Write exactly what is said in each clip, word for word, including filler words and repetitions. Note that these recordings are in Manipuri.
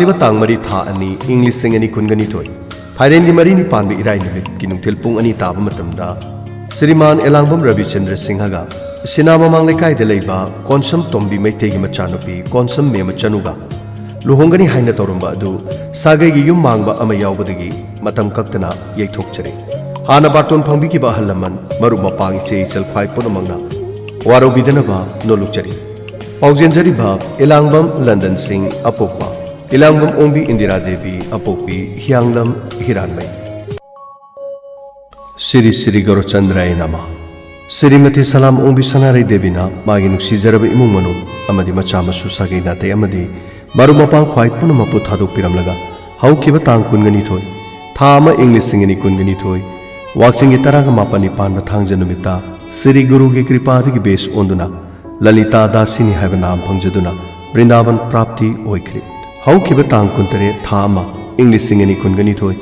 ꯂꯥꯛꯂꯤꯕ ꯇꯥꯡ ꯃꯔꯤ ꯊꯥ ꯑꯅꯤ ꯏꯪ ꯂꯤꯁꯤꯡ ꯑꯅꯤ ꯀꯨꯟꯒ ꯅꯤꯊꯣꯏ, ꯐꯥꯏꯔꯦꯟꯒꯤ ꯃꯔꯤꯅꯤ ꯄꯥꯟꯕ ꯏꯔꯥꯏ ꯅꯨꯃꯤꯠꯀꯤ ꯅꯨꯡꯊꯤꯜ ꯄꯨꯡ ꯑꯅꯤ ꯇꯥꯕ ꯃꯇꯝꯗ ꯁ꯭ꯔꯤꯃꯥꯟ ꯑꯦꯂꯥꯡꯕꯝ ꯔꯕꯤꯆꯟꯗ꯭ꯔ ꯁꯤꯡꯍꯒ ꯁꯤꯅꯥ ꯃꯃꯥꯡ ꯂꯩꯀꯥꯏꯗ ꯂꯩꯕ ꯀꯣꯟꯁꯝ ꯇꯣꯝꯕꯤ ꯃꯩꯇꯩꯒꯤ ꯃꯆꯥꯅꯨꯄꯤ ꯀꯣꯟꯁꯝ ꯃꯦꯃꯆꯅꯨꯒ ꯂꯨꯍꯣꯡꯒꯅꯤ ꯍꯥꯏꯅ ꯇꯧꯔꯝꯕ ꯑꯗꯨ ꯁꯥꯒꯩꯒꯤ ꯌꯨꯝ ꯃꯥꯡꯕ ꯑꯃ ꯌꯥꯎꯕꯗꯒꯤ ꯃꯇꯝ ꯀꯛꯇꯅ ꯌꯩꯊꯣꯛꯆꯔꯤ꯫ ꯍꯥꯟꯅ ꯕꯥꯔꯇꯣꯟ ꯐꯪꯕꯤꯈꯤꯕ ꯑꯍꯜ ꯂꯃꯟ, ꯃꯔꯨꯞ ꯃꯄꯥꯡ, ꯏꯆꯦ ꯏꯆꯜ ꯈ꯭ꯋꯥꯏ ꯄꯨꯝꯅꯃꯛꯅ ꯋꯥꯔꯧꯕꯤꯗꯅꯕ ꯅꯣꯜꯂꯨꯛꯆꯔꯤ꯫ ꯄꯥꯎꯖꯦꯟꯖꯔꯤꯕ ꯏꯂꯥꯡꯕꯝ ꯂꯟꯗꯟ ꯁꯤꯡ ꯑꯄꯣꯛꯄ, ꯏꯂꯥꯡꯕꯝ ꯑꯣꯡꯕꯤ ꯏꯟꯗꯤꯔꯥ ꯗꯦꯕꯤ ꯑꯄꯣꯛꯄꯤ ꯍꯤꯌꯥꯡꯂꯝ ꯍꯤꯔꯥꯟꯃꯩ꯫ ꯁꯤꯔꯤ ꯁꯤꯔꯤ ꯒꯧꯔꯆꯟꯗ꯭ꯔꯥꯌ ꯅꯃ꯫ ꯁ꯭ꯔꯤꯃꯇꯤ ꯁꯂꯥꯝ ꯑꯣꯡꯕꯤ ꯁꯅꯥꯔꯩ ꯗꯦꯕꯤꯅ ꯃꯥꯒꯤ ꯅꯨꯡꯁꯤꯖꯔꯕ ꯏꯃꯨꯡ ꯃꯅꯨꯡ ꯑꯃꯗꯤ ꯃꯆꯥ ꯃꯁꯨ ꯁꯥꯒꯩ ꯅꯥꯇꯩ ꯑꯃꯗꯤ ꯃꯔꯨꯞ ꯃꯄꯥꯡ ꯈ꯭ꯋꯥꯏ ꯄꯨꯝꯅꯃꯛꯄꯨ ꯊꯥꯗꯣꯛꯄꯤꯔꯝꯂꯒ ꯍꯧꯈꯤꯕ ꯇꯥꯡ ꯀꯨꯟꯒ ꯅꯤꯊꯣꯏ, ꯊꯥ ꯑꯃ ꯏꯪ ꯂꯤꯁꯤꯡ ꯑꯅꯤ ꯀꯨꯟꯒ ꯅꯤꯊꯣꯏ, ꯋꯥꯛꯆꯤꯡꯒꯤ ꯇꯔꯥꯒ ꯃꯥꯄꯟꯅꯤ ꯄꯥꯟꯕ ꯊꯥꯡꯖ ꯅꯨꯃꯤꯠꯇ ꯁ꯭ꯔꯤ ꯒꯨꯔꯨꯒꯤ ꯀ꯭ꯔꯤꯄꯥꯗꯒꯤ ꯕꯦꯁ ꯑꯣꯟꯗꯨꯅ ꯂꯂꯤꯇꯥ ꯗꯥꯁꯤꯅꯤ ꯍꯥꯏꯕ ꯅꯥꯝ ꯐꯪꯖꯗꯨꯅ ꯕ꯭ꯔꯤꯟꯗꯥꯕꯟ ꯄ꯭ꯔꯥꯞꯇꯤ ꯑꯣꯏꯈ꯭ꯔꯦ꯫ ꯍꯧꯈꯤꯕ ꯇꯥꯡ ꯀꯨꯟꯇꯔꯦꯠ, ꯊꯥ ꯑꯃ ꯏꯪ ꯂꯤꯁꯤꯡ ꯑꯅꯤ ꯀꯨꯟꯒ ꯅꯤꯊꯣꯏ,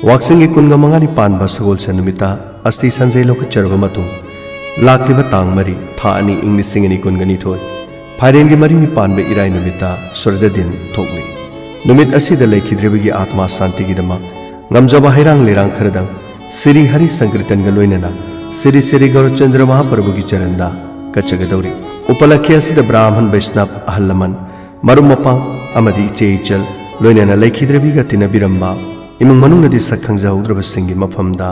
ꯋꯥꯛꯆꯤꯡꯒꯤ ꯀꯨꯟꯒ ꯃꯉꯥꯅꯤ ꯄꯥꯟꯕ ꯁꯒꯣꯜꯁꯦꯟ ꯅꯨꯃꯤꯠꯇ ꯑꯁꯇꯤ ꯁꯟꯖꯩ ꯂꯧꯈꯠꯆꯔꯕ ꯃꯇꯨꯡ, ꯂꯥꯛꯂꯤꯕ ꯇꯥꯡ ꯃꯔꯤ, ꯊꯥ ꯑꯅꯤ ꯏꯪ ꯂꯤꯁꯤꯡ ꯑꯅꯤ ꯀꯨꯟꯒ ꯅꯤꯊꯣꯏ, ꯐꯥꯏꯔꯦꯟꯒꯤ ꯃꯔꯤꯅꯤ ꯄꯥꯟꯕ ꯏꯔꯥꯏ ꯅꯨꯃꯤꯠꯇ ꯁ꯭ꯔꯗꯥ ꯗꯤꯟ ꯊꯣꯛꯂꯤ꯫ ꯅꯨꯃꯤꯠ ꯑꯁꯤꯗ ꯂꯩꯈꯤꯗ꯭ꯔꯤꯕꯒꯤ ꯑꯥꯠꯃꯥ ꯁꯥꯟꯇꯤꯒꯤꯗꯃꯛ ꯉꯝꯖꯕ ꯍꯩꯔꯥꯡ ꯂꯩꯔꯥꯡ ꯈꯔꯗꯪ ꯁ꯭ꯔꯤ ꯍꯔꯤ ꯁꯪꯀ꯭ꯔꯤꯇꯟꯒ ꯂꯣꯏꯅꯅ ꯁ꯭ꯔꯤ ꯁ꯭ꯔꯤ ꯒꯧꯔꯆꯟꯗ꯭ꯔ ꯃꯍꯥꯄ꯭ꯔꯚꯨꯒꯤ ꯆꯔꯟꯗ ꯀꯠꯆꯒꯗꯧꯔꯤ꯫ ꯎꯄꯂꯛꯈ꯭ꯌ ꯑꯁꯤꯗ ꯕ꯭ꯔꯥꯍꯃꯟ ꯕꯩꯁꯅꯕ ꯑꯍꯜ ꯂꯃꯟ, ꯃꯔꯨꯞ ꯃꯄꯥꯡ ꯑꯃꯗꯤ ꯏꯆꯦ ꯏꯆꯜ, ꯂꯣꯏꯅꯅ ꯂꯩꯈꯤꯗ꯭ꯔꯕꯤꯒ ꯇꯤꯟꯅꯕꯤꯔꯝꯕ ꯏꯃꯨꯡ ꯃꯅꯨꯡꯅꯗꯤ ꯁꯛ ꯈꯪꯖꯍꯧꯗ꯭ꯔꯕꯁꯤꯡꯒꯤ ꯃꯐꯝꯗ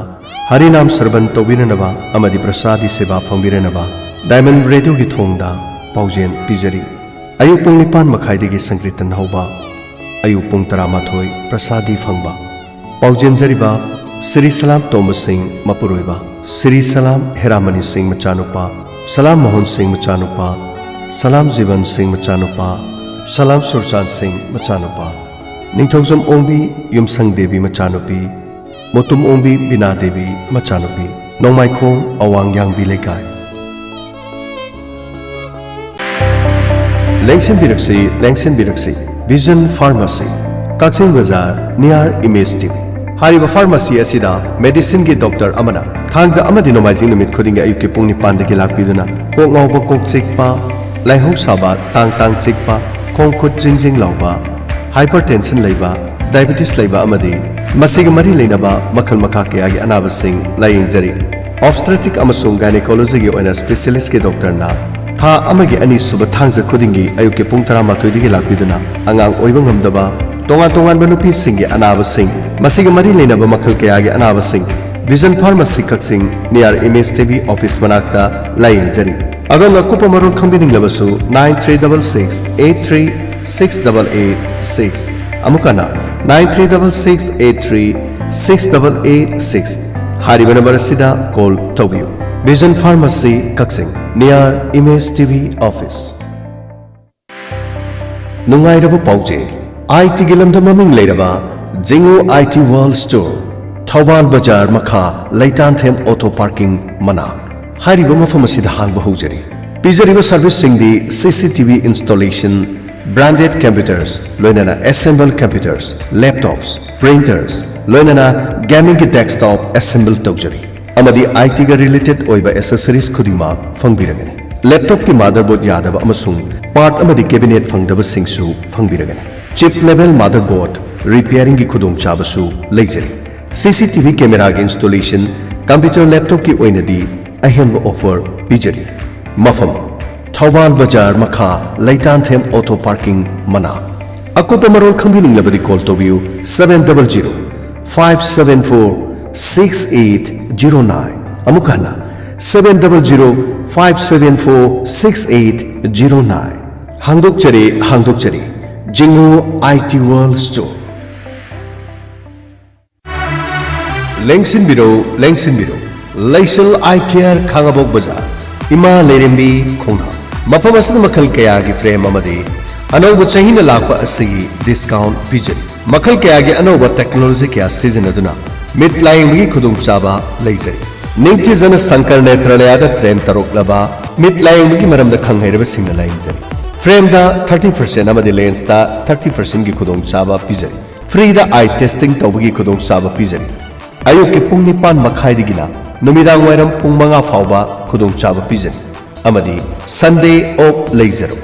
ꯍꯔꯤꯅꯥꯝ ꯁ꯭ꯔꯕꯟ ꯇꯧꯕꯤꯅꯅꯕ ꯑꯃꯗꯤ ꯄ꯭ꯔꯁꯥꯗꯤ ꯁꯦꯕꯥ ꯐꯪꯕꯤꯔꯅꯕ ꯗꯥꯏꯃꯟ ꯔꯦꯗꯤꯑꯣꯒꯤ ꯊꯣꯡꯗ ꯄꯥꯎꯖꯦꯜ ꯄꯤꯖꯔꯤ꯫ ꯑꯌꯨꯛ ꯄꯨꯡ ꯅꯤꯄꯥꯟ ꯃꯈꯥꯏꯗꯒꯤ ꯁꯪꯀ꯭ꯔꯤꯇꯟ ꯍꯧꯕ, ꯑꯌꯨꯛ ꯄꯨꯡ ꯇꯔꯥꯃꯥꯊꯣꯏ ꯄ꯭ꯔꯁꯥꯗꯤ ꯐꯪꯕ꯫ ꯄꯥꯎꯖꯦꯟꯖꯔꯤꯕ ꯁ꯭ꯔꯤ ꯁꯂꯥꯝ ꯇꯣꯝꯕ ꯁꯤꯡ ꯃꯄꯨꯔꯣꯏꯕ, ꯁ꯭ꯔꯤ ꯁꯂꯥꯝ ꯍꯦꯔꯥꯃꯅꯤ ꯁꯤꯡ ꯃꯆꯥꯅꯨꯄꯥ, ꯁꯂꯥꯝ ꯃꯣꯍꯟ ꯁꯤꯡ ꯃꯆꯥꯅꯨꯄꯥ, ꯁꯂꯥꯝ ꯖꯤꯕꯟ ꯁꯤꯡ ꯃꯆꯥꯅꯨꯄꯥ, ꯁꯂꯥꯝ ꯁꯨꯔꯆꯥꯟ ꯁꯤꯡ ꯃꯆꯥꯅꯨꯄꯥ, ꯅꯤꯡꯊꯧꯖꯝ ꯑꯣꯡꯕꯤ ꯌꯨꯝꯁꯪ ꯗꯦꯕꯤ ꯃꯆꯥꯅꯨꯄꯤ, ꯃꯣꯇꯨꯝ ꯑꯣꯡꯕꯤ ꯕꯤꯅꯥ ꯗꯦꯕꯤ ꯃꯆꯥꯅꯨꯄꯤ, ꯅꯣꯡꯃꯥꯏꯈꯣꯡ ꯑꯋꯥꯡ ꯌꯥꯡꯕꯤ ꯂꯩꯀꯥꯏ꯫ ꯂꯦꯡꯁꯤꯟꯕꯤꯔꯛꯁꯤ, ꯂꯦꯡꯁꯤꯟꯕꯤꯔꯛꯁꯤ꯫ ꯚꯤꯖꯟ ꯐꯥꯔꯃꯥꯁꯤ, ꯀꯛꯆꯤꯡ ꯕꯖꯥꯔ, near Image T V꯫ ꯍꯥꯏꯔꯤꯕ ꯐꯥꯔꯃꯥꯁꯤ ꯑꯁꯤꯗ ꯃꯦꯗꯤꯁꯤꯟꯒꯤ ꯗꯣꯛꯇꯔ ꯑꯃꯅ ꯊꯥꯡꯖ ꯑꯃꯗꯤ ꯅꯣꯡꯃꯥꯏꯖꯤꯡ ꯅꯨꯃꯤꯠ ꯈꯨꯗꯤꯡꯒꯤ ꯑꯌꯨꯛꯀꯤ ꯄꯨꯡ ꯅꯤꯄꯥꯟꯗꯒꯤ ꯂꯥꯛꯄꯤꯗꯨꯅ ꯀꯣꯛ ꯉꯥꯎꯕ, ꯀꯣꯛ ꯆꯤꯛꯄ, ꯂꯥꯏꯍꯧ ꯁꯥꯕ, ꯇꯥꯡ ꯇꯥꯡ ꯆꯤꯛꯄ, ꯈꯣꯡ ꯈꯨꯠ ꯖꯤꯡ ꯖꯤꯡ ꯂꯥꯎꯕ, Hypertension ꯂꯩꯕ, diabetes ꯂꯩꯕ ꯑꯃꯗꯤ ꯃꯁꯤꯒ ꯃꯔꯤ ꯂꯩꯅꯕ ꯃꯈꯜ ꯃꯈꯥ ꯀꯌꯥꯒꯤ ꯑꯅꯥꯕꯁꯤꯡ ꯂꯥꯌꯦꯡꯖꯔꯤ꯫ Obstetric ꯑꯃꯁꯨꯡ Gynecology ꯒꯤ ꯑꯣꯏꯅ specialist ꯀꯤ doctor ꯅ ꯊꯥ ꯑꯃꯒꯤ ꯑꯅꯤꯁꯨꯕ ꯊꯥꯡꯖ ꯈꯨꯗꯤꯡꯒꯤ ꯑꯌꯨꯛꯀꯤ ꯄꯨꯡ ꯇꯔꯥꯃꯥꯊꯣꯏꯗꯒꯤ ꯂꯥꯛꯄꯤꯗꯨꯅ ꯑꯉꯥꯡ ꯑꯣꯏꯕ ꯉꯝꯗꯕ, ꯇꯣꯉꯥꯟ ꯇꯣꯉꯥꯟꯕ ꯅꯨꯄꯤꯁꯤꯡꯒꯤ ꯑꯅꯥꯕꯁꯤꯡ, ꯃꯁꯤꯒ ꯃꯔꯤ ꯂꯩꯅꯕ ꯃꯈꯜ ꯀꯌꯥꯒꯤ ꯑꯅꯥꯕꯁꯤꯡ Vision Pharmacy ꯀꯛꯆꯤꯡ near Image T V office ꯃꯅꯥꯛꯇ ꯂꯥꯌꯦꯡꯖꯔꯤ꯫ ꯑꯗꯣꯝꯅ ꯑꯀꯨꯞꯄ ꯃꯔꯣꯜ ꯈꯪꯕꯤꯅꯤꯡꯂꯕꯁꯨ nine three double six eight three six double eight six, ꯑꯃꯨꯛ ꯍꯟꯅ nine three double six eight three six double eight six ꯍꯥꯏꯔꯤꯕ number ꯑꯁꯤꯗ call ꯇꯧꯕꯤꯌꯨ꯫ Vision Pharmacy ꯀꯛꯆꯤꯡ, near Image T V office꯫ ꯅꯨꯡꯉꯥꯏꯔꯕ ꯄꯥꯎꯖꯦꯜ, I T ꯒꯤ ꯂꯝꯗ ꯃꯃꯤꯡ ꯂꯩꯔꯕ ꯖꯤꯡꯉꯨ I T World Store, Thoubal ꯕꯖꯥꯔ ꯃꯈꯥ, ꯂꯩꯇꯥꯟꯊꯦꯝ auto parking ꯃꯅꯥꯛ꯫ ꯍꯥꯏꯔꯤꯕ ꯃꯐꯝ ꯑꯁꯤꯗ ꯍꯥꯡꯕ ꯍꯧꯖꯔꯤ꯫ ꯄꯤꯖꯔꯤꯕ service ꯁꯤꯡꯗꯤ C C T V installation, branded computers, ꯂꯣꯏꯅꯅ assemble computers, laptops, printers, ꯂꯣꯏꯅꯅ gaming ꯒꯤ desktop assemble ꯇꯧꯖꯔꯤ꯫ ꯑꯃꯗꯤ I T ꯒ related ꯑꯣꯏꯕ accessories ꯈꯨꯗꯤꯡꯃꯛ ꯐꯪꯕꯤꯔꯒꯅꯤ꯫ Laptop ꯀꯤ motherboard ꯌꯥꯗꯕ ꯑꯃꯁꯨꯡ part ꯑꯃꯗꯤ cabinet ꯐꯪꯗꯕꯁꯤꯡꯁꯨ ꯐꯪꯕꯤꯔꯒꯅꯤ꯫ Chip level motherboard repairing ꯒꯤ ꯈꯨꯗꯣꯡꯆꯥꯕꯁꯨ ꯂꯩꯖꯔꯤ꯫ C C T V camera ꯒꯤ installation, computer laptop ꯀꯤ ꯑꯣꯏꯅꯗꯤ ꯑꯍꯦꯟꯕ offer ꯄꯤꯖꯔꯤ꯫ ꯃꯐꯝ: ꯊꯧꯕꯥꯜ ꯕꯖꯥꯔ ꯃꯈꯥ, ꯂꯩꯇꯥꯟꯊꯦꯝ auto parking ꯃꯅꯥꯛ꯫ ꯑꯀꯨꯞꯄ ꯃꯔꯣꯜ ꯈꯪꯕꯤꯅꯤꯡꯂꯕꯗꯤ call ꯇꯧꯕꯤꯌꯨ seven double zero five seven four six eight zero nine꯫ ꯑꯃꯨꯛ ꯍꯟꯅ, seven double zero five seven four six eight zero nine꯫ ꯍꯥꯡꯗꯣꯛꯆꯔꯦ, ꯍꯥꯡꯗꯣꯛꯆꯔꯦ꯫ ꯖꯤꯡꯉꯨ I T World Store꯫ ꯂꯦꯡꯁꯤꯟꯕꯤꯔꯣ, ꯂꯦꯡꯁꯤꯟꯕꯤꯔꯣ꯫ ꯂꯩꯁꯤꯜ Eye Care, ꯈꯥꯡꯉꯕꯣꯛ ꯕꯖꯥꯔ, ꯏꯃꯥ ꯂꯩꯔꯦꯝꯕꯤ ꯈꯣꯡꯅꯥꯡ꯫ ꯃꯐꯝ ꯑꯁꯤꯗ ꯃꯈꯜ ꯀꯌꯥꯒꯤ frame ꯑꯃꯗꯤ ꯑꯅꯧꯕ ꯆꯍꯤꯅ ꯂꯥꯛꯄ ꯑꯁꯤꯒꯤ discount ꯄꯤꯖꯔꯤ꯫ ꯃꯈꯜ ꯀꯌꯥꯒꯤ ꯑꯅꯧꯕ technology ꯀꯌꯥ ꯁꯤꯖꯤꯟꯅꯗꯨꯅ ꯃꯤꯠ ꯂꯥꯌꯦꯡꯕꯒꯤ ꯈꯨꯗꯣꯡꯆꯥꯕ ꯂꯩꯖꯔꯤ꯫ ꯅꯤꯡꯊꯤꯖꯅ ꯁꯪꯀꯔ ꯅꯦꯇ꯭ꯔꯥꯂꯌꯥꯗ train ꯇꯧꯔꯛꯂꯕ ꯃꯤꯠ ꯂꯥꯌꯦꯡꯕꯒꯤ ꯃꯔꯝꯗ ꯈꯪ ꯍꯩꯔꯕꯁꯤꯡꯅ ꯂꯥꯌꯦꯡꯖꯔꯤ꯫ Frame ꯗ thirty percent ꯑꯃꯗꯤ lens ꯇ thirty percent ꯒꯤ ꯈꯨꯗꯣꯡꯆꯥꯕ ꯄꯤꯖꯔꯤ꯫ Free ꯗ eye testing ꯇꯧꯕꯒꯤ ꯈꯨꯗꯣꯡꯆꯥꯕ ꯄꯤꯖꯔꯤ꯫ ꯑꯌꯨꯛꯀꯤ ꯄꯨꯡ ꯅꯤꯄꯥꯟ ꯃꯈꯥꯏꯗꯒꯤꯅ ꯅꯨꯃꯤꯗꯥꯡ ꯋꯥꯏꯔꯝ ꯄꯨꯡ ꯃꯉꯥ ꯐꯥꯎꯕ ꯈꯨꯗꯣꯡꯆꯥꯕ ꯄꯤꯖꯔꯤ꯫ ꯑꯃꯗꯤ Sunday off ꯂꯩꯖꯔꯣꯏ꯫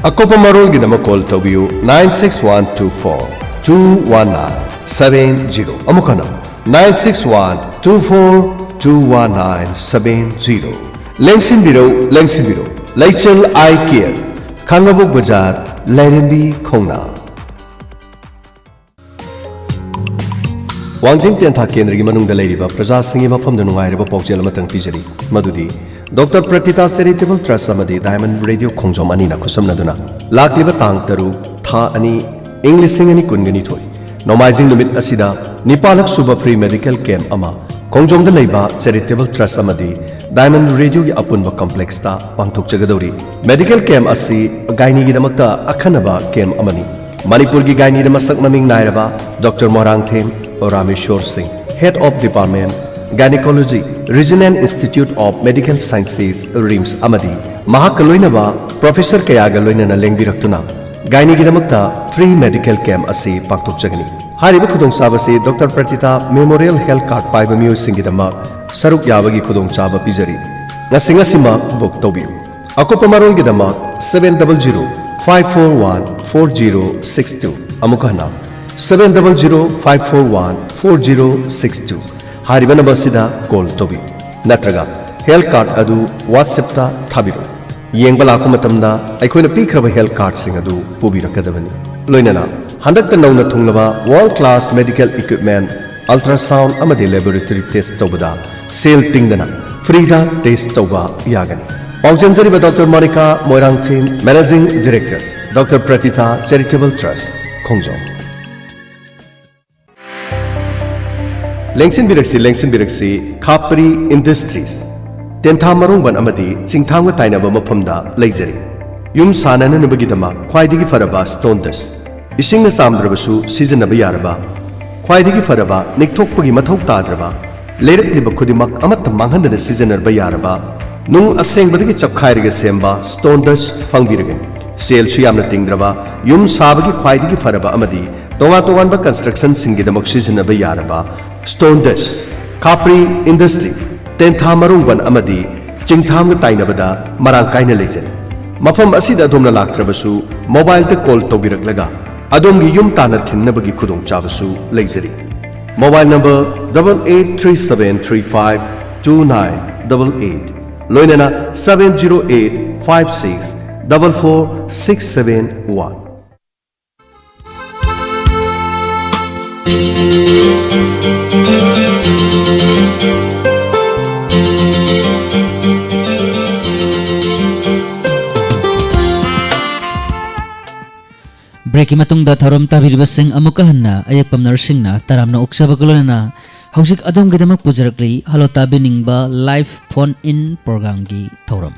ꯑꯀꯨꯞꯄ ꯃꯔꯣꯜꯒꯤꯗꯃꯛ ꯀꯣꯜ ꯇꯧꯕꯤꯌꯨ nine six one two four two one nine seven zero꯫ ꯑꯃꯨꯛ ꯍꯟꯅ, nine six one two four two one nine seven zero꯫ ꯂꯦꯡꯁꯤꯟꯕꯤꯔꯧ, ꯂꯦꯡꯁꯤꯟꯕꯤꯔꯧ꯫ ꯂꯩꯆꯦꯜ ꯑꯥꯏ ꯀꯦꯌꯔ, ꯈꯥꯡꯉꯕꯣꯛ ꯕꯖꯥꯔ, ꯂꯥꯏꯔꯦꯝꯕꯤ ꯈꯣꯡꯅꯥꯡ꯫ ꯋꯥꯡꯖꯤꯡ ꯇꯦꯟꯊꯥ ꯀꯦꯟꯗ꯭ꯔꯒꯤ ꯃꯅꯨꯡꯗ ꯂꯩꯔꯤꯕ ꯄ꯭ꯔꯖꯥꯁꯤꯡꯒꯤ ꯃꯐꯝꯗ ꯅꯨꯡꯉꯥꯏꯔꯕ ꯄꯥꯎꯖꯦꯜ ꯑꯃꯇꯪ ꯄꯤꯖꯔꯤ, ꯃꯗꯨꯗꯤ ꯗꯣꯛꯇꯔ ꯄ꯭ꯔꯇꯤꯇꯥ ꯆꯦꯔꯤꯇꯦꯕꯜ ꯇ꯭ꯔꯁ ꯑꯃꯗꯤ ꯗꯥꯏꯃꯟ ꯔꯦꯗꯤꯑꯣ ꯈꯣꯡꯖꯣꯝ ꯑꯅꯤꯅ ꯈꯨꯠꯁꯝꯅꯗꯨꯅ ꯂꯥꯛꯂꯤꯕ ꯇꯥꯡ ꯇꯔꯨꯛ, ꯊꯥ ꯑꯅꯤ, ꯏꯪ ꯂꯤꯁꯤꯡ ꯑꯅꯤ ꯀꯨꯟꯒ ꯅꯤꯊꯣꯏ, ꯅꯣꯡꯃꯥꯏꯖꯤꯡ ꯅꯨꯃꯤꯠ ꯑꯁꯤꯗ ꯅꯤꯄꯥꯜꯂꯛ ꯁꯨꯕ ꯐ꯭ꯔꯤ ꯃꯦꯗꯤꯀꯦꯜ ꯀꯦꯝꯞ ꯑꯃ ꯈꯣꯡꯖꯣꯝꯗ ꯂꯩꯕ ꯆꯦꯔꯤꯇꯦꯕꯜ ꯇ꯭ꯔꯁ ꯑꯃꯗꯤ ꯗꯥꯏꯃꯟ ꯔꯦꯗꯤꯑꯣꯒꯤ ꯑꯄꯨꯟꯕ ꯀꯝꯄ꯭ꯂꯦꯛꯁꯇ ꯄꯥꯡꯊꯣꯛꯆꯒꯗꯧꯔꯤ꯫ ꯃꯦꯗꯤꯀꯦꯜ ꯀꯦꯝꯞ ꯑꯁꯤ ꯒꯥꯏꯅꯤꯒꯤꯗꯃꯛꯇ ꯑꯈꯟꯅꯕ ꯀꯦꯝꯞ ꯑꯃꯅꯤ꯫ ꯃꯅꯤꯄꯨꯔꯒꯤ ꯒꯥꯏꯅꯤꯗ ꯃꯁꯛ ꯃꯃꯤꯡ ꯅꯥꯏꯔꯕ ꯗꯣꯛꯇꯔ ꯃꯣꯏꯔꯥꯡꯊꯦꯝ ꯔꯥꯃꯦꯁꯣꯔ ꯁꯤꯡ, Head of Department, Gynecology, Regional Institute of Medical Sciences, RIMS, ꯑꯃꯗꯤ ꯃꯍꯥꯛꯀ ꯂꯣꯏꯅꯕ ꯄ꯭ꯔꯣꯐꯦꯁꯔ ꯀꯌꯥꯒ ꯂꯣꯏꯅꯅ ꯂꯦꯡꯕꯤꯔꯛꯇꯨꯅ ꯒꯥꯏꯅꯤꯒꯤꯗꯃꯛꯇ ꯐ꯭ꯔꯤ ꯃꯦꯗꯤꯀꯦꯜ ꯀꯦꯝꯞ ꯑꯁꯤ ꯄꯥꯡꯊꯣꯛꯆꯒꯅꯤ꯫ ꯍꯥꯏꯔꯤꯕ ꯈꯨꯗꯣꯡꯆꯥꯕꯁꯤ ꯗꯣꯛꯇꯔ ꯄ꯭ꯔꯇꯤꯇꯥ ꯃꯦꯃꯣꯔꯤꯌꯦꯜ ꯍꯦꯜꯊ ꯀꯥꯔꯗ ꯄꯥꯏꯕ ꯃꯤꯑꯣꯏꯁꯤꯡꯒꯤꯗꯃꯛ ꯁꯔꯨꯛ ꯌꯥꯕꯒꯤ ꯈꯨꯗꯣꯡꯆꯥꯕ ꯄꯤꯖꯔꯤ꯫ ꯉꯁꯤ ꯉꯁꯤꯃꯛ ꯕꯨꯛ ꯇꯧꯕꯤꯌꯨ꯫ ꯑꯀꯨꯞꯄ ꯃꯔꯣꯜꯒꯤꯗꯃꯛ seven double zero five four one four zero six two, ꯑꯃꯨꯛ ꯍꯟꯅ, seven double zero five four one four zero six two ꯍꯥꯏꯔꯤꯕ ꯅꯝꯕꯔꯁꯤꯗ ꯀꯣꯜ ꯇꯧꯕꯤꯌꯨ, ꯅꯠꯇ꯭ꯔꯒ ꯍꯦꯜꯊ ꯀꯥꯔꯗ ꯑꯗꯨ WhatsApp-ꯇ ꯊꯥꯕꯤꯔꯛꯎ꯫ ꯌꯦꯡꯕ ꯂꯥꯛꯄ ꯃꯇꯝꯗ ꯑꯩꯈꯣꯏꯅ ꯄꯤꯈ꯭ꯔꯕ ꯍꯦꯜꯊ ꯀꯥꯔꯗꯁꯤꯡ ꯑꯗꯨ ꯄꯨꯕꯤꯔꯛꯀꯗꯕꯅꯤ꯫ ꯂꯣꯏꯅꯅ ꯍꯟꯗꯛꯇ ꯅꯧꯅ ꯊꯨꯡꯂꯕ ꯋꯥꯔꯜꯗ ꯀ꯭ꯂꯥꯁ ꯃꯦꯗꯤꯀꯦꯜ ꯏꯀ꯭ꯋꯤꯞꯃꯦꯟ, ꯑꯜꯇ꯭ꯔꯥꯁꯥꯎꯟꯗ ꯑꯃꯗꯤ ꯂꯦꯕꯣꯔꯦꯇꯔꯤ ꯇꯦꯁ꯭ꯠ ꯇꯧꯕꯗ ꯁꯦꯜ ꯇꯤꯡꯗꯅ ꯐ꯭ꯔꯤꯗ ꯇꯦꯁ꯭ꯠ ꯇꯧꯕ ꯌꯥꯒꯅꯤ꯫ ꯄꯥꯎꯖꯦꯟꯖꯔꯤꯕ doctor Monika Moirangthem, managing director, doctor Pratitha charitable trust, Khongjom. ꯂꯦꯡꯁꯤꯟꯕꯤꯔꯛꯁꯤ, ꯂꯦꯡꯁꯤꯟꯕꯤꯔꯛꯁꯤ, ꯈꯥꯄ꯭ꯔꯤ ꯏꯟꯗꯁꯇ꯭ꯔꯤꯁ, ꯇꯦꯟꯊꯥ ꯃꯔꯣꯡꯕꯟ ꯑꯃꯗꯤ ꯆꯤꯡꯊꯥꯡꯒ ꯇꯥꯏꯅꯕ ꯃꯐꯝꯗ ꯂꯩꯖꯔꯤ꯫ ꯌꯨꯝ ꯁꯥꯅꯅꯕꯒꯤꯗꯃꯛ ꯈ꯭ꯋꯥꯏꯗꯒꯤ ꯐꯔꯕ ꯁ꯭ꯇꯣꯟ ꯗꯁ꯭ꯠ, ꯏꯁꯤꯡꯅ ꯆꯥꯝꯗ꯭ꯔꯕꯁꯨ ꯁꯤꯖꯤꯟꯅꯕ ꯌꯥꯔꯕ, ꯈ꯭ꯋꯥꯏꯗꯒꯤ ꯐꯔꯕ ꯅꯤꯛꯊꯣꯛꯄꯒꯤ ꯃꯊꯧ ꯇꯥꯗ꯭ꯔꯕ, ꯂꯩꯔꯛꯂꯤꯕ ꯈꯨꯗꯤꯡꯃꯛ ꯑꯃꯠꯇ ꯃꯥꯡꯍꯟꯗꯅ ꯁꯤꯖꯤꯟꯅꯕ ꯌꯥꯔꯕ, ꯅꯨꯡ ꯑꯁꯦꯡꯕꯗꯒꯤ ꯆꯞꯈꯥꯏꯔꯒ ꯁꯦꯝꯕ ꯁ꯭ꯇꯣꯟ ꯗꯁ꯭ꯠ ꯐꯪꯕꯤꯔꯒꯅꯤ꯫ ꯁꯦꯜꯁꯨ ꯌꯥꯝꯅ ꯇꯤꯡꯗ꯭ꯔꯕ, ꯌꯨꯝ ꯁꯥꯕꯒꯤ ꯈ꯭ꯋꯥꯏꯗꯒꯤ ꯐꯔꯕ ꯑꯃꯗꯤ ꯇꯣꯉꯥꯟ ꯇꯣꯉꯥꯟꯕ ꯀꯟꯁꯇ꯭ꯔꯛꯁꯟꯁꯤꯡꯒꯤꯗꯃꯛ ꯁꯤꯖꯤꯟꯅꯕ ꯌꯥꯔꯕ ꯁ꯭ꯇꯣꯟ ꯗꯁ꯭ꯠ, ꯈꯥꯄ꯭ꯔꯤ ꯏꯟꯗꯁꯇ꯭ꯔꯤ, ꯇꯦꯟꯊꯥ ꯃꯔꯣꯡꯕꯟ ꯑꯃꯗꯤ ꯆꯤꯡꯊꯥꯡꯒ ꯇꯥꯏꯅꯕꯗ ꯃꯔꯥꯡ ꯀꯥꯏꯅ ꯂꯩꯖꯔꯤ꯫ ꯃꯐꯝ ꯑꯁꯤꯗ ꯑꯗꯣꯝꯅ ꯂꯥꯛꯇ꯭ꯔꯕꯁꯨ, ꯃꯣꯕꯥꯏꯜꯗ ꯀꯣꯜ ꯇꯧꯕꯤꯔꯛꯂꯒ ꯑꯗꯣꯝꯒꯤ ꯌꯨꯝ ꯇꯥꯟꯅ ꯊꯤꯟꯅꯕꯒꯤ ꯈꯨꯗꯣꯡꯆꯥꯕꯁꯨ ꯂꯩꯖꯔꯤ꯫ Mobile number double eight three seven three five two nine double eight, ꯂꯣꯏꯅꯅ seven zero eight five six double four six seven one꯫ Breakꯀꯤ ꯃꯇꯨꯡꯗ ꯊꯧꯔꯝ ꯇꯥꯕꯤꯔꯤꯕꯁꯤꯡ ꯑꯃꯨꯛꯀ ꯍꯟꯅ ꯑꯌꯦꯛꯄꯝ ꯅꯔꯁꯤꯡꯅ ꯇꯔꯥꯝꯅ ꯑꯣꯛꯆꯕꯒ ꯂꯣꯏꯅꯅ ꯍꯧꯖꯤꯛ ꯑꯗꯣꯝꯒꯤꯗꯃꯛ ꯄꯨꯖꯔꯛꯂꯤ ꯍꯜꯂꯣ ꯇꯥꯕꯤꯅꯤꯡꯕ live phone in programꯒꯤ ꯊꯧꯔꯝ꯫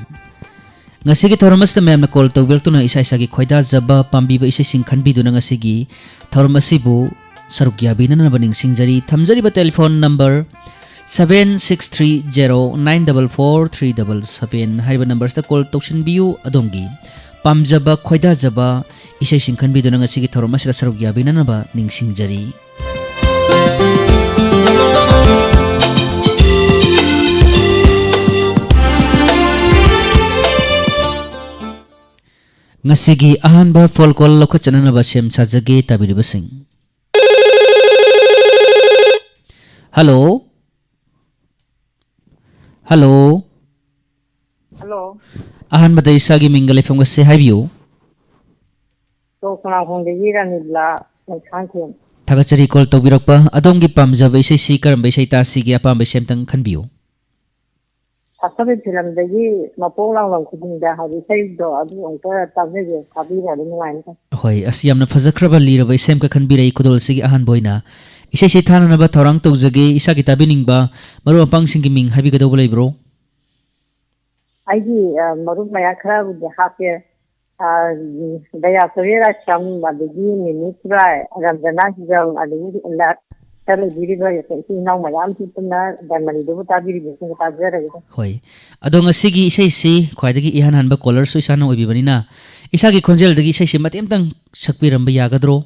ꯉꯁꯤꯒꯤ ꯊꯧꯔꯝ ꯑꯁꯤꯗ ꯃꯌꯥꯝꯅ ꯀꯣꯜ ꯇꯧꯕꯤꯔꯛꯇꯨꯅ ꯏꯁꯥ ꯏꯁꯥꯒꯤ ꯈꯣꯏꯗꯥꯖꯕ ꯄꯥꯝꯕꯤꯕ ꯏꯁꯩꯁꯤꯡ ꯈꯟꯕꯤꯗꯨꯅ ꯉꯁꯤꯒꯤ ꯊꯧꯔꯝ ꯑꯁꯤꯕꯨ ꯁꯔꯨꯛ ꯌꯥꯕꯤꯅꯅꯕ ꯅꯤꯡꯁꯤꯡꯖꯔꯤ꯫ ꯊꯝꯖꯔꯤꯕ telephone number seven six three zero nine double four three double seven ꯍꯥꯏꯔꯤꯕ ꯅꯝꯕꯔꯁꯤꯗ ꯀꯣꯜ ꯇꯧꯁꯤꯟꯕꯤꯌꯨ꯫ ꯑꯗꯣꯝꯒꯤ ꯄꯥꯝꯖꯕ ꯈꯣꯏꯗꯥꯖꯕ ꯏꯁꯩꯁꯤꯡ ꯈꯟꯕꯤꯗꯨꯅ ꯉꯁꯤꯒꯤ ꯊꯧꯔꯝ ꯑꯁꯤꯗ ꯁꯔꯨꯛ ꯌꯥꯕꯤꯅꯅꯕ ꯅꯤꯡꯁꯤꯡꯖꯔꯤ꯫ ꯉꯁꯤꯒꯤ ꯑꯍꯥꯟꯕ ꯐꯣꯟ ꯀꯣꯜ ꯂꯧꯈꯠꯆꯅꯅꯕ ꯁꯦꯝ ꯁꯥꯖꯒꯦ ꯇꯥꯕꯤꯔꯤꯕꯁꯤꯡ꯫ ꯍꯜꯂꯣ꯫ ꯍꯜꯂꯣ꯫ ꯍꯜꯂꯣ꯫ ꯑꯍꯥꯟꯕꯗ ꯏꯁꯥꯒꯤ ꯃꯤꯡꯒ ꯂꯩꯐꯝꯒꯁꯦ ꯍꯥꯏꯕꯤꯌꯨ꯫ ꯇꯣꯞ ꯈꯣꯡꯅꯥꯡꯈꯣꯡꯗꯒꯤ ꯔꯥꯅꯤꯕꯂꯥ ꯂꯩꯈꯥꯡꯊꯦꯝ꯫ ꯊꯥꯒꯠꯆꯔꯤ ꯀꯣꯜ ꯇꯧꯕꯤꯔꯛꯄ꯫ ꯑꯗꯣꯝꯒꯤ ꯄꯥꯝꯖꯕ ꯏꯁꯩꯁꯤ ꯀꯔꯝꯕ ꯏꯁꯩ ꯇꯥꯁꯤꯒꯦ? ꯑꯄꯥꯝꯕ ꯏꯁꯩ ꯑꯝꯇꯪ ꯈꯟꯕꯤꯌꯨ꯫ ꯁꯥꯁꯕꯤ ꯐꯤꯂꯝꯗꯒꯤ ꯃꯄꯣꯛ ꯂꯥꯡꯂꯝ ꯈꯨꯗꯤꯡꯗ ꯍꯥꯏꯕ ꯏꯁꯩꯗꯣ ꯑꯗꯨ ꯑꯃꯨꯛꯇ ꯇꯥꯖꯒꯦ, ꯇꯥꯕꯤꯔꯗꯤ ꯅꯨꯡꯉꯥꯏꯅꯤ꯫ ꯍꯣꯏ, ꯑꯁ, ꯌꯥꯝꯅ ꯐꯖꯈ꯭ꯔꯕ ꯂꯤꯔꯕ ꯏꯁꯩ ꯑꯃꯈꯛ ꯈꯟꯕꯤꯔꯛꯏ ꯈꯨꯗꯣꯜꯁꯤꯒꯤ ꯑꯍꯥꯟꯕ ꯑꯣꯏꯅ꯫ ꯏꯁꯩꯁꯤ ꯊꯥꯅꯅꯕ ꯊꯧꯔꯥꯡ ꯇꯧꯖꯒꯦ꯫ ꯏꯁꯥꯒꯤ ꯇꯥꯕꯤꯅꯤꯡꯕ ꯃꯔꯨꯞ ꯃꯄꯥꯡꯁꯤꯡꯒꯤ ꯃꯤꯡ ꯍꯥꯏꯕꯤꯒꯗꯧꯕ ꯂꯩꯕ꯭ꯔꯣ? ꯑꯩꯒꯤ, ꯑ, ꯃꯔꯨꯞ ꯃꯌꯥꯝ ꯈꯔꯕꯨꯗꯤ ꯍꯥꯞꯀꯦ꯫ ꯑ, ꯗꯌꯥꯆꯔꯤ ꯔꯥꯏꯁ꯭ꯔꯝ, ꯑꯗꯒꯤ ꯃꯤꯃꯤ ꯈꯨꯔꯥꯏ, ꯔꯟꯖꯅꯥ ꯍꯤꯖꯝ, ꯑꯗꯒꯤ ꯏꯂꯥꯠꯇ ꯂꯩꯕꯤꯔꯤꯕ ꯏꯆꯤꯜ ꯏꯅꯥꯎ ꯃꯌꯥꯝꯁꯤ ꯄꯨꯟꯅ ꯗꯥꯏꯃꯟꯗꯨꯕꯨ ꯇꯥꯕꯤꯔꯤꯕꯁꯤꯡ ꯇꯥꯖꯔꯒꯦ꯫ ꯍꯣꯏ꯫ ꯑꯗꯣ ꯉꯁꯤꯒꯤ ꯏꯁꯩꯁꯤ ꯈ꯭ꯋꯥꯏꯗꯒꯤ ꯏꯍꯥꯟ ꯍꯥꯟꯕ ꯀꯣꯂꯔꯁꯨ ꯏꯁꯥꯅ ꯑꯣꯏꯕꯤꯕꯅꯤꯅ, ꯏꯁꯥꯒꯤ ꯈꯣꯟꯖꯦꯜꯗꯒꯤ ꯏꯁꯩꯁꯤ ꯃꯇꯦꯛ ꯑꯃꯇꯪ ꯁꯛꯄꯤꯔꯝꯕ ꯌꯥꯒꯗ꯭ꯔꯣ?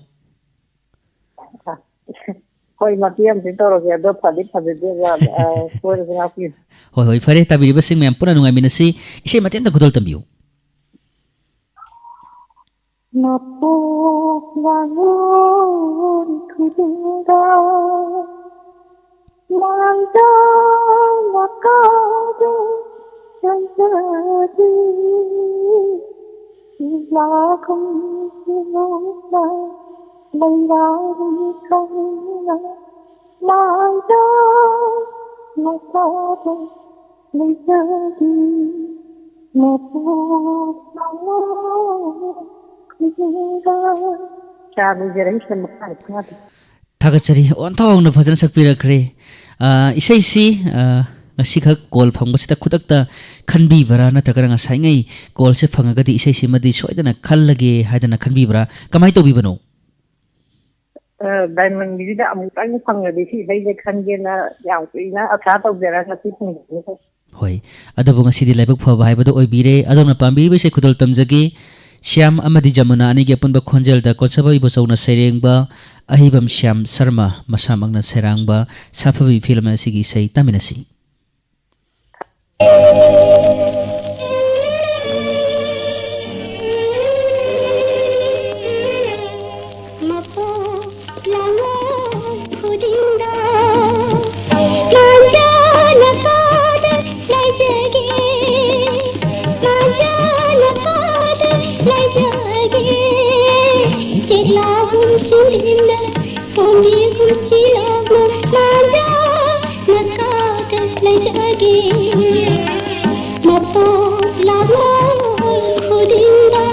ꯍꯣꯏ, ꯃꯇꯦꯛ ꯑꯃꯇꯪ ꯇꯧꯔꯒꯦ, ꯑꯗꯣ ꯐꯗꯤ ꯐꯖꯗꯦꯕ, ꯑ, ꯁꯣꯏꯔꯁꯨ ꯉꯥꯛꯄꯤꯌꯨ꯫ ꯍꯣꯏ, ꯍꯣꯏ, ꯐꯔꯦ, ꯇꯥꯕꯤꯔꯤꯕꯁꯤꯡ ꯃꯌꯥꯝ ꯄꯨꯟꯅ ꯅꯨꯡꯉꯥꯏꯃꯤꯟꯅꯁꯤ꯫ ꯏꯁꯩ ꯃꯇꯦꯛ ꯑꯃꯇꯪ ꯈꯨꯗꯣꯜ ꯇꯝꯕꯤꯌꯨ꯫ ꯃꯄꯣꯛ ꯂꯥꯡꯂꯣꯟ ꯈꯨꯗꯤꯡꯗ ꯃꯥꯡꯖꯧꯅ ꯀꯥꯎꯗꯦ ꯂꯩꯖꯔꯤ꯫ ꯂꯥꯒꯨꯝ ꯂꯩꯔꯥꯏꯔꯤ ꯈꯪꯅ ꯃꯥꯡꯖꯧꯅ ꯀꯥꯎꯗꯦ ꯂꯩꯖꯔꯤ꯫ ꯃꯄꯣꯛ ꯂꯥꯡꯂꯣꯟ ꯈꯨꯗꯤꯡꯗ꯫ ꯆꯥ ꯂꯣꯏꯖꯔꯦ, ꯁꯤꯗ ꯃꯈꯥꯗ ꯊꯥꯗꯦ꯫ ꯊꯥꯒꯠꯆꯔꯤ꯫ ꯑꯣꯟꯊꯣꯛꯅ ꯐꯖꯅ ꯁꯛꯄꯤꯔꯛꯈ꯭ꯔꯦ꯫ ꯑ, ꯏꯁꯩꯁꯤ, ꯑ, ꯉꯁꯤꯈꯛ ꯀꯣꯜ ꯐꯪꯕꯁꯤꯗ ꯈꯨꯗꯛꯇ ꯈꯟꯕꯤꯕ꯭ꯔꯥ, ꯅꯠꯇ꯭ꯔꯒꯅ ꯉꯁꯥꯏꯉꯩ ꯀꯣꯜꯁꯦ ꯐꯪꯉꯒꯗꯤ ꯏꯁꯩꯁꯤꯃꯗꯤ ꯁꯣꯏꯗꯅ ꯈꯜꯂꯒꯦ ꯍꯥꯏꯗꯅ ꯈꯟꯕꯤꯕ꯭ꯔꯥ? ꯀꯃꯥꯏꯅ ꯇꯧꯕꯤꯕꯅꯣ? ꯑ, ꯗꯥꯏꯃꯟꯒꯤꯁꯤꯗ ꯑꯃꯨꯛꯇꯪ ꯐꯪꯉꯗꯤ ꯁꯤ ꯏꯁꯩꯁꯦ ꯈꯟꯒꯦꯅ ꯌꯥꯝ ꯀꯨꯏꯅ ꯑꯁꯥ ꯇꯧꯖꯔ ꯉꯁꯤ ꯐꯪꯖꯕꯅꯤ꯫ ꯍꯣꯏ, ꯑꯗꯨꯕꯨ ꯉꯁꯤꯗꯤ ꯂꯥꯏꯕꯛ ꯐꯕ ꯍꯥꯏꯕꯗꯨ ꯑꯣꯏꯕꯤꯔꯦ꯫ ꯑꯗꯣꯝꯅ ꯄꯥꯝꯕꯤꯔꯤꯕ ꯏꯁꯩ ꯈꯨꯗꯣꯜ ꯇꯝꯖꯒꯦ꯫ ꯁ꯭ꯌꯥꯝ ꯑꯃꯗꯤ ꯖꯃꯨꯅꯥ ꯑꯅꯤꯒꯤ ꯑꯄꯨꯟꯕ ꯈꯣꯟꯖꯦꯜꯗ ꯀꯣꯠꯆꯕ ꯏꯕꯣꯆꯧꯅ ꯁꯩꯔꯦꯡꯕ, ꯑꯍꯩꯕꯝ ꯁ꯭ꯌꯥꯝ ꯁꯔꯃ ꯃꯁꯥꯃꯛꯅ ꯁꯩꯔꯥꯡꯕ ꯁꯥꯐꯕꯤ ꯐꯤꯂꯝ ꯑꯁꯤꯒꯤ ꯏꯁꯩ ꯇꯥꯃꯤꯟꯅꯁꯤ꯫ ꯃꯄꯣꯛ ꯂꯥꯡꯂꯣꯟ ꯈꯨꯗꯤꯡꯗ ꯃꯥꯡꯖꯧꯅ ꯀꯥꯗ ꯂꯩꯖꯒꯦ, ꯃꯥꯡꯖꯧꯅ ꯀꯥꯗ ꯂꯩꯖꯒꯦ꯫ ꯆꯦꯛꯂꯥꯕꯨꯝ ꯆꯤꯡꯂꯦꯝꯅ ꯄꯣꯝꯕꯤꯕꯨꯝ ꯁꯤꯂꯥꯝꯅ ꯃꯥꯡꯖꯧꯅ ꯀꯥꯗ ꯂꯩꯖꯒꯦ꯫ ꯃꯄꯣꯛ ꯂꯥꯡꯂꯣꯟ ꯈꯨꯗꯤꯡꯗ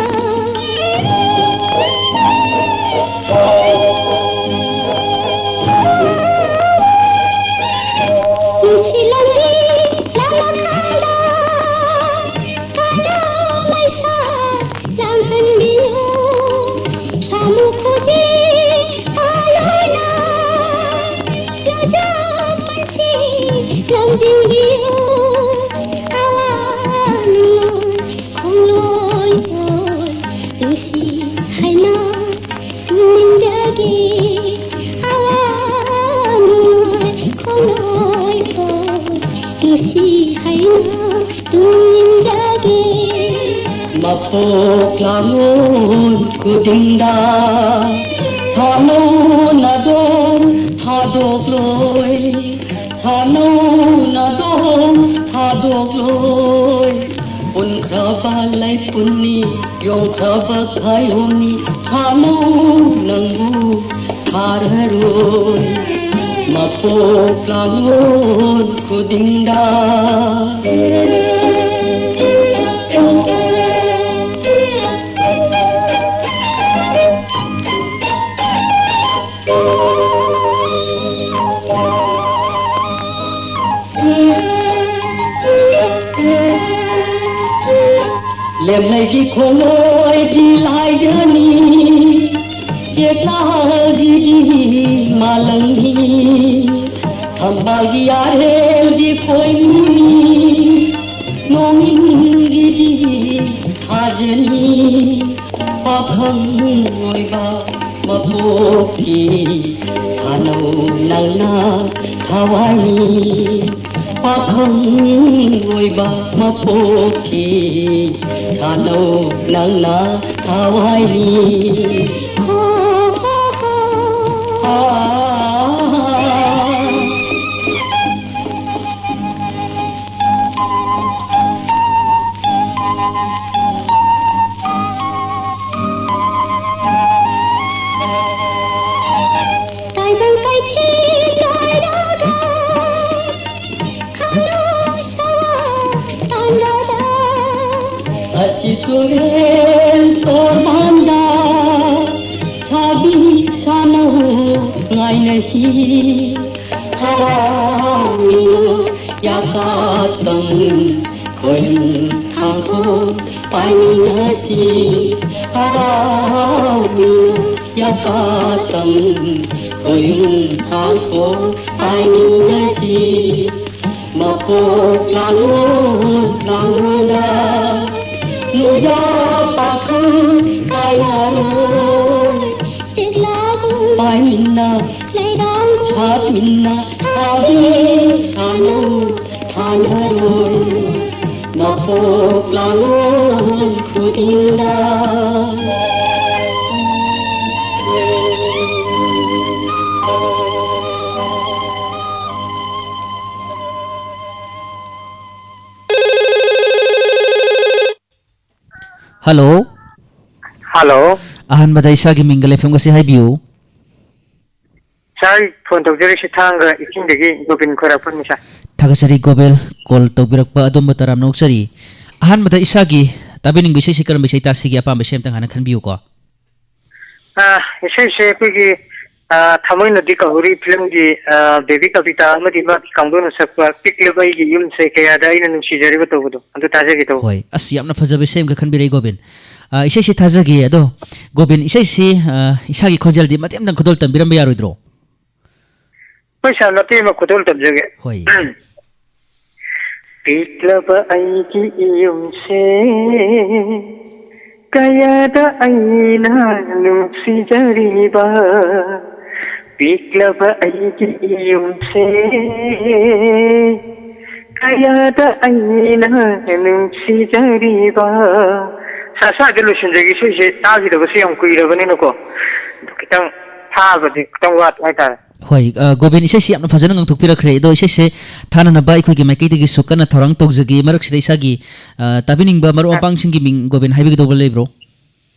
ꯅꯨꯡꯁꯤ ꯂꯝꯕꯤ ꯂꯝꯈꯥꯡꯗ ꯀꯥꯏꯅ ꯃꯩꯁꯥ ꯂꯥꯡꯍꯟꯕꯤꯌꯨ꯫ ꯁꯥꯃꯨ ꯈꯨꯖꯤꯟ ꯄꯥꯏꯔꯣꯏꯅ ꯂꯣꯖꯥ ꯄꯨꯟꯁꯤ ꯂꯝꯖꯤꯡꯕꯤꯌꯨ꯫ ꯑꯋꯥ ꯅꯨꯡꯉꯥꯏ ꯈꯣꯡꯂꯣꯏ ꯑꯣꯏ ꯅꯨꯡꯁꯤ ꯍꯥꯏꯅ ꯇꯨꯝꯅꯤꯡꯖꯒꯦ꯫ ꯑꯋꯥ ꯅꯨꯡꯉꯥꯏ ꯈꯣꯡꯂꯣꯏ ꯑꯣꯏ ꯅꯨꯡꯁꯤ ꯍꯥꯏꯅ ꯇꯨꯝꯅꯤꯡꯖꯒꯦ꯫ ꯃꯄꯣꯛ ꯂꯥꯡꯂꯣꯟ ꯈꯨꯗꯤꯡꯗ ꯁꯥꯟꯅꯧ ꯅꯥꯗꯣꯝ ꯊꯥꯗꯣꯛꯂꯣꯏ, ꯁꯥꯟꯅꯧ ꯅꯥꯗꯣꯝ ꯊꯥꯗꯣꯛꯂꯣꯏ꯫ ꯄꯨꯟꯈ꯭ꯔꯕ ꯂꯩꯄꯨꯟꯅꯤ, ꯌꯣꯡꯈ꯭ꯔꯕ ꯈꯥꯌꯣꯝꯅꯤ, ꯁꯥꯟꯅꯧ ꯅꯪꯕꯨ ꯊꯥꯔꯔꯣꯏ꯫ ꯃꯄꯣꯛ ꯂꯥꯡꯂꯣꯟ ꯈꯨꯗꯤꯡꯗ ꯂꯦꯝꯂꯩꯒꯤ ꯈꯣꯡꯂꯣꯏꯗꯤ ꯂꯥꯏꯖꯅꯤ, ꯆꯦꯛꯂꯥꯒꯤꯗꯤ ꯃꯥꯂꯪꯅꯤ, ꯊꯝꯕꯥꯜꯒꯤ ꯑꯔꯦꯜꯗꯤ ꯈꯣꯏꯃꯨꯅꯤ, ꯅꯣꯡꯏꯟꯒꯤꯗꯤ ꯊꯥꯖꯅꯤ꯫ ꯄꯥꯈꯪ ꯑꯣꯏꯕ ꯃꯄꯣꯛꯀꯤ ꯁꯥꯟꯅꯧ ꯅꯪꯅ ꯊꯋꯥꯏꯅꯤ꯫ ꯄꯥꯈꯪ ꯑꯣꯏꯕ ꯃꯄꯣꯛꯀꯤ ꯁꯥꯟꯅꯧ ꯅꯪꯅ ꯊꯋꯥꯏꯅꯤ꯫ ꯇꯥꯏꯕꯪ ꯀꯩꯊꯦꯜ ꯂꯣꯏꯔꯒ ꯈꯥꯂꯣ ꯁꯋꯥ ꯇꯥꯟꯅꯔ ꯑꯁꯤ ꯇꯨꯔꯦꯜ ꯇꯣꯔꯕꯥꯟꯗ ꯁꯥꯕꯤ ꯁꯥꯟꯅꯧ ꯉꯥꯏꯅꯁꯤ꯫ ꯍꯔꯥꯎꯃꯤꯅ ꯌꯥꯀꯥꯇꯪ ꯈꯣꯏꯌꯨꯝ ꯊꯥꯡꯈꯣ ꯄꯥꯏꯃꯤꯟꯅꯁꯤ꯫ ꯍꯔꯥꯎꯃꯤꯅ ꯌꯥꯀꯥꯇꯪ ꯈꯣꯏꯌꯨꯝ ꯊꯥꯡꯈꯣ ꯄꯥꯏꯃꯤꯟꯅꯁꯤ꯫ ꯃꯄꯣꯛ ꯂꯥꯡꯂꯣꯟ ꯂꯥꯡꯂꯣꯟꯗ ꯅꯨꯌꯥ ꯄꯥꯈꯪ ꯀꯥꯏꯅꯔꯣꯏ꯫ ꯆꯦꯛꯂꯥꯕꯨ ꯄꯥꯏꯃꯤꯟꯅ ꯂꯩꯔꯥꯡꯕꯨ ꯁꯥꯠꯃꯤꯟꯅ ꯁꯥꯕꯤ ꯁꯥꯅꯧ ꯊꯥꯅꯔꯣꯏ꯫ ꯃꯄꯣꯛ ꯂꯥꯡꯂꯣꯟ ꯍꯜꯂꯣ꯫ ꯍꯜꯂꯣ꯫ ꯑꯍꯥꯟꯕꯗ ꯏꯁꯥꯒꯤ ꯃꯤꯡꯒ ꯂꯩꯐꯝꯒꯁꯤ ꯍꯥꯏꯕꯤꯌꯨ꯫ ꯁꯥꯔ, ꯑꯩ ꯐꯣꯟ ꯇꯧꯖꯔꯤꯁꯤ ꯊꯥꯡꯒ ꯏꯁꯤꯡꯗꯒꯤ ꯒꯣꯕꯤꯟ ꯈꯣꯏꯔꯥꯛꯄꯝꯅꯤ, ꯁꯥꯔ꯫ ꯊꯥꯒꯠꯆꯔꯤ ꯒꯣꯕꯤꯟ, ꯀꯣꯜ ꯇꯧꯕꯤꯔꯛꯄ ꯑꯗꯣꯝꯕꯨ ꯇꯔꯥꯝꯅ ꯑꯣꯛꯆꯔꯤ꯫ ꯑꯍꯥꯟꯕꯗ ꯏꯁꯥꯒꯤ ꯇꯥꯕꯤꯅꯤꯡꯕ ꯏꯁꯩꯁꯤ ꯀꯔꯝꯕ ꯏꯁꯩ ꯇꯥꯁꯤꯒꯦ, ꯑꯄꯥꯝꯕ ꯏꯁꯩ ꯑꯝꯇꯪ ꯍꯥꯟꯅ ꯈꯟꯕꯤꯌꯨꯀꯣ꯫ ꯑꯥ, ꯏꯁꯩꯁꯦ ꯑꯩꯈꯣꯏꯒꯤ, ꯑꯥ, ꯊꯃꯣꯏꯅꯗꯤ ꯀꯧꯍꯧꯔꯤ ꯐꯤꯂꯝꯒꯤ, ꯑꯥ, ꯕꯦꯕꯤ ꯀꯕꯤꯇꯥ ꯑꯃꯗꯤ ꯃꯥꯒꯤ ꯀꯥꯡꯕꯨꯅ ꯁꯛꯄ ꯄꯤꯛꯂꯕ ꯑꯩꯒꯤ ꯌꯨꯝꯁꯦ ꯀꯌꯥꯗ ꯑꯩꯅ ꯅꯨꯡꯁꯤꯖꯔꯤꯕ ꯇꯧꯕꯗꯣ, ꯑꯗꯨ ꯇꯥꯖꯒꯦ ꯇꯧꯕ꯫ ꯍꯣꯏ, ꯑꯁ, ꯌꯥꯝꯅ ꯐꯖꯕ ꯏꯁꯩ ꯑꯃꯒ ꯈꯟꯕꯤꯔꯛꯏ ꯒꯣꯕꯤꯟ꯫ ꯑꯥ, ꯏꯁꯩꯁꯤ ꯊꯥꯖꯒꯦ꯫ ꯑꯗꯣ ꯒꯣꯕꯤꯟ, ꯏꯁꯩꯁꯤ, ꯑꯥ, ꯏꯁꯥꯒꯤ ꯈꯣꯟꯖꯦꯜꯗꯤ ꯃꯇꯦꯛ ꯑꯃꯇꯪ ꯈꯨꯗꯣꯜ ꯇꯝꯕꯤꯔꯝꯕ ꯌꯥꯔꯣꯏꯗ꯭ꯔꯣ? ꯍꯣꯏ ꯁꯥꯔ, ꯃꯇꯦꯛ ꯑꯃ ꯈꯨꯗꯣꯜ ꯇꯝꯖꯒꯦ꯫ ꯍꯣꯏ꯫ ꯄꯤꯛꯂꯕ ꯑꯩꯒꯤ ꯌꯨꯝꯁꯦ ꯀꯌꯥꯗ ꯑꯩꯅ ꯅꯨꯡꯁꯤꯖꯔꯤꯕ, ꯄꯤꯛꯂꯕ ꯑꯩꯒꯤ ꯌꯨꯝꯁꯦ ꯀꯌꯥꯗ ꯑꯩꯅ ꯅꯨꯡꯁꯤꯖꯔꯤꯕ꯫ ꯁꯥꯔ, ꯁ꯭ꯋꯥꯏꯗ ꯂꯣꯏꯁꯤꯟꯖꯒꯦ, ꯏꯁꯩꯁꯦ ꯇꯥꯈꯤꯗꯕꯁꯨ ꯌꯥꯝ ꯀꯨꯏꯔꯕꯅꯤꯅꯀꯣ, ꯑꯗꯨ ꯈꯤꯇꯪ ꯊꯥꯕꯗꯤ ꯈꯤꯇꯪ ꯋꯥꯠꯄ ꯍꯥꯏꯇꯥꯔꯦ꯫ ꯍꯣꯏ, ꯑ, ꯒꯣꯕꯤꯟ, ꯏꯁꯩꯁꯤ ꯌꯥꯝꯅ ꯐꯖꯅ ꯉꯥꯡꯊꯣꯛꯄꯤꯔꯛꯈ꯭ꯔꯦ꯫ ꯑꯗꯣ ꯏꯁꯩꯁꯦ ꯊꯥꯅꯅꯕ ꯑꯩꯈꯣꯏꯒꯤ ꯃꯥꯏꯀꯩꯗꯒꯤꯁꯨ ꯀꯟꯅ ꯊꯧꯔꯥꯡ ꯇꯧꯖꯒꯦ꯫ ꯃꯔꯛꯁꯤꯗ ꯏꯁꯥꯒꯤ, ꯑ, ꯇꯥꯕꯤꯅꯤꯡꯕ ꯃꯔꯨꯞ ꯃꯄꯥꯡꯁꯤꯡꯒꯤ ꯃꯤꯡ ꯒꯣꯕꯤꯟ ꯍꯥꯏꯕꯤꯒꯗꯧꯕ ꯂꯩꯕ꯭ꯔꯣ?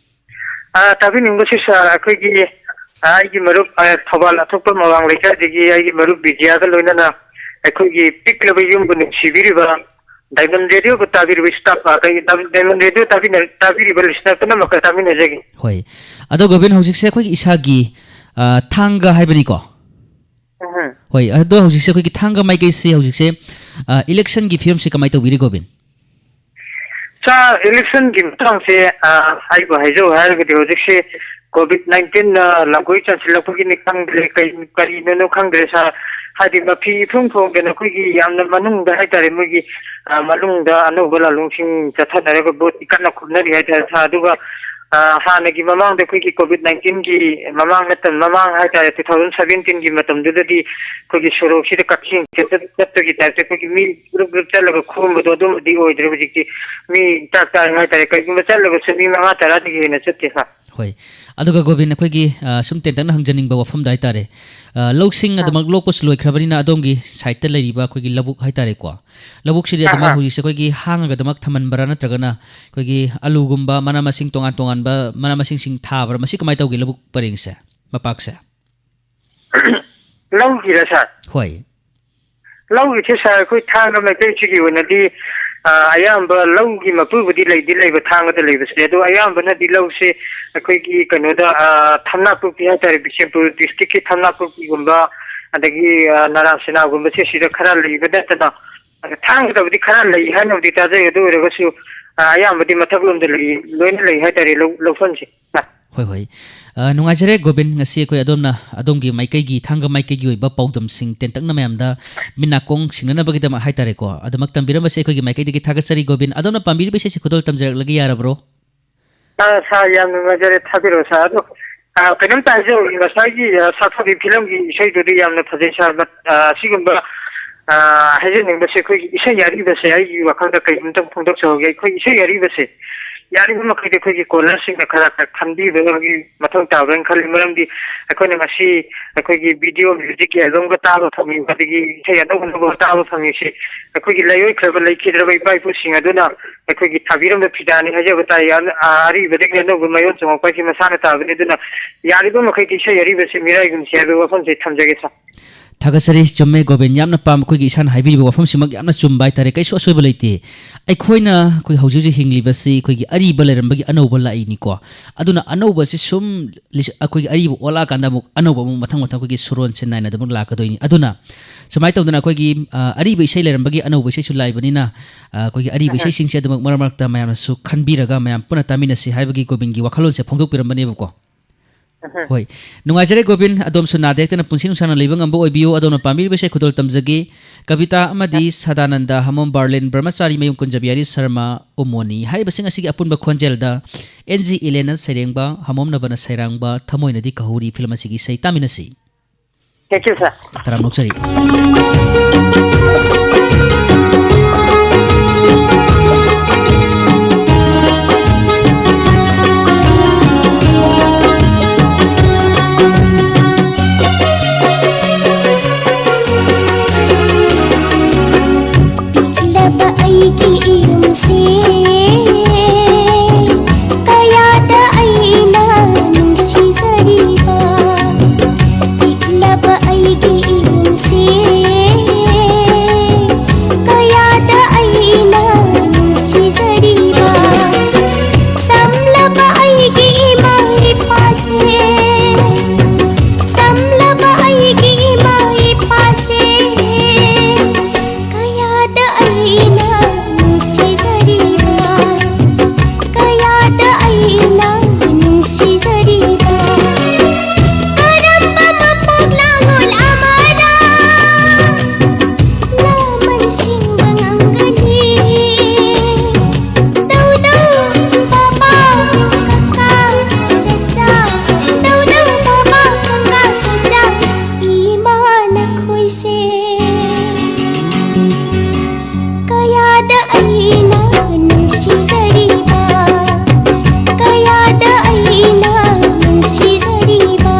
ꯑ, ꯇꯥꯕꯤꯅꯤꯡꯕꯁꯤ ꯁꯥꯔ, ꯑꯩꯈꯣꯏꯒꯤ, ꯑ, ꯑꯩꯒꯤ ꯃꯔꯨꯞ, ꯑ, ꯊꯧꯕꯥꯜ ꯑꯊꯣꯛꯄ ꯃꯃꯥꯡ ꯂꯩꯀꯥꯏꯗꯒꯤ ꯑꯩꯒꯤ ꯃꯔꯨꯞ ꯕꯤꯖꯤꯌꯥꯒ ꯂꯣꯏꯅꯅ ꯑꯩꯈꯣꯏꯒꯤ ꯄꯤꯛꯂꯕ ꯌꯨꯝꯕꯨ ꯅꯨꯡꯁꯤꯕꯤꯔꯤꯕ ꯗꯥꯏꯃꯟ ꯔꯦꯗꯤꯑꯣꯕꯨ ꯇꯥꯕꯤꯔꯤꯕ staff, ꯑ, ꯀꯩ, ꯗꯥꯏꯃꯟ ꯔꯦꯗꯤꯑꯣ ꯇꯥꯕꯤꯅ-, ꯇꯥꯕꯤꯔꯤꯕ listener ꯄꯨꯝꯅꯃꯛꯀ ꯇꯥꯃꯤꯟꯅꯖꯒꯦ꯫ ꯍꯣꯏ꯫ ꯑꯗꯣ ꯒꯣꯕꯤꯟ, ꯍꯧꯖꯤꯛꯁꯦ ꯑꯩꯈꯣꯏꯒꯤ ꯏꯁꯥꯒꯤ, ꯑ, ꯊꯥꯡꯒ ꯍꯥꯏꯕꯅꯤꯀꯣ? ꯎꯝ꯫ ꯍꯣꯏ, ꯑꯗꯣ ꯍꯧꯖꯤꯛꯁꯦ ꯑꯩꯈꯣꯏꯒꯤ ꯊꯥꯡꯒ ꯃꯥꯏꯀꯩꯁꯦ ꯍꯧꯖꯤꯛꯁꯦ, ꯑ, election ꯒꯤ ꯐꯤꯕꯝꯁꯦ ꯀꯃꯥꯏꯅ ꯇꯧꯕꯤꯔꯤ ꯒꯣꯕꯤꯟ? ꯁꯥꯔ, election ꯒꯤ ꯃꯇꯥꯡꯁꯦ, ꯑ, ꯑꯩꯕꯨ ꯍꯥꯏꯖꯧ ꯍꯥꯏꯔꯒꯗꯤ ꯍꯧꯖꯤꯛꯁꯦ COVID nineteen ꯅ ꯂꯝꯒꯣꯏ ꯆꯟꯁꯤꯜꯂꯛꯄꯒꯤꯅꯤ ꯈꯪꯗ꯭ꯔꯦ, ꯀꯩ, ꯀꯔꯤꯅꯣꯅꯣ ꯈꯪꯗ꯭ꯔꯦ ꯁꯥꯔ꯫ ꯍꯥꯏꯗꯤ ꯃꯐꯤ ꯏꯐꯣꯡ ꯐꯣꯡꯗꯅ ꯑꯩꯈꯣꯏꯒꯤ ꯌꯥꯝꯅ ꯃꯅꯨꯡꯗ ꯍꯥꯏꯇꯥꯔꯦ, ꯃꯣꯏꯒꯤ, ꯑ, ꯃꯅꯨꯡꯗ ꯑꯅꯧꯕ ꯂꯥꯂꯣꯡꯁꯤꯡ ꯆꯠꯊꯅꯔꯒ vote ꯀꯟꯅ ꯈꯣꯝꯅꯔꯤ ꯍꯥꯏꯇꯥꯔꯦ ꯁꯥꯔ꯫ ꯑꯗꯨꯒ ꯑ, ꯍꯥꯟꯅꯒꯤ ꯃꯃꯥꯡꯗ ꯑꯩꯈꯣꯏꯒꯤ COVID nineteenꯒꯤ ꯃꯃꯥꯡ ꯅꯠꯇꯕ, ꯃꯃꯥꯡ ꯍꯥꯏꯇꯥꯔꯦ, two thousand seventeenꯒꯤ ꯃꯇꯝꯗꯨꯗꯗꯤ ꯑꯩꯈꯣꯏꯒꯤ ꯁꯣꯔꯣꯛꯁꯤꯗ ꯀꯛꯆꯦꯡ ꯆꯠꯄ-, ꯆꯠꯄꯒꯤ typeꯇ ꯑꯩꯈꯣꯏꯒꯤ ꯃꯤ group group ꯆꯠꯂꯒ ꯈꯣꯝꯕꯗꯣ ꯑꯗꯨꯃꯗꯤ ꯑꯣꯏꯗ꯭ꯔꯦ꯫ ꯍꯧꯖꯤꯛꯇꯤ ꯃꯤ ꯆꯥꯛ ꯆꯥꯔꯤꯉꯩ ꯍꯥꯏꯇꯥꯔꯦ, ꯀꯩꯒꯨꯝꯕ ꯆꯠꯂꯒꯁꯨ ꯃꯤ ꯃꯉꯥ ꯇꯔꯥꯗꯒꯤ ꯍꯦꯟꯅ ꯆꯠꯇꯦ, ꯁꯥꯔ꯫ ꯍꯣꯏ꯫ ꯑꯗꯨꯒ ꯒꯣꯕꯤꯟ, ꯑꯩꯈꯣꯏꯒꯤ, ꯑ, ꯁꯨꯝ ꯇꯦꯟꯇꯛꯅ ꯍꯪꯖꯅꯤꯡꯕ ꯋꯥꯐꯝꯗ ꯍꯥꯏꯇꯥꯔꯦ, ꯑ, ꯂꯧꯁꯤꯡ ꯑꯥ꯫ ꯑꯗꯨꯃꯛ ꯂꯣꯛꯄꯁꯨ ꯂꯣꯏꯈ꯭ꯔꯕꯅꯤꯅ ꯑꯗꯣꯝꯒꯤ sideꯇ ꯂꯩꯔꯤꯕ ꯑꯩꯈꯣꯏꯒꯤ ꯂꯧꯕꯨꯛ ꯍꯥꯏꯇꯥꯔꯦꯀꯣ, ꯂꯧꯕꯨꯛꯁꯤꯗꯤ ꯑꯥ, ꯑꯗꯨꯃꯛ ꯑꯥ꯫ ꯍꯧꯖꯤꯛꯁꯦ ꯑꯩꯈꯣꯏꯒꯤ ꯍꯥꯡꯉꯒ ꯑꯗꯨꯃꯛ ꯊꯝꯍꯟꯕ꯭ꯔꯥ, ꯅꯠꯇ꯭ꯔꯒꯅ ꯑꯩꯈꯣꯏꯒꯤ ꯑꯂꯨꯒꯨꯝꯕ, ꯃꯅꯥ ꯃꯁꯤꯡ ꯇꯣꯉꯥꯟ ꯇꯣꯉꯥꯟꯕ ꯃꯅꯥ ꯃꯁꯤꯡꯁꯤꯡ ꯊꯥꯕ꯭ꯔꯥ? ꯃꯁꯤ ꯀꯃꯥꯏꯅ ꯇꯧꯒꯦ, ꯂꯧꯕꯨꯛ ꯄꯔꯦꯡꯁꯦ, ꯃꯄꯥꯛꯁꯦ? ꯂꯧꯒꯤꯔ, ꯁꯥꯔ? ꯍꯣꯏ꯫ ꯂꯧꯒꯤꯁꯦ, ꯁꯥꯔ, ꯑꯩꯈꯣꯏ ꯊꯥꯡꯒ ꯃꯩꯇꯩꯁꯤꯒꯤ ꯑꯣꯏꯅꯗꯤ, ꯑ, ꯑꯌꯥꯝꯕ ꯂꯧꯒꯤ ꯃꯄꯨꯕꯨꯗꯤ ꯂꯩꯗꯤ ꯂꯩꯕ, ꯊꯥꯡꯒꯗ ꯂꯩꯕꯁꯦ, ꯑꯗꯣ ꯑꯌꯥꯝꯕꯅꯗꯤ ꯂꯧꯁꯦ ꯑꯩꯈꯣꯏꯒꯤ ꯀꯩꯅꯣꯗ, ꯑ, ꯊꯝꯅꯥꯄꯣꯛꯄꯤ ꯍꯥꯏꯇꯥꯔꯦ, ꯕꯤꯁꯦꯝꯄꯨꯔ districtꯀꯤ ꯊꯝꯅꯥꯄꯣꯛꯄꯤꯒꯨꯝꯕ, ꯑꯗꯒꯤ, ꯑ, ꯅꯔꯥꯁꯤꯅꯥꯒꯨꯝꯕꯁꯦ ꯁꯤꯗ ꯈꯔ ꯂꯩꯕ ꯅꯠꯇꯅ, ꯑꯗ ꯊꯥꯡꯒꯗꯕꯨꯗꯤ ꯈꯔ ꯂꯩ ꯍꯥꯏꯅꯕꯨꯗꯤ ꯇꯥꯖꯩ, ꯑꯗꯨ ꯑꯣꯏꯔꯒꯁꯨ, ꯑ, ꯑꯌꯥꯝꯕꯗꯤ ꯃꯊꯛꯂꯣꯝꯗ ꯂꯩ, ꯂꯣꯏꯅ ꯂꯩ ꯍꯥꯏꯇꯥꯔꯦ, ꯂꯧ-, ꯂꯧꯐꯝꯁꯦ꯫ ꯍꯣꯏ, ꯍꯣꯏ꯫ ꯑ, ꯅꯨꯡꯉꯥꯏꯖꯔꯦ, ꯒꯣꯕꯤꯟ, ꯉꯁꯤ ꯑꯩꯈꯣꯏ ꯑꯗꯣꯝꯅ ꯑꯗꯣꯝꯒꯤ ꯃꯥꯏꯀꯩꯒꯤ, ꯊꯥꯡꯒ ꯃꯥꯏꯀꯩꯒꯤ ꯑꯣꯏꯕ ꯄꯥꯎꯗꯝꯁꯤꯡ ꯇꯦꯟꯇꯛꯅ ꯃꯌꯥꯝꯗ ꯃꯤꯠ ꯅꯥꯀꯣꯡ ꯁꯤꯡꯅꯅꯕꯒꯤꯗꯃꯛ ꯍꯥꯏꯇꯥꯔꯦꯀꯣ, ꯑꯗꯨꯃꯛ ꯇꯝꯕꯤꯔꯝꯕꯁꯦ ꯑꯩꯈꯣꯏꯒꯤ ꯃꯥꯏꯀꯩꯗꯒꯤ ꯊꯥꯒꯠꯆꯔꯤ, ꯒꯣꯕꯤꯟ꯫ ꯑꯗꯣꯝꯅ ꯄꯥꯝꯕꯤꯔꯤꯕ ꯏꯁꯩꯁꯦ ꯈꯨꯗꯣꯜ ꯇꯝꯖꯔꯛꯂꯒꯦ, ꯌꯥꯔꯕ꯭ꯔꯣ? ꯑ, ꯁꯥꯔ, ꯌꯥꯝ ꯅꯨꯡꯉꯥꯏꯖꯔꯦ, ꯊꯥꯕꯤꯔꯛꯑꯣ, ꯁꯥꯔ꯫ ꯑꯗꯣ, ꯑ, ꯀꯩꯅꯣꯝꯇ ꯍꯥꯏꯖꯍꯧꯒꯦ, ꯉꯁꯥꯏꯒꯤ, ꯑ, ꯁꯥꯐꯕꯤ ꯐꯤꯂꯝꯒꯤ ꯏꯁꯩꯗꯨꯗꯤ ꯌꯥꯝꯅ ꯐꯖꯩ, ꯁꯥꯔ꯫ ꯕꯠ, ꯑ, ꯁꯤꯒꯨꯝꯕ, ꯑ, ꯍꯥꯏꯖꯅꯤꯡꯕꯁꯦ, ꯑꯩꯈꯣꯏꯒꯤ ꯏꯁꯩ ꯑꯔꯤꯕꯁꯦ, ꯑꯩꯒꯤ ꯋꯥꯈꯜꯗ ꯀꯩꯒꯨꯝꯇ ꯐꯣꯡꯗꯣꯛꯆꯍꯧꯒꯦ, ꯑꯩꯈꯣꯏ ꯏꯁꯩ ꯑꯔꯤꯕꯁꯦ ꯌꯥꯔꯤꯕ ꯃꯈꯩꯗꯤ ꯑꯩꯈꯣꯏꯒꯤ caller ꯁꯤꯡꯅ ꯈꯔ ꯈꯔ ꯈꯟꯕꯤꯕꯒꯤ ꯃꯊꯧ ꯇꯥꯕ꯭ꯔꯅ ꯈꯜꯂꯤ꯫ ꯃꯔꯝꯗꯤ ꯑꯩꯈꯣꯏꯅ ꯉꯁꯤ ꯑꯩꯈꯣꯏꯒꯤ video musicꯀꯤ albumꯒ ꯇꯥꯕ ꯐꯪꯉꯤꯕ, ꯑꯗꯒꯤ ꯏꯁꯩ ꯑꯅꯧ ꯑꯅꯧꯕ ꯇꯥꯕ ꯐꯪꯉꯤꯁꯤ ꯑꯩꯈꯣꯏꯒꯤ ꯂꯩꯔꯣꯏꯈ꯭ꯔꯕ, ꯂꯩꯈꯤꯗ꯭ꯔꯕ ꯏꯄꯥ ꯏꯄꯨꯁꯤꯡ ꯑꯗꯨꯅ ꯑꯩꯈꯣꯏꯒꯤ ꯊꯥꯕꯤꯔꯝꯕ ꯐꯤꯗꯥꯅꯤ ꯍꯥꯏꯖꯕ ꯇꯥꯏ꯫ ꯑ-, ꯑ-, ꯑꯔꯤꯕꯗꯒꯤ ꯑꯅꯧꯕ ꯃꯌꯣꯟ ꯆꯣꯡꯉꯛꯄ ꯍꯥꯏꯁꯤ ꯃꯁꯥꯅ ꯇꯥꯕꯅꯤ꯫ ꯑꯗꯨꯅ ꯌꯥꯔꯤꯕ ꯃꯈꯩꯗꯤ ꯏꯁꯩ ꯑꯔꯤꯕꯁꯤ ꯃꯤꯔꯥꯏꯒꯨꯝꯁꯤ ꯍꯥꯏꯕ ꯋꯥꯐꯝꯁꯤ ꯊꯝꯖꯒꯦ, ꯁꯥꯔ꯫ ꯊꯥꯒꯠꯆꯔꯤ꯫ ꯆꯨꯝꯃꯦ, ꯒꯣꯕꯤꯟ, ꯌꯥꯝꯅ ꯄꯥꯝ-, ꯑꯩꯈꯣꯏꯒꯤ ꯏꯁꯥꯅ ꯍꯥꯏꯕꯤꯔꯤꯕ ꯋꯥꯐꯝꯁꯤꯃꯛ ꯌꯥꯝꯅ ꯆꯨꯝꯕ ꯍꯥꯏꯇꯥꯔꯦ꯫ ꯀꯩꯁꯨ ꯑꯁꯣꯏꯕ ꯂꯩꯇꯦ꯫ ꯑꯩꯈꯣꯏꯅ, ꯑꯩꯈꯣꯏ ꯍꯧꯖꯤꯛ ꯍꯧꯖꯤꯛ ꯍꯤꯡꯂꯤꯕꯁꯤ ꯑꯩꯈꯣꯏꯒꯤ ꯑꯔꯤꯕ ꯂꯩꯔꯝꯕꯒꯤ ꯑꯅꯧꯕ ꯂꯥꯛꯏꯅꯤꯀꯣ꯫ ꯑꯗꯨꯅ ꯑꯅꯧꯕꯁꯤ ꯁꯨꯝ ꯂꯤꯁ-, ꯑꯩꯈꯣꯏꯒꯤ ꯑꯔꯤꯕ ꯑꯣꯜꯂꯛꯑꯀꯥꯟꯗ ꯑꯃꯨꯛ ꯑꯅꯧꯕ ꯑꯃꯨꯛ ꯃꯊꯪ ꯃꯊꯪ ꯑꯩꯈꯣꯏꯒꯤ ꯁꯨꯔꯣꯟ ꯁꯤꯟ ꯅꯥꯏꯅ ꯑꯗꯨꯃꯛ ꯂꯥꯛꯀꯗꯣꯏꯅꯤ꯫ ꯑꯗꯨꯅ ꯁꯨꯃꯥꯏꯅ ꯇꯧꯗꯅ ꯑꯩꯈꯣꯏꯒꯤ, ꯑ, ꯑꯔꯤꯕ ꯏꯁꯩ ꯂꯩꯔꯝꯕꯒꯤ ꯑꯅꯧꯕ ꯏꯁꯩꯁꯨ ꯂꯥꯛꯏꯕꯅꯤꯅ, ꯑ, ꯑꯩꯈꯣꯏꯒꯤ ꯑꯔꯤꯕ ꯏꯁꯩꯁꯤꯡꯁꯦ ꯑꯗꯨꯃꯛ ꯃꯔꯛ ꯃꯔꯛꯇ ꯃꯌꯥꯝꯅꯁꯨ ꯈꯟꯕꯤꯔꯒ ꯃꯌꯥꯝ ꯄꯨꯟꯅ ꯇꯥꯃꯤꯟꯅꯁꯤ ꯍꯥꯏꯕꯒꯤ ꯒꯣꯕꯤꯟꯒꯤ ꯋꯥꯈꯜꯂꯣꯟꯁꯦ ꯐꯣꯡꯗꯣꯛꯄꯤꯔꯝꯕꯅꯦꯕꯀꯣ꯫ ꯍꯣꯏ꯫ ꯅꯨꯡꯉꯥꯏꯖꯔꯦ ꯒꯣꯕꯤꯟ, ꯑꯗꯣꯝꯁꯨ ꯅꯥꯗ ꯌꯦꯛꯇꯅ ꯄꯨꯟꯁꯤ ꯅꯨꯡꯁꯥꯡꯅ ꯂꯩꯕ ꯉꯝꯕ ꯑꯣꯏꯕꯤꯌꯨ꯫ ꯑꯗꯣꯝꯅ ꯄꯥꯝꯕꯤꯔꯤꯕꯁꯦ ꯈꯨꯗꯣꯜ ꯇꯝꯖꯒꯦ꯫ ꯀꯕꯤꯇꯥ ꯑꯃꯗꯤ ꯁꯗꯥꯅꯟꯗ ꯍꯃꯣꯝ ꯕꯥꯔꯂꯤꯟ ꯕ꯭ꯔꯍꯃꯆꯥꯔꯤ ꯃꯌꯨꯝ ꯀꯨꯟꯖꯕꯤꯍꯥꯔꯤ ꯁꯔꯃ ꯎꯃꯣꯅꯤ ꯍꯥꯏꯔꯤꯕꯁꯤꯡ ꯑꯁꯤꯒꯤ ꯑꯄꯨꯟꯕ ꯈꯣꯟꯖꯦꯜꯗ ꯑꯦꯟ ꯖꯤ ꯏꯂꯦꯟꯅ ꯁꯩꯔꯦꯡꯕ, ꯍꯃꯣꯝꯅꯕꯅ ꯁꯩꯔꯥꯡꯕ ꯊꯃꯣꯏꯅꯗꯤ ꯀꯍꯧꯔꯤ ꯐꯤꯂꯝ ꯑꯁꯤꯒꯤ ꯏꯁꯩ ꯇꯥꯃꯤꯟꯅꯁꯤ꯫ Thank you, sir. ꯇꯔꯥꯝꯅ ꯑꯣꯛꯆꯔꯤ꯫ ꯄꯤꯛꯂꯕ ꯑꯩꯒꯤ ꯏꯔꯨꯝꯁꯦ, ꯀꯌꯥꯗ ꯑꯩꯅ ꯅꯨꯡꯁꯤꯖꯔꯤꯕ꯫ ꯄꯤꯛꯂꯕ ꯑꯩꯒꯤ ꯏꯔꯨꯝꯁꯦ, ꯀꯌꯥꯗ ꯑꯩꯅ ꯅꯨꯡꯁꯤꯖꯔꯤꯕ꯫ ꯁꯝꯂꯕ ꯑꯩꯒꯤ ꯏꯃꯥ ꯏꯄꯥꯁꯦ, ꯁꯝꯂꯕ ꯑꯩꯒꯤ ꯏꯃꯥ ꯏꯄꯥꯁꯦ, ꯀꯌꯥꯗ ꯑꯩꯅ ꯅꯨꯡꯁꯤꯖꯔꯤꯕ, ꯀꯌꯥꯗ ꯑꯩꯅ ꯅꯨꯡꯁꯤꯖꯔꯤꯕ꯫ ꯀꯔꯝꯕ ꯃꯄꯣꯛ ꯂꯥꯡꯑꯣꯜ ꯑꯃꯗ ꯂꯥꯃꯟ ꯁꯤꯡꯕ ꯉꯝꯒꯅꯤ? ꯇꯧꯗꯧ ꯄꯥꯄꯥ ꯀꯀꯥ ꯆꯆꯥ, ꯇꯧꯗꯧ ꯄꯥꯄꯥ ꯀꯀꯥ ꯆꯆꯥ, ꯏꯃꯥ ꯅꯈꯣꯏꯁꯦ꯫ ꯀꯌꯥꯗ ꯑꯩꯅ ꯅꯨꯡꯁꯤꯖꯔꯤꯕ, ꯀꯌꯥꯗ ꯑꯩꯅ ꯅꯨꯡꯁꯤꯖꯔꯤꯕ꯫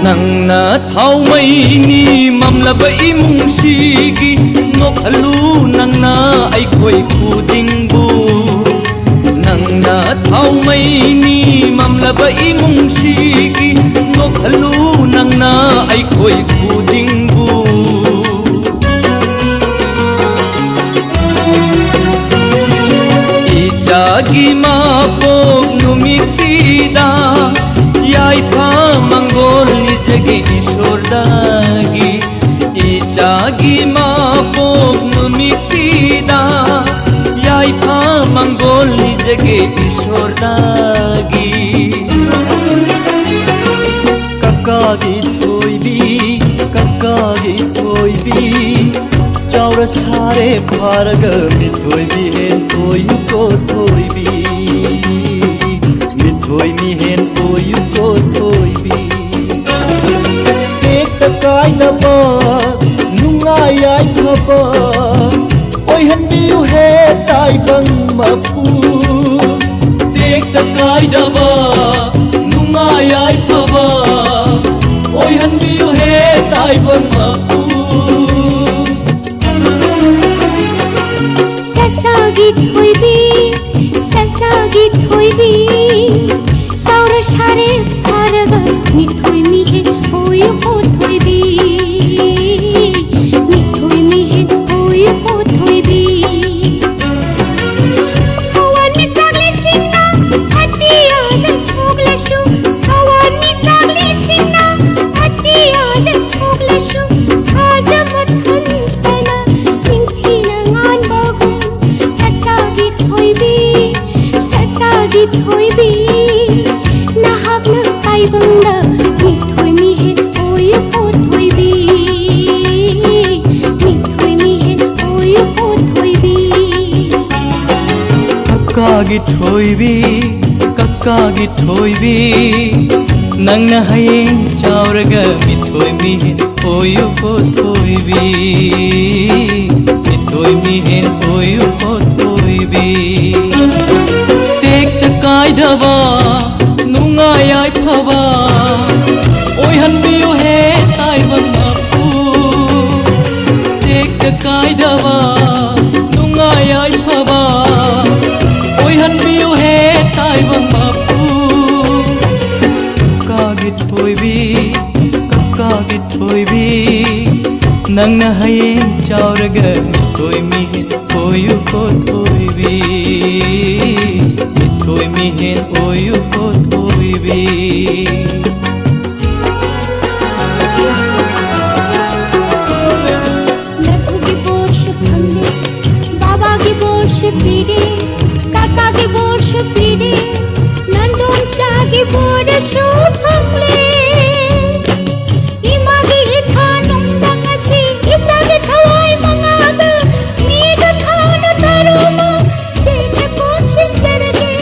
ꯅꯪꯅ ꯊꯥꯎꯃꯩꯅꯤ ꯃꯝꯂꯕ ꯏꯃꯨꯡꯁꯤꯒꯤ, ꯅꯣꯛꯍꯜꯂꯨ ꯅꯪꯅ ꯑꯩꯈꯣꯏ ꯈꯨꯗꯤꯡꯕꯨ, ꯅꯪꯅ ꯊꯥꯎꯃꯩꯅꯤ ꯃꯝꯂꯕ ꯏꯃꯨꯡꯁꯤꯒꯤ꯫ ꯅꯣꯛꯍꯜꯂꯨ ꯅꯪꯅ ꯑꯩꯈꯣꯏ ꯈꯨꯗꯤꯡꯕꯨ꯫ ꯏꯆꯥꯒꯤ ꯃꯄꯣꯛ ꯅꯨꯃꯤꯠꯁꯤꯗ ꯌꯥꯏꯐ ꯃꯪꯒꯣꯜ ꯅꯤꯖꯒꯦ ꯏꯁꯣꯔꯗꯒꯤ꯫ ꯏꯆꯥꯒꯤ ꯃꯄꯣꯛ ꯅꯨꯃꯤꯠꯁꯤꯗ ꯌꯥꯏꯐ ꯃꯪꯒꯣꯜ ꯅꯤꯖꯒꯦ ꯏꯁꯣꯔꯗꯒꯤ꯫ ꯀꯀꯥꯒꯤ ꯊꯣꯏꯕꯤ, ꯀꯀꯥꯒꯤ ꯊꯣꯏꯕꯤ, ꯆꯥꯎꯔ ꯁꯥꯔꯦ ꯐꯥꯔꯒ ꯃꯤꯊꯣꯏꯕꯤ ꯍꯦꯟ ꯑꯣꯏꯌꯨꯀꯣ ꯊꯣꯏꯕꯤ, ꯃꯤꯊꯣꯏ ꯃꯤꯍꯦꯟ ꯑꯣꯏꯌꯨꯀꯣ ꯊꯣꯏꯕꯤ꯫ ꯇꯦꯛꯇ ꯀꯥꯏꯗꯕ ꯅꯨꯡꯉꯥꯏ ꯌꯥꯏꯐꯕ ꯑꯣꯏꯍꯟꯕꯤꯌꯨ ꯍꯦ ꯇꯥꯏꯕꯪ ꯃꯄꯨ꯫ ꯇꯦꯛꯇ ꯀꯥꯏꯗꯕ ꯅꯨꯡꯉꯥꯏ ꯌꯥꯏꯐꯕ ꯑꯣꯏꯍꯟꯕꯤꯌꯨ ꯍꯦ ꯇꯥꯏꯕꯪ ꯃꯄꯨ꯫ ꯁꯁꯥꯒꯤ ꯊꯣꯏꯕꯤ, ꯁꯁꯥꯒꯤ ꯊꯣꯏꯕꯤ, ꯆꯥꯎꯔ ꯁꯥꯔꯦ ꯐꯥꯔꯒ ꯃꯤꯊꯣꯏ ꯃꯤꯍꯦꯟ ꯑꯣꯏꯌꯨꯀꯣ ꯊꯣꯏꯕꯤ, ꯃꯤꯊꯣꯏ ꯃꯤꯍꯦꯟ ꯑꯣꯏꯌꯨꯀꯣ ꯊꯣꯏꯕꯤ꯫ ꯊꯋꯥꯟꯃꯤꯆꯥꯛ ꯂꯤꯁꯤꯡꯅ ꯑꯇꯤꯌꯥꯗ ꯊꯣꯛꯂꯁꯨ, ꯊꯋꯥꯟꯃꯤꯆꯥꯛ ꯂꯤꯁꯤꯡꯅ ꯑꯇꯤꯌꯥꯗ ꯊꯣꯛꯂꯁꯨ, ꯊꯥꯖꯕ ꯊꯟꯗꯅ ꯅꯤꯡꯊꯤꯅ ꯉꯥꯟꯕꯒꯨꯝ, ꯁꯁꯥꯒꯤ ꯊꯣꯏꯕꯤ, ꯁꯁꯥꯒꯤ ꯊꯣꯏꯕꯤ, ꯅꯍꯥꯛꯅ ꯇꯥꯏꯕꯪꯗ ꯃꯤꯊꯣꯏ ꯃꯤꯍꯦꯟ ꯑꯣꯏꯌꯨꯀꯣ ꯊꯣꯏꯕꯤ, ꯃꯤꯊꯣꯏ ꯃꯤꯍꯦꯟ ꯑꯣꯏꯌꯨꯀꯣ ꯊꯣꯏꯕꯤ꯫ ꯀꯀꯥꯒꯤ ꯊꯣꯏꯕꯤ, ꯀꯀꯥꯒꯤ ꯊꯣꯏꯕꯤ, ꯅꯪꯅ ꯍꯌꯦꯡ ꯆꯥꯎꯔꯒ ꯃꯤꯊꯣꯏ ꯃꯤꯍꯦꯟ ꯑꯣꯏꯌꯨꯀꯣ ꯊꯣꯏꯕꯤ, ꯃꯤꯊꯣꯏ ꯃꯤꯍꯦꯟ ꯑꯣꯏꯌꯨꯀꯣ ꯊꯣꯏꯕꯤ꯫ ꯇꯦꯛꯇ ꯀꯥꯏꯗꯕ ꯅꯨꯡꯉꯥꯏ ꯌꯥꯏꯐꯕ ꯑꯣꯏꯍꯟꯕꯤꯌꯨ ꯍꯦ ꯇꯥꯏꯕꯪ ꯃꯄꯨ꯫ ꯇꯦꯛꯇ ꯀꯥꯏꯗꯕ ꯃꯄꯨ, ꯀꯀꯥꯒꯤ ꯊꯣꯏꯕꯤ, ꯀꯀꯥꯒꯤ ꯊꯣꯏꯕꯤ, ꯅꯪꯅ ꯍꯌꯦꯡ ꯆꯥꯎꯔꯒ ꯃꯤꯊꯣꯏ ꯃꯤꯍꯦꯟ ꯑꯣꯏꯌꯨꯀꯣ ꯊꯣꯏꯕꯤ, ꯃꯤꯊꯣꯏ ꯃꯤꯍꯦꯟ ꯑꯣꯏꯌꯨꯀꯣ ꯊꯣꯏꯕꯤ꯫ ꯅꯊꯨꯒꯤ ꯕꯣꯔꯁꯨ ꯐꯪꯂꯦ, ꯕꯥꯕꯥꯒꯤ ꯕꯣꯔꯁꯨ ꯄꯤꯔꯦ, ꯀꯀꯥꯒꯤ ꯕꯣꯔꯁꯨ ꯄꯤꯔꯦ, ꯅꯟꯗꯣꯝꯆꯥꯒꯤ ꯕꯣꯔꯁꯨ ꯐꯪꯂꯦ꯫ ꯏꯃꯥꯒꯤ ꯏꯊꯥ ꯅꯨꯡꯗꯪ ꯑꯁꯤ ꯏꯆꯥꯒꯤ ꯊꯋꯥꯏ ꯃꯉꯥꯗ ꯃꯤꯗ ꯊꯥꯅ ꯇꯔꯨꯃ ꯆꯦꯟꯅ ꯀꯣꯟꯁꯤꯟꯖꯔꯒꯦ,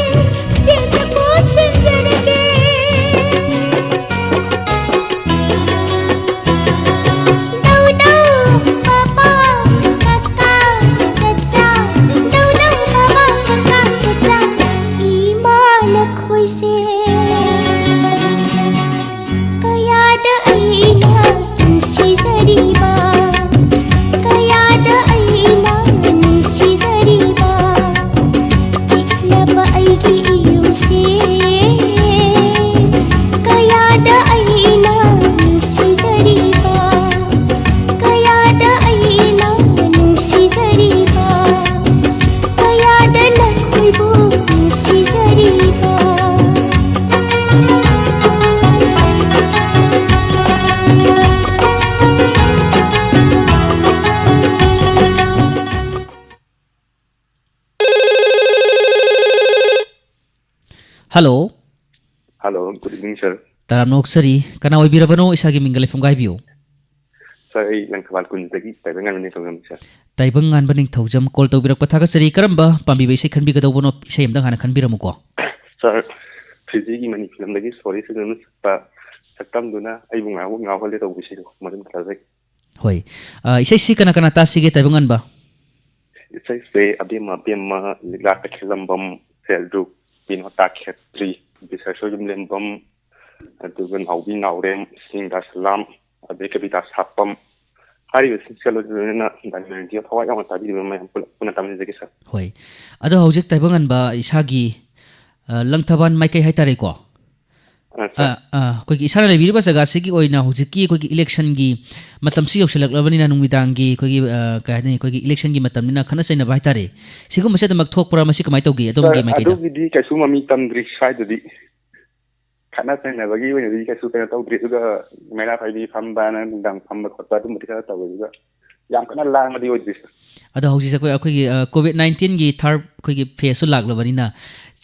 ꯆꯦꯟꯅ ꯀꯣꯟꯁꯤꯟꯖꯔꯒꯦ꯫ ꯗꯧ ꯗꯧ ꯄꯥꯄꯥ ꯀꯀꯥ ꯆꯆꯥ, ꯗꯧ ꯗꯧ ꯄꯥꯄꯥ ꯀꯀꯥ ꯆꯆꯥ, ꯏꯃꯥ ꯅꯈꯣꯏꯁꯦ ꯀꯌꯥꯗ ꯑꯩꯅ ꯅꯨꯡꯁꯤꯖꯔꯤꯕ, ꯀꯌꯥꯗ ꯑꯩꯅ ꯅꯨꯡꯁꯤꯖꯔꯤꯕ, ꯄꯤꯛꯂꯕ ꯑꯩꯒꯤ ꯏꯌꯨꯝꯁꯦ ꯀꯌꯥꯗ ꯑꯩꯅ ꯅꯨꯡꯁꯤꯖꯔꯤꯕ, ꯀꯌꯥꯗ ꯑꯩꯅ ꯅꯨꯡꯁꯤꯖꯔꯤꯕ, ꯀꯌꯥꯗ ꯅꯈꯣꯏꯕꯨ ꯅꯨꯡꯁꯤꯖꯔꯤꯕ꯫ Hello. Hello, good evening, sir. ꯇꯔꯥꯝꯅ ꯑꯣꯛꯆꯔꯤ꯫ ꯀꯅꯥ ꯑꯣꯏꯕꯤꯔꯕꯅꯣ? ꯏꯁꯥꯒꯤ ꯃꯤꯡꯒ ꯂꯩꯐꯝꯒ ꯍꯥꯏꯕꯤꯌꯨ꯫ Sir, ꯑꯩ ꯂꯪꯊꯕꯥꯜ ꯀꯨꯟꯗꯒꯤ ꯇꯥꯏꯕꯪꯉꯥꯟꯕ ꯅꯤꯡꯊꯧꯖꯝꯅꯤ, sir꯫ ꯇꯥꯏꯕꯪꯉꯥꯟꯕ ꯅꯤꯡꯊꯧꯖꯝ, call ꯇꯧꯕꯤꯔꯛꯄ ꯊꯥꯒꯠꯆꯔꯤ꯫ ꯀꯔꯝꯕ ꯄꯥꯝꯕꯤꯕ ꯏꯁꯩ ꯈꯟꯕꯤꯒꯗꯧꯕꯅꯣ? ꯏꯁꯩ ꯑꯝꯇꯪ ꯍꯥꯟꯅ ꯈꯟꯕꯤꯔꯝꯃꯨꯀꯣ꯫ Sir, ꯐꯤꯖꯤꯒꯤ ꯃꯅꯤ ꯐꯤꯂꯝꯗꯒꯤ ꯁꯣꯔꯤ ꯁꯤꯖꯟꯅ ꯁꯛꯄ ꯁꯛꯇꯝꯗꯨꯅ ꯑꯩꯕꯨ ꯉꯥꯎꯍꯧ-, ꯉꯥꯎꯍꯜꯂꯦ ꯇꯧꯕ ꯏꯁꯩꯗꯣ, ꯃꯗꯨꯝ ꯐꯖꯩ꯫ ꯍꯣꯏ꯫ ꯑ, ꯏꯁꯩꯁꯤ ꯀꯅꯥ ꯀꯅꯥ ꯇꯥꯁꯤꯒꯦ, ꯇꯥꯏꯕꯪꯉꯥꯟꯕ? ꯏꯁꯩꯁꯦ ꯑꯕꯦꯝꯃ ꯑꯕꯦꯝꯃ, ꯂꯤꯛꯂꯥ ꯀꯩꯊꯦꯜꯂꯝꯕꯝ, ꯁꯦꯜꯗ꯭ꯔꯨꯞ, ꯕꯤꯅꯣꯇꯥ ꯈꯦꯇ꯭ꯔꯤ, ꯕꯤꯁꯦꯁꯣꯔ ꯌꯨꯝꯂꯦꯝꯕꯝ, ꯑꯗꯨꯒ ꯅꯥꯎꯕꯤ ꯅꯥꯎꯔꯦꯝ, ꯁꯤꯡꯗꯥ ꯁꯂꯥꯝ, ꯑꯗꯩ ꯀꯕꯤꯇꯥ ꯁꯥꯄꯝ, ꯍꯥꯏꯔꯤꯕꯁꯤꯡꯁꯤꯒ ꯂꯣꯏꯅꯅ ꯗꯥꯏꯃꯟ ꯔꯦꯗꯤꯑꯣ ꯊꯋꯥꯏ ꯌꯥꯎꯅ ꯇꯥꯕꯤꯔꯤꯕ ꯃꯌꯥꯝ ꯄꯨꯂꯞ ꯄꯨꯟꯅ ꯇꯥꯃꯤꯟꯅꯖꯒꯦ, sir꯫ ꯍꯣꯏ꯫ ꯑꯗꯣ ꯍꯧꯖꯤꯛ ꯇꯥꯏꯕꯪꯉꯥꯟꯕ ꯏꯁꯥꯒꯤ ꯑ, ꯂꯪꯊꯕꯥꯜ ꯃꯥꯏꯀꯩ ꯍꯥꯏꯇꯥꯔꯦꯀꯣ꯫ ꯑ, ꯁꯥꯔ꯫ ꯑ, ꯑ, ꯑꯩꯈꯣꯏꯒꯤ ꯏꯁꯥꯅ ꯂꯩꯕꯤꯔꯤꯕ ꯖꯒꯥꯁꯤꯒꯤ ꯑꯣꯏꯅ ꯍꯧꯖꯤꯛꯀꯤ ꯑꯩꯈꯣꯏꯒꯤ ꯏꯂꯦꯛꯁꯟꯒꯤ ꯃꯇꯝꯁꯨ ꯌꯧꯁꯤꯜꯂꯛꯂꯕꯅꯤꯅ, ꯅꯨꯃꯤꯗꯥꯡꯒꯤ ꯑꯩꯈꯣꯏꯒꯤ, ꯑ, ꯀꯩ ꯍꯥꯏꯅꯤ, ꯑꯩꯈꯣꯏꯒꯤ ꯏꯂꯦꯛꯁꯟꯒꯤ ꯃꯇꯝꯅꯤꯅ ꯈꯠꯅ ꯆꯩꯅꯕ ꯍꯥꯏꯇꯥꯔꯦ, ꯁꯤꯒꯨꯝꯕꯁꯦ ꯑꯗꯨꯃꯛ ꯊꯣꯛꯄ꯭ꯔꯥ? ꯃꯁꯤ ꯀꯃꯥꯏꯅ ꯇꯧꯒꯦ ꯑꯗꯣꯝꯒꯤ ꯁꯥꯔ, ꯃꯥꯏꯀꯩꯗ? ꯑꯗꯨꯒꯤꯗꯤ ꯀꯩꯁꯨ ꯃꯃꯤ ꯇꯝꯗ꯭ꯔꯤ ꯁ꯭ꯋꯥꯏꯗꯗꯤ꯫ ꯈꯠꯅ ꯆꯩꯅꯕꯒꯤ ꯑꯣꯏꯅꯗꯤ ꯀꯩꯁꯨ ꯀꯩꯅꯣ ꯇꯧꯗ꯭ꯔꯤ꯫ ꯑꯗꯨꯒ ꯃꯩꯔꯥ ꯄꯥꯏꯕꯤ ꯐꯝꯕꯅ ꯅꯨꯡꯗꯥꯡ ꯐꯝꯕ ꯈꯣꯠꯄ ꯑꯗꯨꯝꯕꯗꯤ ꯈꯔ ꯇꯧꯋꯦ꯫ ꯑꯗꯨꯒ ꯌꯥꯝ ꯀꯟꯅ ꯂꯥꯡꯕꯗꯤ ꯑꯣꯏꯗ꯭ꯔꯤ, ꯁꯥꯔ꯫ ꯑꯗꯣ ꯍꯧꯖꯤꯛꯁꯦ ꯑꯩꯈꯣꯏ, ꯑꯩꯈꯣꯏꯒꯤ, ꯑ, ꯀꯣꯚꯤꯗ ꯅꯥꯏꯟꯇꯤꯟꯒꯤ ꯊꯥꯔꯠ ꯑꯩꯈꯣꯏꯒꯤ ꯐꯦꯁꯁꯨ ꯂꯥꯛꯂꯕꯅꯤꯅ,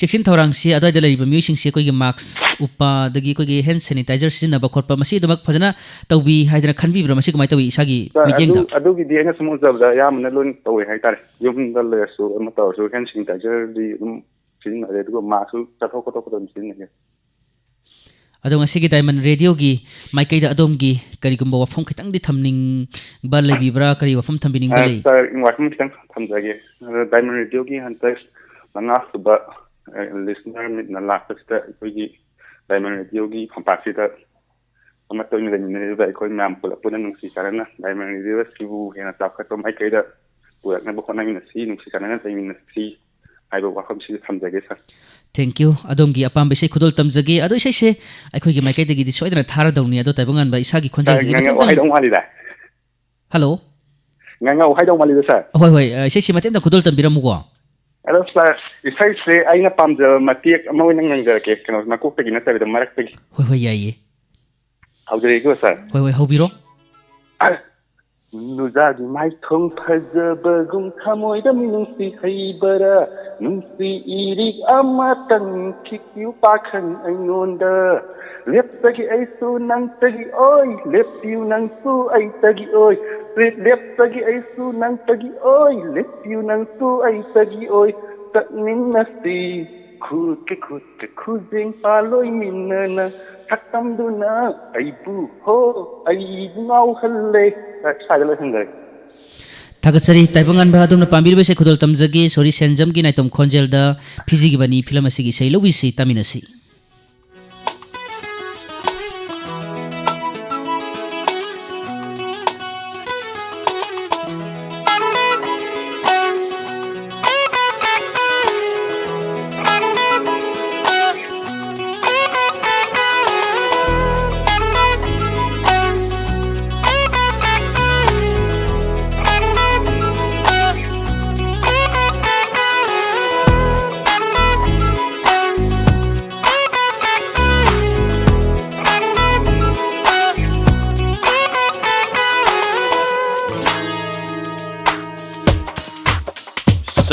ꯆꯦꯛꯁꯤꯟ ꯊꯧꯔꯥꯡꯁꯤ ꯑꯗ꯭ꯋꯥꯏꯗ ꯂꯩꯔꯤꯕ ꯃꯤꯑꯣꯏꯁꯤꯡꯁꯤ ꯑꯩꯈꯣꯏꯒꯤ ꯃꯥꯛꯁ ꯎꯞꯄ, ꯑꯗꯒꯤ ꯑꯩꯈꯣꯏꯒꯤ ꯍꯦꯟ ꯁꯦꯅꯤꯇꯥꯏꯖꯔ ꯁꯤꯖꯤꯟꯅꯕ ꯈꯣꯠꯄ, ꯃꯁꯤ ꯑꯗꯨꯃꯛ ꯐꯖꯅ ꯇꯧꯕꯤ ꯍꯥꯏꯗꯅ ꯈꯟꯕꯤꯕ꯭ꯔꯥ? ꯃꯁꯤ ꯀꯃꯥꯏꯅ ꯇꯧꯏ ꯏꯁꯥꯒꯤ ꯁꯥꯔ, ꯑꯗꯨ, ꯃꯤꯠꯌꯦꯡꯗ? ꯑꯗꯨꯒꯤꯗꯤ ꯑꯩꯅ ꯁꯨꯝ ꯎꯖꯕꯗ ꯑꯌꯥꯝꯕꯅ ꯂꯣꯏ ꯇꯧꯋꯦ ꯍꯥꯏꯇꯥꯔꯦ꯫ ꯌꯨꯝꯗ ꯂꯩꯔꯁꯨ ꯑꯃ ꯇꯧꯔꯁꯨ ꯍꯦꯟ ꯁꯦꯅꯤꯇꯥꯏꯖꯔꯗꯤ ꯑꯗꯨꯝ ꯁꯤꯖꯤꯟꯅꯔꯦ꯫ ꯑꯗꯨꯒ ꯃꯥꯛꯁꯁꯨ ꯆꯠꯊꯣꯛ ꯈꯣꯠꯇꯣꯛꯄꯗ ꯑꯗꯨꯝ ꯁꯤꯖꯤꯟꯅꯩ꯫ ꯑꯗꯣ ꯉꯁꯤꯒꯤ ꯗꯥꯏꯃꯟ ꯔꯦꯗꯤꯑꯣꯒꯤ ꯃꯥꯏꯀꯩꯗ ꯑꯗꯣꯝꯒꯤ ꯀꯔꯤꯒꯨꯝꯕ ꯋꯥꯐꯝ ꯈꯤꯇꯪꯗꯤ ꯊꯝꯅꯤꯡꯕ ꯂꯩꯕꯤꯕ꯭ꯔꯥ? ꯀꯔꯤ ꯋꯥꯐꯝ ꯊꯝꯕꯤꯅꯤꯡꯕ ꯑ, ꯂꯩ? ꯁꯥꯔ, ꯋꯥꯐꯝ ꯈꯤꯇꯪ ꯊꯝꯖꯒꯦ꯫ ꯑ, ꯗꯥꯏꯃꯟ ꯔꯦꯗꯤꯑꯣꯒꯤ ꯍꯟꯗꯛ ꯃꯉꯥꯁꯨꯕ, ꯑ, ꯂꯤꯁꯅꯔ ꯃꯤꯠꯅ ꯂꯥꯛꯄꯁꯤꯗ ꯑꯩꯈꯣꯏꯒꯤ ꯗꯥꯏꯃꯟ ꯔꯦꯗꯤꯑꯣꯒꯤ ꯐꯝꯄꯥꯛꯁꯤꯗ ꯑꯃꯠꯇ ꯑꯣꯏꯅ ꯂꯩꯃꯤꯟꯅꯔꯤꯕ ꯑꯩꯈꯣꯏ ꯃꯌꯥꯝ ꯄꯨꯂꯞ ꯄꯨꯟꯅ ꯅꯨꯡꯁꯤ ꯆꯥꯟꯅꯅ ꯗꯥꯏꯃꯟ ꯔꯦꯗꯤꯑꯣ ꯑꯁꯤꯕꯨ ꯍꯦꯟꯅ ꯆꯥꯎꯈꯠꯄ ꯃꯥꯏꯀꯩꯗ ꯄꯨꯔꯛꯅꯕ ꯍꯣꯠꯅꯃꯤꯟꯅꯁꯤ, ꯅꯨꯡꯁꯤ ꯆꯥꯟꯅꯅ ꯂꯩꯃꯤꯟꯅꯁꯤ ꯍꯥꯏꯕ ꯋꯥꯐꯝꯁꯤ ꯊꯝꯖꯒꯦ, ꯁꯥꯔ꯫ Thank you꯫ ꯑꯗꯣꯝꯒꯤ ꯑꯄꯥꯝꯕ ꯏꯁꯩ ꯈꯨꯗꯣꯜ ꯇꯝꯖꯒꯦ꯫ ꯑꯗꯣ ꯏꯁꯩꯁꯦ ꯑꯩꯈꯣꯏꯒꯤ ꯃꯥꯏꯀꯩꯗꯒꯤꯗꯤ ꯁꯣꯏꯗꯅ ꯊꯥꯔꯗꯧꯅꯤ꯫ ꯑꯗꯣ ꯇꯥꯏꯕꯪꯉꯥꯟꯕ ꯏꯁꯥꯒꯤ ꯁꯥꯔ, ꯈꯣꯟꯖꯦꯜꯗꯒꯤ ꯉꯥꯡꯉꯛꯑꯣ ꯃꯇꯦꯛꯇꯪ ꯍꯥꯏꯗꯧ ꯃꯥꯜꯂꯤꯗ꯫ ꯍꯜꯂꯣ꯫ ꯉꯥꯡꯉꯛꯑꯣ ꯍꯥꯏꯗꯧ ꯃꯥꯜꯂꯤꯗ, ꯁꯥꯔ꯫ ꯍꯣꯏ, ꯍꯣꯏ, ꯑ, ꯏꯁꯩꯁꯤ ꯃꯇꯦꯛ ꯑꯃꯇ ꯈꯨꯗꯣꯜ ꯇꯝꯕꯤꯔꯝꯃꯨꯀꯣ꯫ ꯑꯗꯣ, ꯁꯥꯔ, ꯏꯁꯩꯁꯦ ꯑꯩꯅ ꯄꯥꯝꯖꯕ ꯃꯇꯦꯛ ꯑꯃ ꯑꯣꯏꯅ ꯉꯪꯖꯔꯛꯀꯦ, ꯀꯩꯅꯣ, ꯃꯀꯣꯛꯇꯒꯤ ꯅꯠꯇꯕꯤꯗ ꯃꯔꯛꯇꯒꯤ꯫ ꯍꯣꯏ, ꯍꯣꯏ, ꯌꯥꯏꯌꯦ꯫ ꯍꯧꯖꯔꯒꯦꯀꯣ, ꯁꯥꯔ꯫ ꯍꯣꯏ, ꯍꯣꯏ, ꯍꯧꯕꯤꯔꯣ꯫ ꯅꯨꯖꯥꯒꯤ ꯃꯥꯏꯊꯣꯡ ꯐꯖꯕꯒꯨꯝ ꯊꯃꯣꯏꯗ ꯃꯤꯅꯨꯡꯁꯤ ꯍꯩꯕꯔꯥ? ꯅꯨꯡꯁꯤ ꯏꯔꯤꯛ ꯑꯃꯇꯪ ꯈꯤꯛꯄꯤꯌꯨ ꯄꯥꯈꯪ ꯑꯩꯉꯣꯟꯗ꯫ ꯂꯦꯞꯆꯒꯦ ꯑꯩꯁꯨ ꯅꯪꯇꯒꯤ ꯑꯣꯏ, ꯂꯦꯞꯄꯤꯌꯨ ꯅꯪꯁꯨ ꯑꯩꯇꯒꯤ ꯑꯣꯏ꯫ ꯂꯦꯞꯆꯒꯦ ꯑꯩꯁꯨ ꯅꯪꯇꯒꯤ ꯑꯣꯏ, ꯂꯦꯞꯄꯤꯌꯨ ꯅꯪꯁꯨ ꯑꯩꯇꯒꯤ ꯑꯣꯏ꯫ ꯆꯠꯃꯤꯟꯅꯁꯤ ꯈꯨꯠꯀ ꯈꯨꯠꯀ ꯈꯨꯖꯦꯡ ꯄꯥꯜꯂꯣꯏꯃꯤꯟꯅꯅ ꯁꯛꯇꯝꯗꯨꯅ ꯑꯩꯕꯨ ꯍꯣ ꯑꯩꯕꯨ ꯉꯥꯎꯍꯜꯂꯦ꯫ ꯁ꯭ꯋꯥꯏꯗ ꯂꯣꯏꯁꯤꯟꯖꯔꯒꯦ꯫ ꯊꯥꯒꯠꯆꯔꯤ꯫ ꯇꯥꯏꯕꯪꯉꯥꯟꯕ ꯑꯗꯣꯝꯅ ꯄꯥꯝꯕꯤꯔꯤꯕ ꯏꯁꯩ ꯈꯨꯗꯣꯜ ꯇꯝꯖꯒꯦ꯫ ꯁꯣꯔꯤ ꯁꯦꯟꯖꯝꯒꯤ ꯅꯥꯏꯇꯣꯝ ꯈꯣꯟꯖꯦꯜꯗ ꯐꯤꯖꯤꯒꯤ ꯕꯥꯅꯤ ꯐꯤꯂꯝ ꯑꯁꯤꯒꯤ ꯏꯁꯩ ꯂꯧꯕꯤꯁꯤ, ꯇꯥꯃꯤꯟꯅꯁꯤ꯫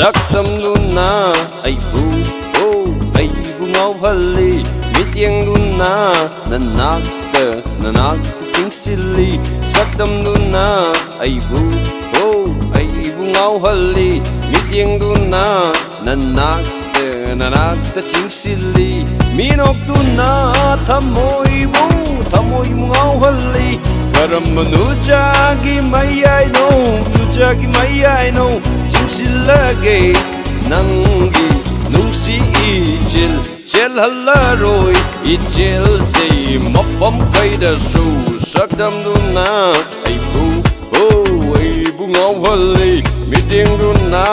ꯁꯛꯇꯝꯗꯨꯅ ꯑꯩꯕꯨ, ꯑꯣ, ꯑꯩꯕꯨ ꯉꯥꯎꯍꯜꯂꯤ꯫ ꯃꯤꯠꯌꯦꯡꯗꯨꯅ ꯅꯅꯥꯛꯇ, ꯅꯅꯥꯛꯇ ꯆꯤꯡꯁꯤꯜꯂꯤ꯫ ꯁꯛꯇꯝꯗꯨꯅ ꯑꯩꯕꯨ, ꯑꯣ, ꯑꯩꯕꯨ ꯉꯥꯎꯍꯜꯂꯤ꯫ ꯃꯤꯠꯌꯦꯡꯗꯨꯅ ꯅꯅꯥꯛꯇ, ꯅꯅꯥꯛꯇ ꯆꯤꯡꯁꯤꯜꯂꯤ꯫ ꯃꯤꯅꯣꯛꯇꯨꯅ ꯊꯃꯣꯏꯕꯨ, ꯊꯃꯣꯏꯕꯨ ꯉꯥꯎꯍꯜꯂꯤ꯫ ꯀꯔꯝꯕ ꯅꯨꯖꯥꯒꯤ ꯃꯌꯥꯏꯅꯣ, ꯅꯨꯖꯥꯒꯤ ꯃꯌꯥꯏꯅꯣ? ꯆꯤꯡꯁꯤꯜꯂꯒꯦ ꯅꯪꯒꯤ ꯅꯨꯡꯁꯤ ꯏꯆꯦꯜ꯫ ꯆꯦꯜꯍꯜꯂꯔꯣꯏ ꯏꯆꯦꯜꯁꯦ ꯃꯐꯝ ꯀꯩꯗꯁꯨ꯫ ꯁꯛꯇꯝꯗꯨꯅ ꯑꯩꯕꯨ, ꯑꯣ, ꯑꯩꯕꯨ ꯉꯥꯎꯍꯜꯂꯤ꯫ ꯃꯤꯠꯌꯦꯡꯗꯨꯅ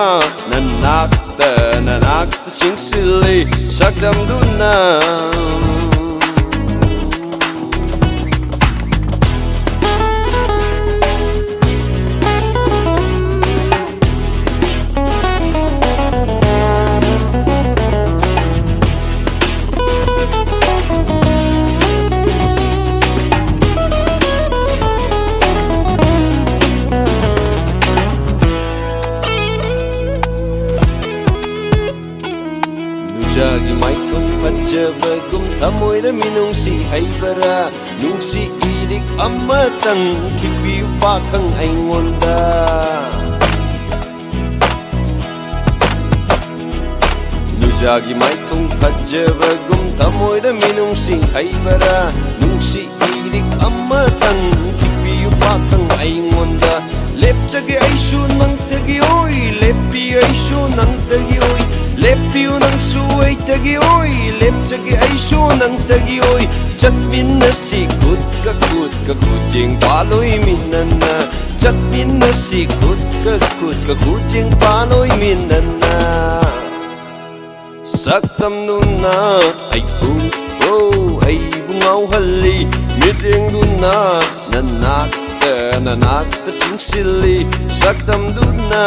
ꯅꯅꯥꯛꯇ, ꯅꯅꯥꯛꯇ ꯆꯤꯡꯁꯤꯜꯂꯤ꯫ ꯁꯛꯇꯝꯗꯨꯅ ꯅꯨꯡꯖꯥꯒꯤ ꯃꯥꯏꯊꯣꯡ ꯐꯖꯕꯒꯨꯝ ꯊꯃꯣꯏꯗ ꯃꯤꯅꯨꯡꯁꯤ ꯍꯩꯕꯔꯥ? ꯅꯨꯡꯁꯤ ꯏꯔꯤꯛ ꯑꯃꯇꯪ ꯈꯤꯛꯄꯤꯌꯨ ꯄꯥꯈꯪ ꯑꯩꯉꯣꯟꯗ꯫ ꯅꯨꯡꯖꯥꯒꯤ ꯃꯥꯏꯊꯣꯡ ꯐꯖꯕꯒꯨꯝ ꯊꯃꯣꯏꯗ ꯃꯤꯅꯨꯡꯁꯤ ꯍꯩꯕꯔꯥ? ꯅꯨꯡꯁꯤ ꯏꯔꯤꯛ ꯑꯃꯇꯪ ꯈꯤꯛꯄꯤꯌꯨ ꯄꯥꯈꯪ ꯑꯩꯉꯣꯟꯗ꯫ ꯂꯦꯞꯆꯒꯦ ꯑꯩꯁꯨ ꯅꯪꯇꯒꯤ ꯑꯣꯏ, ꯂꯦꯞꯄꯤꯌꯨ ꯑꯩꯁꯨ ꯅꯪꯇꯒꯤ ꯑꯣꯏ, ꯂꯦꯞꯄꯤꯌꯨ ꯅꯪꯁꯨ ꯑꯩꯇꯒꯤ ꯑꯣꯏ, ꯂꯦꯞꯆꯒꯦ ꯑꯩꯁꯨ ꯅꯪꯇꯒꯤ ꯑꯣꯏ꯫ ꯆꯠꯃꯤꯟꯅꯁꯤ ꯈꯨꯠꯀ ꯈꯨꯠꯀ ꯈꯨꯠꯌꯦꯡ ꯄꯥꯜꯂꯣꯏꯃꯤꯟꯅꯅ, ꯆꯠꯃꯤꯟꯅꯁꯤ ꯈꯨꯠꯀ ꯈꯨꯠꯀ ꯈꯨꯠꯌꯦꯡ ꯄꯥꯜꯂꯣꯏꯃꯤꯟꯅꯅ꯫ ꯁꯛꯇꯝꯗꯨꯅ ꯑꯩꯕꯨ, ꯑꯣ, ꯑꯩꯕꯨ ꯉꯥꯎꯍꯜꯂꯤ꯫ ꯃꯤꯠꯌꯦꯡꯗꯨꯅ ꯅꯅꯥꯛꯇ, ꯅꯅꯥꯛꯇ ꯆꯤꯡꯁꯤꯜꯂꯤ꯫ ꯁꯛꯇꯝꯗꯨꯅ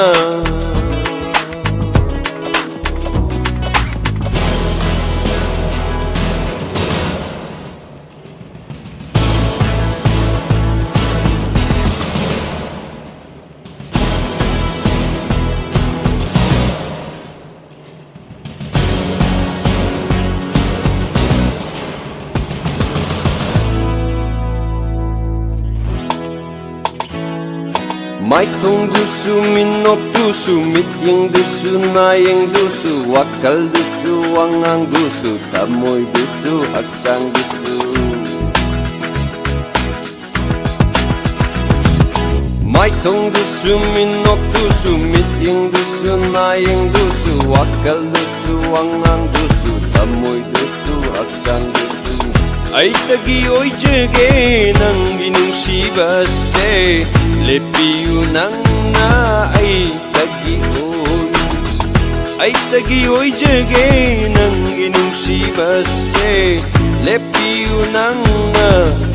ꯃꯥꯏꯊꯣꯡꯗꯨꯁꯨ, ꯃꯤꯅꯣꯛꯇꯨꯁꯨ, ꯃꯤꯠꯌꯦꯡꯗꯨꯁꯨ, ꯅꯥꯌꯦꯡꯗꯨꯁꯨ, ꯋꯥꯈꯜꯗꯨꯁꯨ, ꯋꯥꯉꯥꯡꯗꯨꯁꯨ, ꯊꯃꯣꯏꯗꯨꯁꯨ, ꯍꯛꯆꯥꯡꯗꯨꯁꯨ꯫ ꯃꯥꯏꯊꯣꯡꯗꯨꯁꯨ, ꯃꯤꯅꯣꯛꯇꯨꯁꯨ, ꯃꯤꯠꯌꯦꯡꯗꯨꯁꯨ, ꯅꯥꯌꯦꯡꯗꯨꯁꯨ, ꯋꯥꯈꯜꯗꯨꯁꯨ, ꯋꯥꯉꯥꯡꯗꯨꯁꯨ, ꯊꯃꯣꯏꯗꯨꯁꯨ, ꯍꯛꯆꯥꯡꯗꯨꯁꯨ꯫ ꯑꯩꯇꯒꯤ ꯑꯣꯏꯖꯒꯦ ꯅꯪꯒꯤ ꯅꯨꯡꯁꯤꯕꯁꯦ, ꯂꯦꯞꯄꯤꯌꯨ ꯅꯪꯅ ꯑꯩꯇꯒꯤ ꯑꯣꯏ꯫ ꯑꯩꯇꯒꯤ ꯑꯣꯏꯖꯒꯦ ꯅꯪꯒꯤ ꯅꯨꯡꯁꯤꯕꯁꯦ, ꯂꯦꯞꯄꯤꯌꯨ ꯅꯪꯅ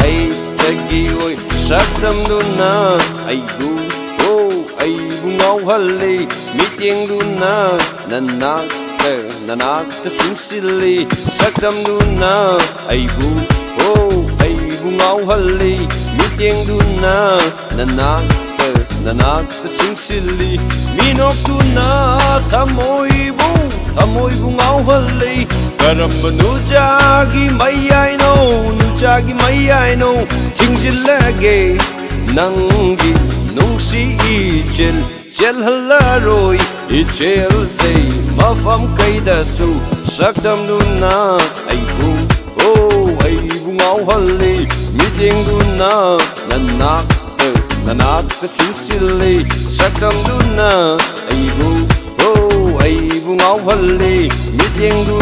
ꯑꯩꯇꯒꯤ ꯑꯣꯏ꯫ ꯁꯛꯇꯝꯗꯨꯅ ꯑꯩꯕꯨ, ꯑꯣ, ꯑꯩꯕꯨ ꯉꯥꯎꯍꯜꯂꯤ, ꯃꯤꯠꯌꯦꯡꯗꯨꯅ ꯅꯅꯥꯛꯇ, ꯅꯅꯥꯛꯇ ꯆꯪꯁꯤꯜꯂꯤ꯫ ꯁꯛꯇꯝꯗꯨꯅ ꯑꯩꯕꯨ, ꯑꯣ, ꯑꯩꯕꯨ ꯉꯥꯎꯍꯜꯂꯤ, ꯃꯤꯠꯌꯦꯡꯗꯨꯅ ꯅꯅꯥꯛꯇ, ꯅꯅꯥꯛꯇ ꯆꯪꯁꯤꯜꯂꯤ꯫ ꯃꯤꯅꯣꯛꯇꯨꯅ ꯊꯃꯣꯏꯕꯨ, ꯊꯃꯣꯏꯕꯨ ꯉꯥꯎꯍꯜꯂꯤ꯫ ꯀꯔꯝꯕ ꯅꯨꯡꯖꯥꯒꯤ ꯃꯌꯥꯏꯅꯣ, ꯅꯨꯡꯖꯥꯒꯤ ꯃꯌꯥꯏꯅꯣ ꯊꯤꯡꯖꯤꯜꯂꯒꯦ ꯅꯪꯒꯤ ꯅꯨꯡꯁꯤ ꯏꯆꯦꯜ꯫ ꯆꯦꯜꯍꯜꯂꯔꯣꯏ ꯏꯆꯦꯜꯁꯦ ꯃꯐꯝ ꯀꯩꯗꯁꯨ꯫ ꯁꯛꯇꯝꯗꯨꯅ ꯑꯩꯕꯨ, ꯑꯣ, ꯑꯩꯕꯨ ꯉꯥꯎꯍꯜꯂꯤ, ꯃꯤꯠꯌꯦꯡꯗꯨꯅ ꯅꯅꯥꯛꯇ, ꯅꯅꯥꯛꯇ ꯆꯤꯡꯁꯤꯜꯂꯤ꯫ ꯁꯛꯇꯝꯗꯨꯅ ꯑꯩꯕꯨ, ꯑꯣ, ꯑꯩꯕꯨ ꯉꯥꯎꯍꯜꯂꯤ, ꯃꯤꯠꯌꯦꯡꯗꯨ꯫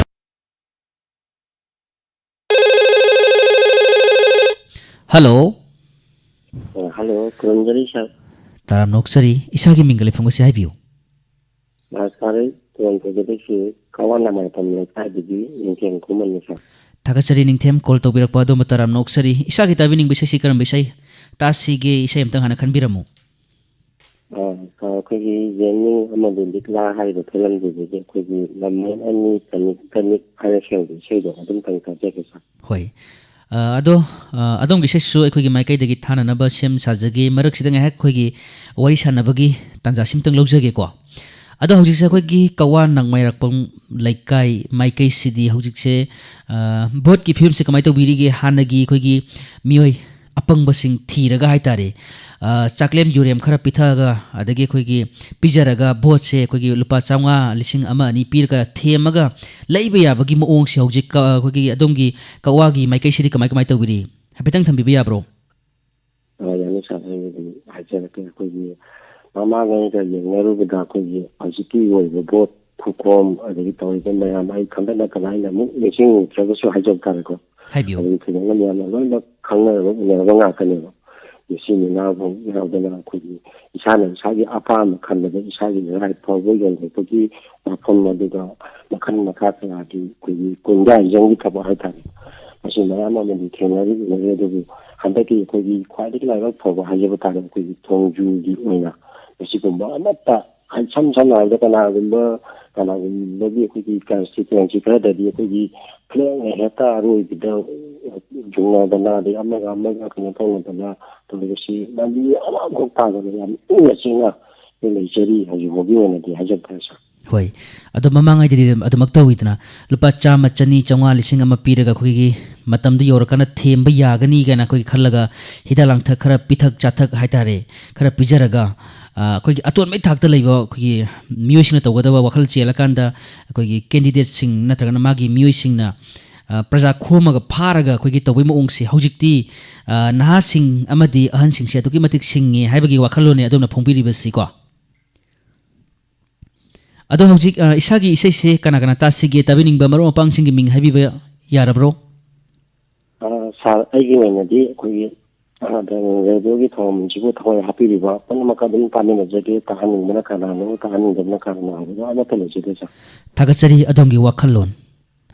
ꯍꯜꯂꯣ꯫ ꯑ, ꯍꯜꯂꯣ, ꯈꯨꯔꯨꯝꯖꯔꯤ, ꯁꯥꯔ꯫ ꯇꯔꯥꯝꯅ ꯑꯣꯛꯆꯔꯤ꯫ ꯏꯁꯥꯒꯤ ꯃꯤꯡꯒ ꯂꯩꯐꯝꯒꯁꯤ ꯍꯥꯏꯕꯤꯌꯨ꯫ ꯑ, ꯁꯥꯔ, ꯑꯩ ꯇꯣꯉꯥꯟꯊꯣꯏꯕꯗꯒꯤ ꯀꯋꯥ ꯅꯃꯥꯏꯄꯝ ꯂꯩꯀꯥꯏꯗꯒꯤ ꯅꯤꯡꯊꯦꯝ ꯈꯨꯃꯟꯅꯤ, ꯁꯥꯔ꯫ ꯊꯥꯒꯠꯆꯔꯤ ꯅꯤꯡꯊꯦꯝ, ꯀꯣꯜ ꯇꯧꯕꯤꯔꯛꯄ ꯑꯗꯣꯝꯕꯨ ꯇꯔꯥꯝꯅ ꯑꯣꯛꯆꯔꯤ꯫ ꯏꯁꯥꯒꯤ ꯇꯥꯕꯤꯅꯤꯡꯕ ꯏꯁꯩꯁꯤ ꯀꯔꯝꯕ ꯏꯁꯩ ꯇꯥꯁꯤꯒꯦ? ꯏꯁꯩ ꯑꯃꯇꯪ ꯍꯥꯟꯅ ꯈꯟꯕꯤꯔꯝꯃꯨ꯫ ꯑ, ꯁꯥꯔ, ꯑꯩꯈꯣꯏꯒꯤ ꯌꯦꯡꯅꯤꯡ ꯑꯃꯗꯤ ꯂꯤꯛꯂꯥ ꯍꯥꯏꯔꯤꯕ ꯐꯤꯂꯝꯁꯤꯗꯒꯤ ꯑꯩꯈꯣꯏꯒꯤ ꯂꯝꯃꯦꯟ ꯑꯅꯤ ꯀꯅꯤꯛ ꯀꯅꯤꯛ ꯍꯥꯏꯅ ꯁꯦꯡꯕ ꯏꯁꯩꯗꯣ ꯑꯗꯨꯝꯇꯪ ꯇꯥꯖꯒꯦ, ꯁꯥꯔ꯫ ꯍꯣꯏ꯫ ꯑ, ꯑꯗꯣ, ꯑ, ꯑꯗꯣꯝꯒꯤ ꯏꯁꯩꯁꯨ ꯑꯩꯈꯣꯏꯒꯤ ꯃꯥꯏꯀꯩꯗꯒꯤ ꯊꯥꯅꯅꯕ ꯁꯦꯝ ꯁꯥꯖꯒꯦ꯫ ꯃꯔꯛꯁꯤꯗ ꯉꯥꯏꯍꯥꯛ ꯑꯩꯈꯣꯏꯒꯤ ꯋꯥꯔꯤ ꯁꯥꯟꯅꯕꯒꯤ ꯇꯥꯟꯖꯥꯁꯤꯝꯇꯪ ꯂꯧꯖꯒꯦꯀꯣ꯫ ꯑꯗꯣ ꯍꯧꯖꯤꯛꯁꯦ ꯑꯩꯈꯣꯏꯒꯤ ꯀꯋꯥ ꯅꯥꯡꯃꯩꯔꯥꯛꯄꯝ ꯂꯩꯀꯥꯏ ꯃꯥꯏꯀꯩꯁꯤꯗꯤ ꯍꯧꯖꯤꯛꯁꯦ, ꯑ, ꯚꯣꯠꯀꯤ ꯐꯤꯕꯝꯁꯦ ꯀꯃꯥꯏꯅ ꯇꯧꯕꯤꯔꯤꯒꯦ? ꯍꯥꯟꯅꯒꯤ ꯑꯩꯈꯣꯏꯒꯤ ꯃꯤꯑꯣꯏ ꯑꯄꯪꯕꯁꯤꯡ ꯊꯤꯔꯒ ꯍꯥꯏꯇꯥꯔꯦ, ꯑ, ꯆꯥꯛꯂꯦꯝ ꯌꯨꯔꯦꯝ ꯈꯔ ꯄꯤꯊꯛꯑꯒ, ꯑꯗꯒꯤ ꯑꯩꯈꯣꯏꯒꯤ ꯄꯤꯖꯔꯒ ꯚꯣꯠꯁꯦ ꯑꯩꯈꯣꯏꯒꯤ ꯂꯨꯄꯥ ꯆꯥꯝꯃꯉꯥ, ꯂꯤꯁꯤꯡ ꯑꯃ ꯑꯅꯤ ꯄꯤꯔꯒ ꯊꯦꯝꯃꯒ ꯂꯩꯕ ꯌꯥꯕꯒꯤ ꯃꯑꯣꯡꯁꯦ ꯍꯧꯖꯤꯛ ꯀ-, ꯑꯩꯈꯣꯏꯒꯤ ꯑꯗꯣꯝꯒꯤ ꯀꯛꯋꯥꯒꯤ ꯃꯥꯏꯀꯩꯁꯤꯗꯤ ꯀꯃꯥꯏ ꯀꯃꯥꯏ ꯇꯧꯕꯤꯔꯤ? ꯍꯥꯏꯐꯦꯠꯇꯪ ꯊꯝꯕꯤꯕ ꯌꯥꯕ꯭ꯔꯣ? ꯑ, ꯌꯥꯅꯤ ꯁꯥꯔ, ꯑꯩ ꯑꯗꯨꯝ ꯍꯥꯏꯖꯔꯛꯀꯦ꯫ ꯑꯩꯈꯣꯏꯒꯤ ꯃꯃꯥꯡꯉꯩꯒ ꯌꯦꯡꯅꯔꯨꯕꯗ ꯑꯩꯈꯣꯏꯒꯤ ꯍꯧꯖꯤꯛꯀꯤ ꯑꯣꯏꯕ ꯚꯣꯠ ꯈꯨꯈꯣꯝ, ꯑꯗꯒꯤ ꯇꯧꯔꯤꯕ ꯃꯌꯥꯝ, ꯑꯩ ꯈꯪꯒꯠꯅ ꯀꯅꯥ ꯍꯥꯏꯅ ꯑꯃꯨꯛ ꯅꯤꯡꯁꯤꯡꯉꯨꯗ꯭ꯔꯒꯁꯨ ꯍꯥꯏꯖꯕ ꯇꯥꯔꯦꯀꯣ꯫ ꯍꯥꯏꯕꯤꯌꯨ꯫ ꯑꯗꯨꯝ ꯊꯣꯏꯗꯣꯛꯅ ꯃꯌꯥꯝꯅ ꯂꯣꯏꯅꯃꯛ ꯈꯪꯅꯔꯕ ꯎꯅꯔꯕ ꯉꯥꯛꯇꯅꯦꯕ꯫ ꯃꯁꯤ ꯃꯤꯅꯥꯕꯨ ꯌꯥꯎꯗꯅ ꯑꯩꯈꯣꯏꯒꯤ ꯏꯁꯥꯅ ꯏꯁꯥꯒꯤ ꯑꯄꯥꯝꯕ ꯈꯜꯂꯒ ꯏꯁꯥꯒꯤ ꯏꯔꯥꯏ ꯐꯥꯎꯕ ꯌꯣꯟꯊꯣꯛꯄꯒꯤ ꯋꯥꯐꯝ, ꯑꯗꯨꯒ ꯃꯈꯜ ꯃꯈꯥ ꯀꯌꯥꯒꯤ ꯑꯩꯈꯣꯏꯒꯤ ꯒꯨꯟꯗꯥꯏꯖꯝꯒꯤ ꯊꯕꯛ ꯍꯥꯏꯇꯥꯔꯦ, ꯃꯁꯤ ꯃꯌꯥꯝ ꯑꯃꯗꯤ ꯊꯦꯡꯅꯔꯤ, ꯎꯅꯔꯤ꯫ ꯑꯗꯨꯕꯨ ꯍꯟꯗꯛꯀꯤ ꯑꯩꯈꯣꯏꯒꯤ ꯈ꯭ꯋꯥꯏꯗꯒꯤ ꯂꯥꯏꯕꯛ ꯐꯕ ꯍꯥꯏꯖꯕ ꯇꯥꯔꯦ, ꯑꯩꯈꯣꯏꯒꯤ ꯊꯣꯡꯖꯨꯒꯤ ꯑꯣꯏꯅ ꯃꯁꯤꯒꯨꯝꯕ ꯑꯃꯠꯇ, ꯏꯁꯝ ꯁꯝꯅ ꯍꯥꯏꯔꯕꯗ ꯀꯅꯥꯒꯨꯝꯕ, ꯀꯅꯥꯒꯨꯝꯕꯒꯤ ꯑꯩꯈꯣꯏꯒꯤ constituency ꯈꯔꯗꯗꯤ ꯑꯩꯈꯣꯏꯒꯤ ꯐ꯭ꯂꯦꯛꯅ ꯍꯦꯛꯇ ꯑꯔꯣꯏꯕꯗ ꯌꯨꯡꯅꯗꯅ, ꯑꯗꯩ ꯑꯃꯒ ꯑꯃꯒ ꯀꯩꯅꯣ ꯇꯧꯅꯗꯅ ꯇꯧꯔꯤꯕꯁꯤ ꯂꯝꯕꯤ ꯑꯃꯐꯥꯎ ꯇꯥꯗꯅ ꯌꯥꯝ ꯏꯪꯅ ꯆꯤꯛꯅ ꯑꯩꯈꯣꯏ ꯂꯩꯖꯔꯤ ꯍꯧꯖꯤꯛ ꯐꯥꯎꯒꯤ ꯑꯣꯏꯅꯗꯤ ꯍꯥꯏꯖꯕ ꯇꯥꯔꯦ, ꯁꯥꯔ꯫ ꯍꯣꯏ, ꯑꯗꯣ ꯃꯃꯥꯡꯉꯩꯗꯗꯤ ꯑꯗꯨꯝ ꯑꯗꯨꯃꯛ ꯇꯧꯋꯤꯗꯅ, ꯂꯨꯄꯥ ꯆꯥꯝꯃ, ꯆꯅꯤ, ꯆꯥꯝꯃꯉꯥ, ꯂꯤꯁꯤꯡ ꯑꯃ ꯄꯤꯔꯒ ꯑꯩꯈꯣꯏꯒꯤ ꯃꯇꯝꯗꯨ ꯌꯧꯔꯀꯥꯟꯗ ꯊꯦꯝꯕ ꯌꯥꯒꯅꯤ ꯀꯥꯏꯅ ꯑꯩꯈꯣꯏꯒꯤ ꯈꯜꯂꯒ ꯍꯤꯗꯥꯛ ꯂꯥꯡꯊꯛ ꯈꯔ ꯄꯤꯊꯛ ꯆꯥꯊꯛ ꯍꯥꯏꯇꯥꯔꯦ, ꯈꯔ ꯄꯤꯖꯔꯒ, ꯑ, ꯑꯩꯈꯣꯏꯒꯤ ꯑꯇꯣꯟꯕꯩ ꯊꯥꯛꯇ ꯂꯩꯕ ꯑꯩꯈꯣꯏꯒꯤ ꯃꯤꯑꯣꯏꯁꯤꯡꯅ ꯇꯧꯒꯗꯕ ꯋꯥꯈꯜ ꯆꯦꯜꯂꯀꯥꯟꯗ ꯑꯩꯈꯣꯏꯒꯤ candidateꯁꯤꯡ ꯅꯠꯇ꯭ꯔꯒꯅ ꯃꯥꯒꯤ ꯃꯤꯑꯣꯏꯁꯤꯡꯅ, ꯑ, ꯄ꯭ꯔꯖꯥ ꯈꯣꯝꯃꯒ ꯐꯥꯔꯒ ꯑꯩꯈꯣꯏꯒꯤ ꯇꯧꯕꯩ ꯃꯑꯣꯡꯁꯦ ꯍꯧꯖꯤꯛꯇꯤ, ꯑ, ꯅꯍꯥꯁꯤꯡ ꯑꯃꯗꯤ ꯑꯍꯟꯁꯤꯡꯁꯦ ꯑꯗꯨꯛꯀꯤ ꯃꯇꯤꯛ ꯁꯤꯡꯉꯦ ꯍꯥꯏꯕꯒꯤ ꯋꯥꯈꯜꯂꯣꯟꯅꯦ ꯑꯗꯣꯝꯅ ꯐꯣꯡꯕꯤꯔꯤꯕꯁꯤꯀꯣ꯫ ꯑꯗꯣ ꯍꯧꯖꯤꯛ, ꯑ, ꯏꯁꯥꯒꯤ ꯏꯁꯩꯁꯦ ꯀꯅꯥ ꯀꯅꯥ ꯇꯥꯁꯤꯒꯦ? ꯇꯥꯕꯤꯅꯤꯡꯕ ꯃꯔꯨꯞ ꯃꯄꯥꯡꯁꯤꯡꯒꯤ ꯃꯤꯡ ꯍꯥꯏꯕꯤꯕ ꯌꯥꯔꯕ꯭ꯔꯣ? ꯑ, ꯁꯥꯔ, ꯑꯩꯒꯤ ꯑꯣꯏꯅꯗꯤ ꯑꯩꯈꯣꯏꯒꯤ, ꯑ, ꯔꯦꯗꯤꯑꯣꯒꯤ ꯊꯧꯔꯝꯁꯤꯕꯨ ꯊꯋꯥꯏ ꯍꯥꯞꯄꯤꯔꯤꯕ ꯄꯨꯝꯅꯃꯛꯀ ꯑꯗꯨꯝ ꯇꯥꯃꯤꯟꯅꯖꯒꯦ, ꯇꯥꯍꯟꯅꯤꯡꯕꯅ ꯀꯅꯥꯅꯣ, ꯇꯥꯍꯟꯅꯤꯡꯗꯕꯅ ꯀꯅꯥꯅꯣ ꯍꯥꯏꯕꯗꯣ ꯑꯃꯠꯇ ꯂꯩꯖꯗꯦ, ꯁꯥꯔ꯫ ꯊꯥꯒꯠꯆꯔꯤ ꯑꯗꯣꯝꯒꯤ ꯋꯥꯈꯜꯂꯣꯟ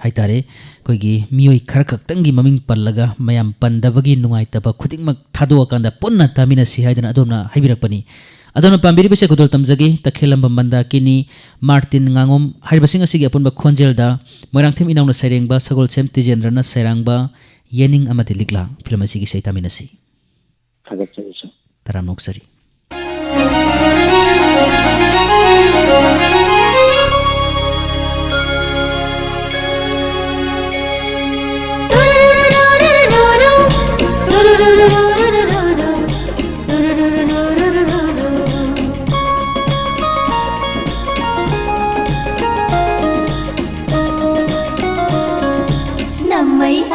ꯍꯥꯏꯇꯥꯔꯦ꯫ ꯑꯩꯈꯣꯏꯒꯤ ꯃꯤꯑꯣꯏ ꯈꯔ ꯈꯛꯇꯪꯒꯤ ꯃꯃꯤꯡ ꯄꯜꯂꯒ ꯃꯌꯥꯝ ꯄꯟꯗꯕꯒꯤ ꯅꯨꯡꯉꯥꯏꯇꯕ ꯈꯨꯗꯤꯡꯃꯛ ꯊꯥꯗꯣꯛꯑꯀꯥꯟꯗ ꯄꯨꯟꯅ ꯇꯥꯃꯤꯟꯅꯁꯤ ꯍꯥꯏꯗꯅ ꯑꯗꯣꯝꯅ ꯍꯥꯏꯕꯤꯔꯛꯄꯅꯤ꯫ ꯑꯗꯣꯝꯅ ꯄꯥꯝꯕꯤꯔꯤꯕꯁꯦ ꯈꯨꯗꯣꯜ ꯇꯝꯖꯒꯦ, ꯇꯈꯦꯜꯂꯝꯕꯝ ꯃꯟꯗꯥꯀꯤꯅꯤ, ꯃꯥꯔꯇꯤꯟ ꯉꯥꯉꯣꯝ ꯍꯥꯏꯔꯤꯕꯁꯤꯡ ꯑꯁꯤꯒꯤ ꯑꯄꯨꯟꯕ ꯈꯣꯟꯖꯦꯜꯗ ꯃꯣꯏꯔꯥꯡꯊꯦꯝ ꯏꯅꯥꯎꯅ ꯁꯩꯔꯦꯡꯕ, ꯁꯒꯣꯜꯁꯦꯝ ꯇꯤꯖꯦꯟꯗ꯭ꯔꯅ ꯁꯩꯔꯥꯡꯕ ꯌꯦꯅꯤꯡ ꯑꯃꯗꯤ ꯂꯤꯛꯂꯥ ꯐꯤꯂꯝ ꯑꯁꯤꯒꯤ ꯏꯁꯩ ꯇꯥꯃꯤꯟꯅꯁꯤ꯫ ꯊꯥꯒꯠꯆꯔꯤ, ꯁꯥꯔ꯫ ꯇꯔꯥꯝꯅ ꯑꯣꯛꯆꯔꯤ꯫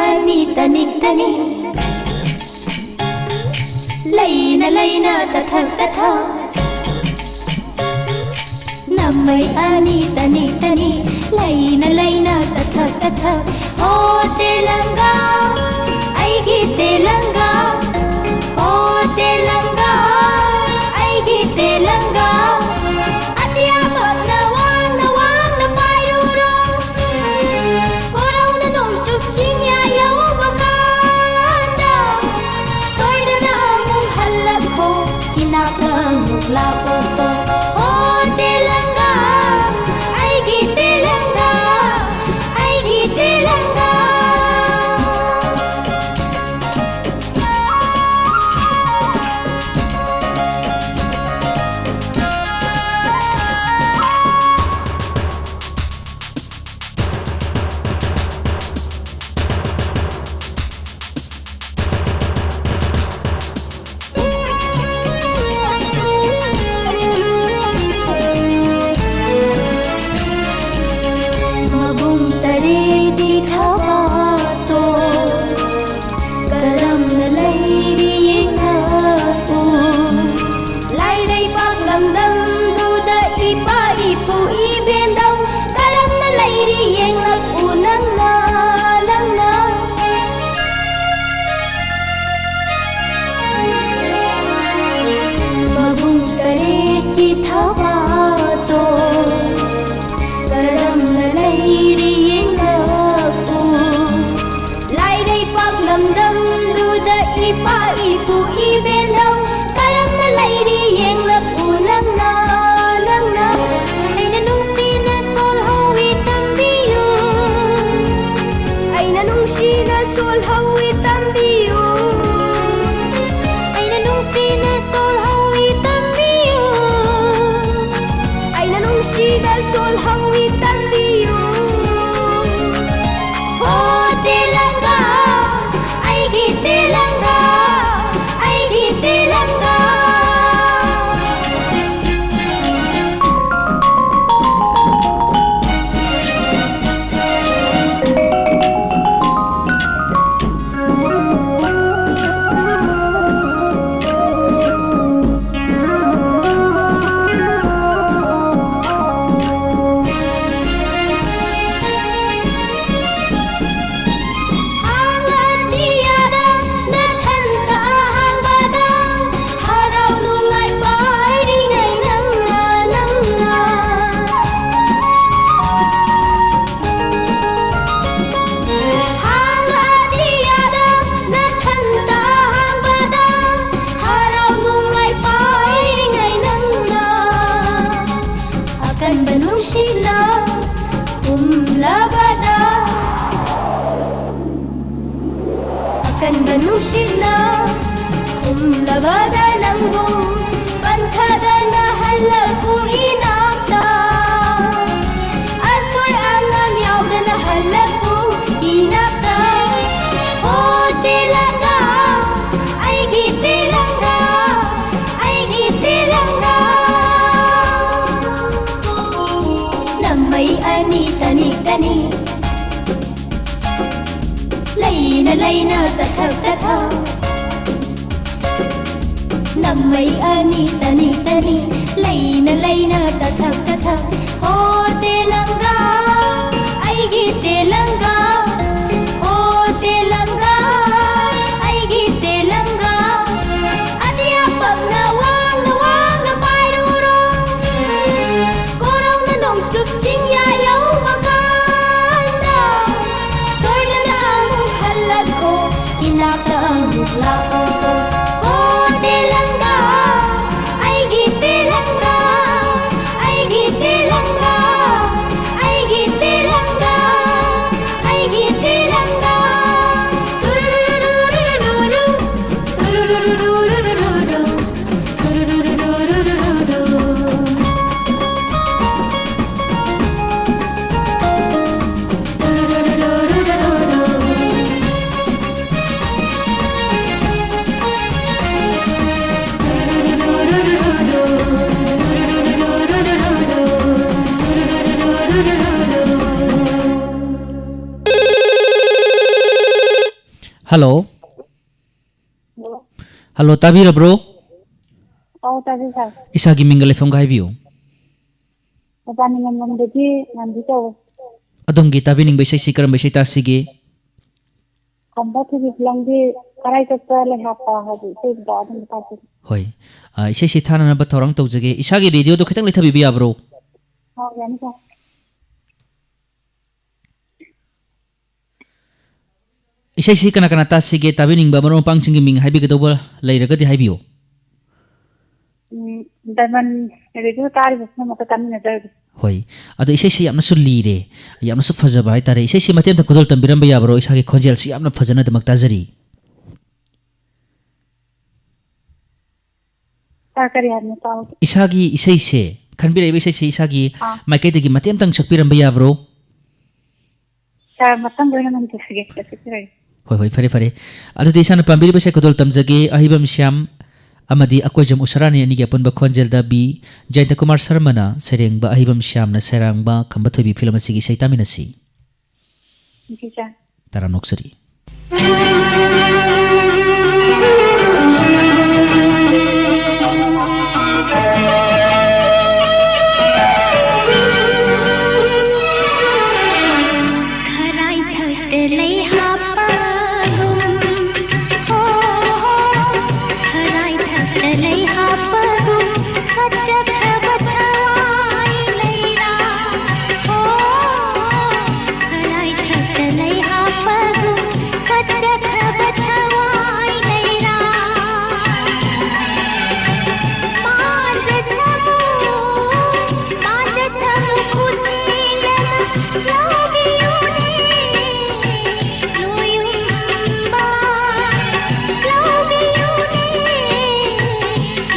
ꯑꯅꯤ ꯇꯅꯤꯛ ꯇꯅꯤꯛ, ꯂꯩꯅ ꯂꯩꯅ ꯇꯊꯛ ꯇꯊꯛ, ꯅꯃꯩ ꯑꯅꯤ ꯇꯅꯤꯛ ꯇꯅꯤꯛ, ꯂꯩꯅ ꯂꯩꯅ ꯇꯊꯛ ꯇꯊꯛ꯫ ꯑꯣ ꯇꯦꯂꯪꯒꯥ, ꯑꯩꯒꯤ ꯇꯦꯂꯪꯒꯥ, ꯑꯣ ꯇꯦꯂꯪꯒꯥ, ꯑꯩꯒꯤ ꯇꯦꯂꯪꯒꯥ꯫ ꯑꯇꯤꯌꯥ ꯄꯛꯅ ꯋꯥꯡꯅ ꯋꯥꯡꯅ ꯄꯥꯏꯔꯨꯔꯣ, ꯀꯣꯔꯧꯅ ꯅꯣꯡꯆꯨꯞ ꯆꯤꯡꯌꯥ ꯌꯧꯕ ꯀꯥꯟꯗ, ꯁꯣꯏꯗꯅ ꯑꯃꯨꯛ ꯍꯜꯂꯛꯈꯣ, ꯏꯅꯥꯛꯇ ꯑꯃꯨꯛ ꯂꯥꯛꯈꯣ꯫ ꯑꯣ ꯇꯦꯂꯪꯒꯥ, ꯑꯩꯒꯤ ꯇꯦꯂꯪꯒꯥ, ꯑꯩꯒꯤ ꯇꯦꯂꯪꯒꯥ꯫ ꯃꯕꯨꯡ ꯇꯔꯦꯠꯀꯤ ꯊꯕꯥꯛꯇꯣ ꯀꯔꯝꯅ ꯂꯩꯔꯤ ꯌꯦꯡꯂꯛꯎ꯫ ꯂꯥꯏꯔꯩꯕꯥꯛ ꯂꯝꯗꯝꯗꯨꯗ ꯏꯄꯥ ꯏꯄꯨ ꯏꯕꯦꯟꯗꯧ ꯀꯔꯝꯅ ꯂꯩꯔꯤ ꯌꯦꯡꯂꯛꯎ ꯅꯪꯅ, ꯅꯪꯅ꯫ ꯃꯕꯨꯡ ꯇꯔꯦꯠꯀꯤ ꯊꯕꯥꯛꯇꯣ ꯀꯔꯝꯅ ꯂꯩꯔꯤ ꯌꯦꯡꯂꯛꯎ꯫ ꯂꯕꯗ ꯑꯀꯟꯕ ꯅꯨꯡꯁꯤꯠꯅ ꯍꯨꯝꯂꯕꯗ ꯅꯪꯕꯨ ꯄꯟꯊꯗꯅ ꯍꯜꯂꯛꯎ ꯏꯅꯥꯛꯇ꯫ ꯑꯁꯣꯏ ꯑꯉꯥꯝ ꯌꯥꯎꯗꯅ ꯍꯜꯂꯛꯎ ꯏꯅꯥꯛꯇ꯫ ꯍꯣ ꯇꯦꯂꯪꯒꯥ, ꯑꯩꯒꯤ ꯇꯦꯂꯪꯒꯥ, ꯑꯩꯒꯤ ꯇꯦꯂꯪꯒꯥ꯫ ꯅꯝꯃꯩ ꯑꯅꯤ ꯇꯅꯤ ꯇꯅꯤ, ꯂꯩꯅ ꯂꯩꯅ ꯇꯊꯛ ꯇꯊꯛ꯫ ꯅꯝꯃꯩ ꯑꯅꯤ ꯇꯅꯤ ꯇꯅꯤ, ꯂꯩꯅ ꯂꯩꯅ ꯇꯊꯛ ꯇꯊꯛ꯫ ꯍꯣ ꯇꯦꯂꯪꯒꯥ, ꯑꯩꯒꯤ ꯇꯦꯂꯪꯒꯥ꯫ ꯍꯣ ꯇꯦꯂꯪꯒꯥ, ꯑꯩꯒꯤ ꯇꯦꯂꯪꯒꯥ꯫ ꯑꯇꯤꯌꯥ ꯄꯛꯅ ꯋꯥꯡꯅ ꯋꯥꯡꯅ ꯄꯥꯏꯔꯨꯔꯣ꯫ ꯀꯣꯔꯧꯅ ꯅꯣꯡꯆꯨꯞ ꯆꯤꯡꯌꯥ ꯌꯧꯕ ꯀꯥꯟꯗ ꯁꯣꯏꯗꯅ ꯑꯃꯨꯛ ꯍꯜꯂꯛꯈꯣ, ꯏꯅꯥꯛꯇ ꯑꯃꯨꯛ ꯂꯥꯛꯑꯣ꯫ ꯍꯣ ꯇꯦꯂꯪꯒꯥ, ꯑꯩꯒꯤ ꯇꯦꯂꯪꯒꯥ, ꯑꯩꯒꯤ ꯇꯦꯂꯪꯒꯥ, ꯑꯩꯒꯤ ꯇꯦꯂꯪꯒꯥ, ꯑꯩꯒꯤ ꯇꯦꯂꯪꯒꯥ꯫ ꯇꯨꯔꯨꯔꯨꯔꯨꯔꯨꯔꯨꯔꯨ, ꯇꯨꯔꯨꯔꯨꯔꯨꯔꯨꯔꯨ꯫ Hello. Hello. Hello, ꯇꯥꯕꯤꯔꯕ꯭ꯔꯣ? ꯑꯧ, ꯇꯥꯖꯩ, ꯁꯥꯔ꯫ ꯏꯁꯥꯒꯤ ꯃꯤꯡꯒ ꯂꯩꯐꯝꯒ ꯍꯥꯏꯕꯤꯌꯨ꯫ ꯃꯄꯥꯟ ꯅꯤꯡꯉꯝꯂꯣꯝꯗꯒꯤ ꯉꯥꯟꯕꯤ ꯀꯧꯋꯦ꯫ ꯑꯗꯣꯝꯒꯤ ꯇꯥꯕꯤꯅꯤꯡꯕ ꯏꯁꯩꯁꯤ ꯀꯔꯝꯕ ꯏꯁꯩ ꯇꯥꯁꯤꯒꯦ? ꯈꯝꯕ ꯊꯣꯏꯕꯤ ꯐꯤꯂꯝꯒꯤ ꯀꯔꯥꯏ ꯆꯠꯄ ꯂꯩꯍꯥꯛꯄ ꯍꯥꯏꯕ ꯏꯁꯩꯗꯣ ꯑꯗꯨꯝ ꯇꯥꯁꯤ꯫ ꯍꯣꯏ꯫ ꯑ, ꯏꯁꯩꯁꯤ ꯊꯥꯅꯅꯕ ꯊꯧꯔꯥꯡ ꯇꯧꯖꯒꯦ꯫ ꯏꯁꯥꯒꯤ ꯔꯦꯗꯤꯑꯣꯗꯣ ꯈꯤꯇꯪ ꯂꯩꯊꯕꯤꯕ ꯌꯥꯕ꯭ꯔꯣ? ꯑꯧ, ꯌꯥꯅꯤ, ꯁꯥꯔ꯫ ꯏꯁꯩꯁꯤ ꯀꯅꯥ ꯀꯅꯥ ꯇꯥꯁꯤꯒꯦ? ꯇꯥꯕꯤꯅꯤꯡꯕ ꯃꯔꯨꯞ ꯃꯄꯥꯡꯁꯤꯡꯒꯤ ꯃꯤꯡ ꯍꯥꯏꯕꯤꯒꯗꯧꯕ ꯂꯩꯔꯒꯗꯤ ꯍꯥꯏꯕꯤꯌꯨ꯫ ꯎꯝ, ꯗꯥꯏꯃꯟ ꯔꯦꯗꯤꯑꯣ ꯇꯥꯔꯤꯕ ꯄꯨꯝꯅꯃꯛꯀ ꯇꯥꯃꯤꯟꯅꯖꯔꯒꯦ꯫ ꯍꯣꯏ꯫ ꯑꯗꯣ ꯏꯁꯩꯁꯤ ꯌꯥꯝꯅꯁꯨ ꯂꯤꯔꯦ, ꯌꯥꯝꯅꯁꯨ ꯐꯖꯕ ꯍꯥꯏꯇꯥꯔꯦ꯫ ꯏꯁꯩꯁꯤ ꯃꯇꯦꯛ ꯑꯃꯇ ꯈꯨꯗꯣꯜ ꯇꯝꯕꯤꯔꯝꯕ ꯌꯥꯕ꯭ꯔꯣ? ꯏꯁꯥꯒꯤ ꯈꯣꯟꯖꯦꯜꯁꯨ ꯌꯥꯝꯅ ꯐꯖꯅ ꯑꯗꯨꯃꯛ ꯇꯥꯖꯔꯤ꯫ ꯁꯥꯔ, ꯀꯔꯤ ꯍꯥꯏꯕꯅꯣ? ꯇꯥꯍꯧꯗꯦ꯫ ꯏꯁꯥꯒꯤ ꯏꯁꯩꯁꯦ, ꯈꯟꯕꯤꯔꯛꯏꯕ ꯏꯁꯩꯁꯦ ꯏꯁꯥꯒꯤ ꯑꯥ꯫ ꯃꯥꯏꯀꯩꯗꯒꯤ ꯃꯇꯦꯛ ꯑꯃꯇꯪ ꯁꯛꯄꯤꯔꯝꯕ ꯌꯥꯕ꯭ꯔꯣ? ꯁꯥꯔ, ꯃꯊꯪꯗ ꯑꯣꯏꯅ ꯅꯨꯡꯁꯤꯔꯒꯦ, ꯆꯠꯆꯔꯒꯦ꯫ ꯍꯣꯏ, ꯍꯣꯏ, ꯐꯔꯦ, ꯐꯔꯦ꯫ ꯑꯗꯨꯗꯤ ꯏꯁꯥꯅ ꯄꯥꯝꯕꯤꯔꯤꯕ ꯏꯁꯩ ꯈꯨꯗꯣꯜ ꯇꯝꯖꯒꯦ, ꯑꯍꯩꯕꯝ ꯁ꯭ꯌꯥꯝ ꯑꯃꯗꯤ ꯑꯀꯣꯏꯖꯝ ꯎꯁꯥꯔꯥꯅꯤ ꯑꯅꯤꯒꯤ ꯑꯄꯨꯟꯕ ꯈꯣꯟꯖꯦꯜꯗ ꯕꯤ ꯖꯌꯟꯇ ꯀꯨꯃꯥꯔ ꯁꯔꯃꯅ ꯁꯩꯔꯦꯡꯕ ꯑꯍꯩꯕꯝ ꯁ꯭ꯌꯥꯝꯅ ꯁꯩꯔꯥꯡꯕ ꯈꯝꯕ ꯊꯣꯏꯕꯤ ꯐꯤꯂꯝ ꯑꯁꯤꯒꯤ ꯏꯁꯩ ꯇꯥꯃꯤꯟꯅꯁꯤ꯫ ꯇꯥꯔꯥꯝꯅ ꯑꯣꯛꯆꯔꯤ꯫ ꯈꯔꯥꯏꯊꯛꯇ ꯂꯩ ꯍꯥꯞꯄꯒꯨꯝ, ꯍꯣ, ꯍꯣ, ꯈꯔꯥꯏꯊꯛꯇ ꯂꯩ ꯍꯥꯞꯄꯒꯨꯝ, ꯀꯠꯆꯈ꯭ꯔꯕ ꯊꯋꯥꯏ ꯂꯩꯔꯥ, ꯍꯣ, ꯈꯔꯥꯏꯊꯛꯇ ꯂꯩ ꯍꯥꯞꯄꯒꯨꯝ, ꯀꯠꯆꯈ꯭ꯔꯕ ꯊꯋꯥꯏ ꯂꯩꯔꯥ꯫ ꯃꯥꯟꯖ ꯁꯃꯨ, ꯃꯥꯟꯖ ꯁꯃꯨ ꯈꯨꯊꯦꯡꯅꯅ ꯂꯧꯕꯤꯌꯨꯅꯦ, ꯂꯣꯌꯨꯝꯕ, ꯂꯧꯕꯤꯌꯨꯅꯦ,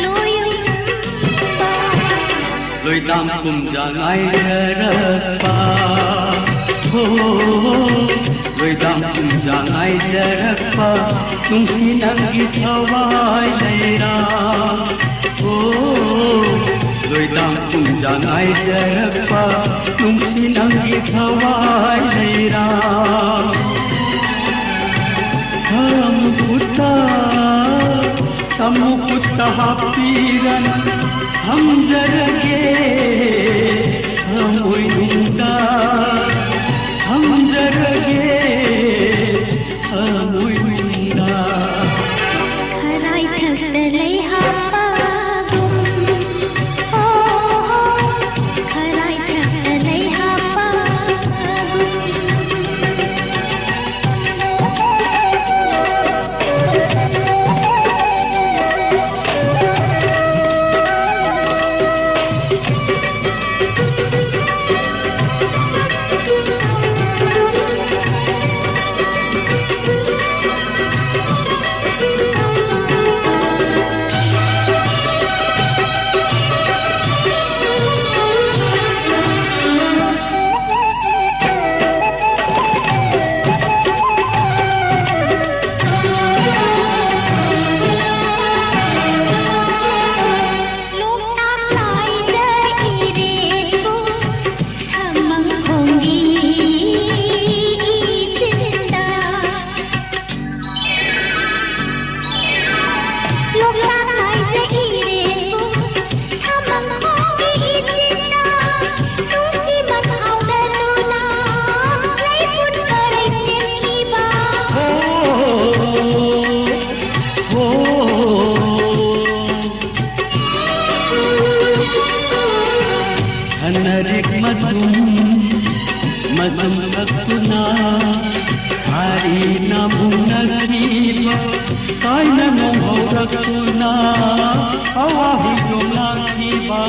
ꯂꯣꯌꯨꯝꯕ꯫ ꯂꯣꯏꯗꯥꯝ ꯄꯨꯝꯖꯥ ꯉꯥꯏꯖꯔꯛꯄ, ꯍꯣ, ꯂꯣꯏꯗꯥꯝ ꯄꯨꯝꯖꯥ ꯉꯥꯏꯖꯔꯛꯄ, ꯅꯨꯡꯁꯤ ꯅꯪꯒꯤ ꯊꯋꯥꯏ ꯂꯩꯔꯥ, ꯍꯣ, ꯂꯣꯏꯗꯥꯝ ꯄꯨꯝꯖꯥ ꯉꯥꯏꯖꯔꯛꯄ, ꯅꯨꯡꯁꯤ ꯅꯪꯒꯤ ꯊꯋꯥꯏ ꯂꯩꯔꯥ꯫ ꯈꯔ ꯃꯈꯨꯠꯇ, ꯇꯝ ꯃꯈꯨꯠꯇ ꯍꯥꯞꯄꯤꯔꯅ ꯊꯝꯖꯔꯒꯦ, ꯊꯃꯣꯏꯅꯨꯡꯗ ꯊꯝꯖꯔꯒꯦ, ꯊꯃꯣꯏꯅꯨꯡꯗ꯫ ꯈꯔꯥꯏꯊꯛꯇ ꯂꯩ ꯍꯥꯞꯄꯒꯨꯝ, ꯍꯣ, ꯍꯣ, ꯈꯔꯥꯏꯊꯛꯇ ꯂꯩ ꯍꯥꯞꯄꯒꯨꯝ꯫ ꯃꯟꯊꯛꯇꯨꯅ ꯍꯥꯔꯤꯅ ꯃꯨꯟꯅꯈꯤꯕ, ꯀꯥꯏꯅ ꯅꯣꯡ ꯍꯧꯔꯛꯇꯨꯅ ꯑꯋꯥ ꯍꯤꯗꯣꯡ ꯂꯥꯡꯈꯤꯕ꯫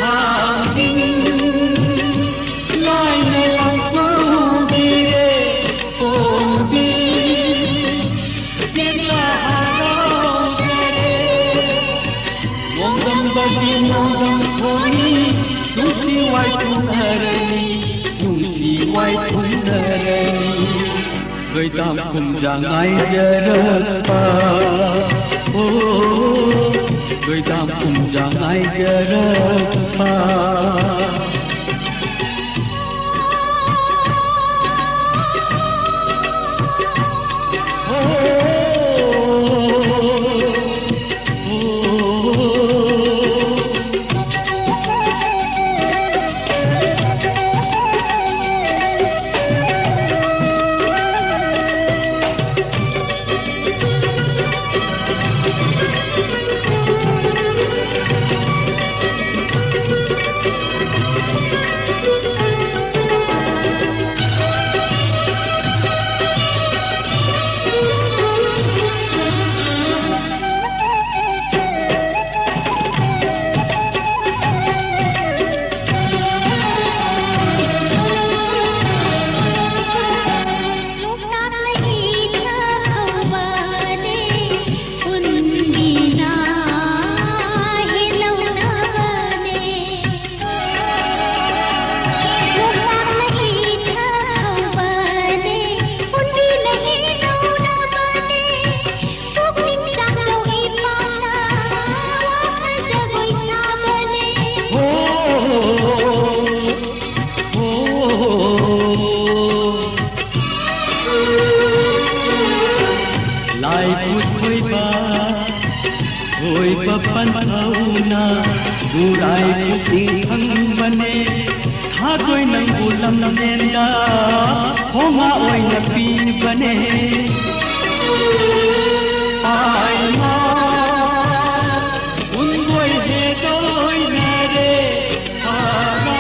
ꯊꯥꯡꯖꯤꯡ ꯂꯥꯏꯅ ꯂꯥꯡꯐꯝꯕꯤꯔꯦ ꯄꯣꯝꯕꯤ꯫ ꯅꯣꯡꯗꯝꯕꯒꯤ ꯅꯣꯡꯗꯝ ꯈꯣꯏ, ꯅꯨꯡꯁꯤ ꯋꯥꯏ ꯊꯨꯡꯅꯔꯅꯤ, ꯅꯨꯡꯁꯤ ꯋꯥꯏ ꯊꯨꯡꯅꯔꯅꯤ꯫ ꯂꯣꯏꯗꯥꯝ ꯈꯨꯝꯖꯥ ꯉꯥꯏꯖꯔꯛꯄ, ꯑꯣ, ꯂꯣꯏꯗꯥꯝ ꯈꯨꯝꯖꯥ ꯉꯥꯏꯖꯔꯛꯄ꯫ ꯂꯥꯏ ꯄꯨꯊꯣꯏꯕ ꯊꯣꯏꯕ ꯄꯟꯊꯧꯅ ꯂꯨꯔꯥꯏ ꯄꯨꯛꯅꯤꯡ ꯈꯪꯕꯅꯦ꯫ ꯊꯥꯗꯣꯏ ꯅꯪꯕꯨ ꯂꯝꯂꯦꯟꯗ ꯍꯣꯃꯥ ꯑꯣꯏꯅ ꯄꯤꯕꯅꯦ꯫ ꯍꯥꯏꯃ ꯄꯨꯟꯕꯣꯏ ꯍꯦꯛ ꯑꯣꯏꯅꯔꯦ꯫ ꯍꯥꯏꯃ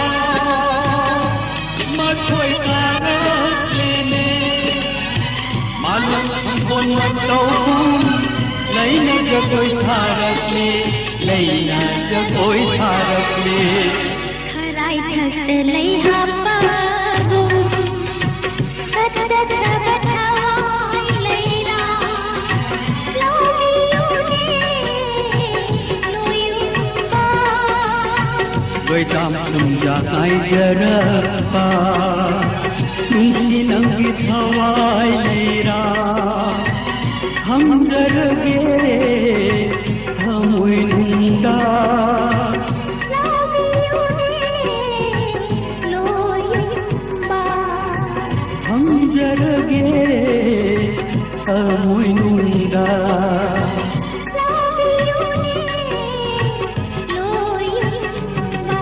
ꯇꯧꯐꯝ ꯂꯩꯅ ꯖꯒꯣꯏ ꯁꯥꯔꯛꯂꯤ, ꯂꯩꯅ ꯖꯒꯣꯏ ꯁꯥꯔꯛꯂꯤ꯫ ꯈꯔꯥꯏꯊꯛꯇ ꯂꯩ ꯍꯥꯞꯄꯒꯨꯝ, ꯀꯠꯆꯗ꯭ꯔꯕ ꯊꯋꯥꯏ ꯂꯩꯔꯥ, ꯂꯧꯕꯤꯌꯨꯅꯦ ꯂꯣꯏꯌꯨꯝꯕ꯫ ꯂꯣꯏꯗꯥꯝ ꯇꯨꯡꯖꯥ ꯉꯥꯏꯖꯔꯛꯄ, ꯅꯨꯡꯁꯤ ꯅꯪꯒꯤ ꯊꯋꯥꯏ ꯂꯩꯔꯥ, ꯊꯝꯖꯔꯒꯦ ꯊꯃꯣꯏꯅꯨꯡꯗ꯫ ꯂꯧꯕꯤꯌꯨꯅꯦ ꯂꯣꯏꯌꯨꯝꯕ꯫ ꯊꯝꯖꯔꯒꯦ ꯊꯃꯣꯏꯅꯨꯡꯗ꯫ ꯂꯧꯕꯤꯌꯨꯅꯦ ꯂꯣꯏꯌꯨꯝꯕ꯫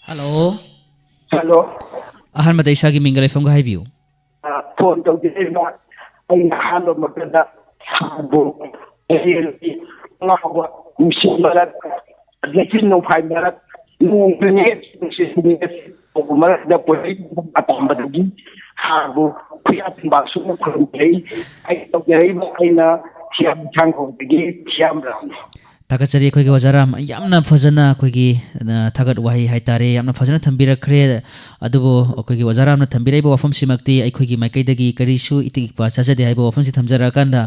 ꯍꯜꯂꯣ꯫ ꯍꯜꯂꯣ꯫ ꯑꯍꯥꯟꯕꯗ ꯏꯁꯥꯒꯤ ꯃꯤꯡꯒ ꯂꯩꯐꯝꯒ ꯍꯥꯏꯕꯤꯌꯨ꯫ ꯑ, ꯐꯣꯟ ꯇꯧꯖꯔꯛꯏꯕ ꯑꯩꯅ ꯑꯍꯥꯟꯕꯃꯛꯇꯗ ꯁꯥꯔꯕꯨ ꯀꯩꯊꯦꯜꯒꯤ ꯑꯉꯥꯎꯕ ꯅꯨꯡꯁꯤꯠ ꯃꯔꯛ, ꯂꯩꯆꯤꯟ ꯅꯣꯡꯐꯥꯏ ꯃꯔꯛ, ꯅꯣꯡꯖꯨꯅꯦ, ꯅꯨꯡꯁꯤꯠꯅꯦ ꯇꯧꯕ ꯃꯔꯛꯇ ꯄꯣꯏꯔꯩ ꯑꯄꯥꯝꯕꯗꯒꯤ ꯁꯥꯔꯕꯨ ꯈꯨꯌꯥ ꯊꯝꯕꯥꯜ ꯁꯨꯅ ꯈꯨꯔꯨꯝꯖꯩ꯫ ꯑꯩ ꯇꯧꯖꯔꯛꯏꯕ ꯑꯩꯅ ꯊꯤꯌꯥꯝ ꯊꯥꯡꯈꯣꯡꯗꯒꯤ ꯊꯤꯌꯥꯝ ꯔꯥꯝꯅꯤ꯫ ꯊꯥꯒꯠꯆꯔꯤ ꯑꯩꯈꯣꯏꯒꯤ ꯑꯣꯖꯥ ꯔꯥꯝ, ꯌꯥꯝꯅ ꯐꯖꯅ ꯑꯩꯈꯣꯏꯒꯤ, ꯑ, ꯊꯥꯒꯠ ꯋꯥꯍꯩ ꯍꯥꯏꯇꯥꯔꯦ, ꯌꯥꯝꯅ ꯐꯖꯅ ꯊꯝꯕꯤꯔꯛꯈ꯭ꯔꯦ꯫ ꯑꯗꯨꯕꯨ ꯑꯩꯈꯣꯏꯒꯤ ꯑꯣꯖꯥ ꯔꯥꯝꯅ ꯊꯝꯕꯤꯔꯛꯏꯕ ꯋꯥꯐꯝꯁꯤꯃꯛꯇꯤ ꯑꯩꯈꯣꯏꯒꯤ ꯃꯥꯏꯀꯩꯗꯒꯤ ꯀꯔꯤꯁꯨ ꯏꯇꯤꯛ ꯏꯄꯥ ꯆꯥꯖꯗꯦ ꯍꯥꯏꯕ ꯋꯥꯐꯝꯁꯤ ꯊꯝꯖꯔꯛꯑꯀꯥꯟꯗ,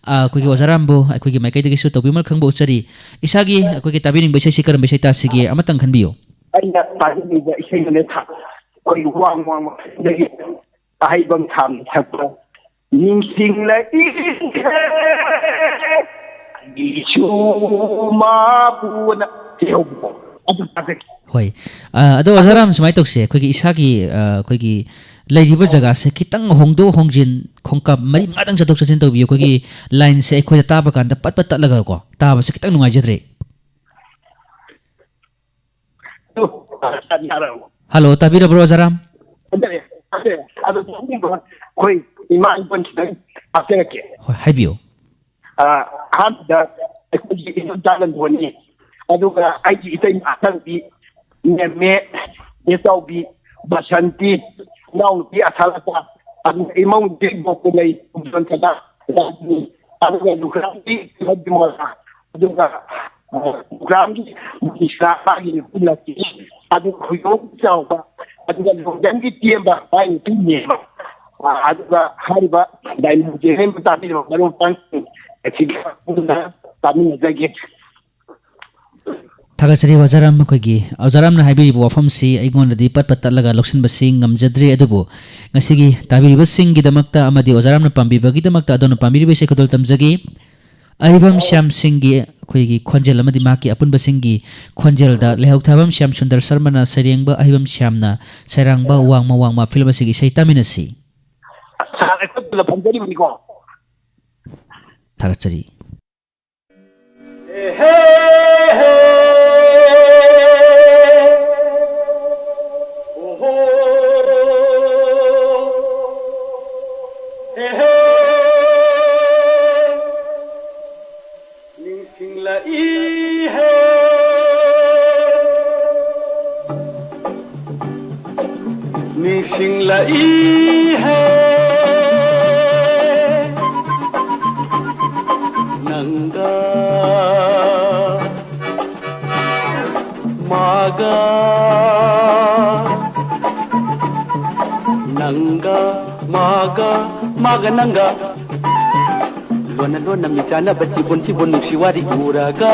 ꯑ, ꯑꯩꯈꯣꯏꯒꯤ ꯑꯣꯖꯥ ꯔꯥꯝꯕꯨ ꯑꯩꯈꯣꯏꯒꯤ ꯃꯥꯏꯀꯩꯗꯒꯤꯁꯨ ꯇꯧꯕꯤꯃꯜ ꯈꯪꯕ ꯎꯠꯆꯔꯤ꯫ ꯏꯁꯥꯒꯤ ꯑꯩꯈꯣꯏꯒꯤ ꯇꯥꯕꯤꯅꯤꯡꯕ ꯏꯁꯩꯁꯤ ꯀꯔꯝꯕ ꯏꯁꯩ ꯇꯥꯁꯤꯒꯦ ꯑꯃꯇꯪ ꯈꯟꯕꯤꯌꯨ꯫ ꯑꯩꯅ ꯇꯥꯅꯤꯡꯉꯤꯕ ꯏꯁꯩꯗꯨꯅꯦ ꯊꯥ-, ꯑꯩꯈꯣꯏꯒꯤ ꯋꯥꯡ ꯋꯥꯡ ꯃꯐꯝꯗꯒꯤ ꯑꯍꯩꯕ ꯊꯥꯝꯅ ꯁꯛꯄ ꯅꯤꯡꯁꯤꯡꯂꯛꯏꯍꯦ ꯑꯩꯒꯤꯁꯨ ꯃꯥꯕꯨꯅ ꯁꯤ ꯍꯧꯕꯗꯣ ꯑꯗꯨ ꯇꯥꯖꯒꯦ꯫ ꯍꯣꯏ꯫ ꯑ, ꯑꯗꯣ ꯑꯣꯖꯥ ꯑꯗꯣ ꯔꯥꯝ, ꯁꯨꯃꯥꯏꯅ ꯇꯧꯁꯦ, ꯑꯩꯈꯣꯏꯒꯤ ꯏꯁꯥꯒꯤ, ꯑ, ꯑꯩꯈꯣꯏꯒꯤ ꯂꯩꯔꯤꯕ ꯖꯒꯥꯁꯦ ꯈꯤꯇꯪ ꯍꯣꯡꯗꯣꯛ ꯍꯣꯡꯖꯤꯟ, ꯈꯣꯡꯀꯥꯞ ꯃꯔꯤ ꯃꯉꯥꯗꯪ ꯆꯠꯊꯣꯛ ꯆꯠꯁꯤꯟ ꯇꯧꯕꯤꯌꯨ꯫ ꯑꯩꯈꯣꯏꯒꯤ ꯂꯥꯏꯟꯁꯦ ꯑꯩꯈꯣꯏꯗ ꯇꯥꯕ ꯀꯥꯟꯗ ꯄꯠ ꯄꯠ ꯇꯠꯂꯒꯀꯣ, ꯇꯥꯕꯁꯦ ꯈꯤꯇꯪ ꯅꯨꯡꯉꯥꯏꯖꯗ꯭ꯔꯦ꯫ ꯑꯗꯨ, ꯑ, ꯇꯥꯕꯤꯔꯕꯣ? ꯍꯜꯂꯣ, ꯇꯥꯕꯤꯔꯕ꯭ꯔꯣ, ꯑꯣꯖꯥ ꯔꯥꯝ? ꯇꯥꯖꯔꯦ, ꯇꯥꯖꯔꯦ꯫ ꯑꯗꯣ ꯇꯥꯅꯤꯡꯕ ꯑꯩꯈꯣꯏ ꯏꯃꯥ ꯏꯕꯣꯟ ꯈꯤꯇꯪ ꯍꯥꯞꯆꯔꯛꯀꯦ꯫ ꯍꯣꯏ, ꯍꯥꯏꯕꯤꯌꯨ꯫ ꯑ, ꯑꯍꯥꯟꯕꯗ ꯑꯩꯈꯣꯏꯒꯤ ꯏꯗꯣꯝꯆꯥ ꯂꯟꯗꯣꯟꯅꯤ꯫ ꯑꯗꯨꯒ ꯑꯩꯒꯤ ꯏꯇꯩꯃ ꯑꯍꯟꯗꯤ ꯃꯦꯝꯃꯦ, ꯏꯆꯥꯎꯕꯤ ꯕꯁꯟꯇꯤ, ꯏꯅꯥꯎꯅꯨꯄꯤ ꯑꯁꯥꯂꯇꯥ, ꯑꯗꯨꯒ ꯏꯃꯧꯗꯤ ꯒꯣꯀꯨꯂꯩ, ꯀꯨꯝꯖꯣꯟ ꯀꯂꯥ, ꯔꯥꯖꯅꯤ, ꯑꯗꯨꯒ ꯂꯨꯈ꯭ꯔꯥꯝꯒꯤ ꯀꯤꯍꯣꯝ ꯕꯤꯃꯣꯂꯥ, ꯑꯗꯨꯒ, ꯑ, ꯂꯨꯈ꯭ꯔꯥꯝꯒꯤ ꯃꯨꯅꯤꯁꯥ, ꯃꯥꯒꯤ ꯅꯨꯄꯤ ꯂꯛꯀꯤ, ꯑꯗꯨꯒ ꯍꯨꯏꯗꯣꯡ ꯆꯥꯎꯕ, ꯑꯗꯨꯒ ꯂꯣꯡꯖꯝꯒꯤ ꯇꯦꯝꯕ, ꯃꯥꯒꯤ ꯅꯨꯄꯤ ꯅꯦꯝꯕ, ꯑ, ꯑꯗꯨꯒ ꯍꯥꯏꯔꯤꯕ ꯗꯥꯏꯃꯟ ꯖꯦꯅꯦꯟꯕꯨ ꯇꯥꯕꯤꯔꯤꯕ ꯃꯔꯨꯞ ꯃꯄꯥꯡꯁꯤꯡ ꯑꯁꯤꯒ ꯄꯨꯟꯅ ꯇꯥꯃꯤꯟꯅꯖꯒꯦ꯫ ꯊꯥꯒꯠꯆꯔꯤ ꯑꯣꯖꯥ ꯔꯥꯝ꯫ ꯑꯩꯈꯣꯏꯒꯤ ꯑꯣꯖꯥ ꯔꯥꯝꯅ ꯍꯥꯏꯕꯤꯔꯤꯕ ꯋꯥꯐꯝꯁꯤ ꯑꯩꯉꯣꯟꯗꯗꯤ ꯄꯠ ꯄꯠ ꯇꯠꯂꯒ ꯂꯧꯁꯤꯟꯕꯁꯤ ꯉꯝꯖꯗ꯭ꯔꯦ, ꯑꯗꯨꯕꯨ ꯉꯁꯤꯒꯤ ꯇꯥꯕꯤꯔꯤꯕꯁꯤꯡꯒꯤꯗꯃꯛꯇ ꯑꯃꯗꯤ ꯑꯣꯖꯥ ꯔꯥꯝꯅ ꯄꯥꯝꯕꯤꯕꯒꯤꯗꯃꯛꯇ ꯑꯗꯣꯝꯅ ꯄꯥꯝꯕꯤꯔꯤꯕ ꯏꯁꯩ ꯈꯨꯗꯣꯜ ꯇꯝꯖꯒꯦ꯫ ꯑꯍꯩꯕꯝ ꯁ꯭ꯌꯥꯝ ꯁꯤꯡꯒꯤ ꯑꯩꯈꯣꯏꯒꯤ ꯈꯣꯟꯖꯦꯜ ꯑꯃꯗꯤ ꯃꯍꯥꯛꯀꯤ ꯑꯄꯨꯟꯕꯁꯤꯡꯒꯤ ꯈꯣꯟꯖꯦꯜꯗ ꯂꯩꯍꯧꯊꯥꯕꯝ ꯁ꯭ꯌꯥꯝ ꯁꯨꯟꯗꯔ ꯁꯔꯃꯅ ꯁꯩꯔꯦꯡꯕ ꯑꯍꯩꯕꯝ ꯁ꯭ꯌꯥꯝꯅ ꯁꯩꯔꯥꯡꯕ ꯋꯥꯡꯃ ꯋꯥꯡꯃ ꯐꯤꯂꯝ ꯑꯁꯤꯒꯤ ꯏꯁꯩ ꯇꯥꯃꯤꯟꯅꯁꯤ꯫ ꯁꯥꯔ, ꯑꯩꯈꯣꯏ ꯄꯨꯂꯞ ꯐꯝꯖꯔꯤꯕꯅꯤꯀꯣ꯫ ꯊꯥꯒꯠꯆꯔꯤ꯫ ꯅꯤꯡꯁꯤꯡꯂꯛꯏꯍꯦ꯫ ꯅꯤꯡꯁꯤꯡꯂꯛꯏꯍꯦ꯫ ꯅꯪꯒ ꯃꯥꯒ, ꯅꯪꯒ ꯃꯥꯒ, ꯃꯥꯒ ꯅꯪꯒ꯫ ꯂꯣꯟꯅ ꯂꯣꯟꯅ ꯃꯤꯆꯥꯟꯅꯕ ꯆꯤꯕꯣꯟ ꯆꯤꯕꯣꯟ ꯅꯨꯡꯁꯤ ꯋꯥꯔꯤ ꯎꯔꯒ,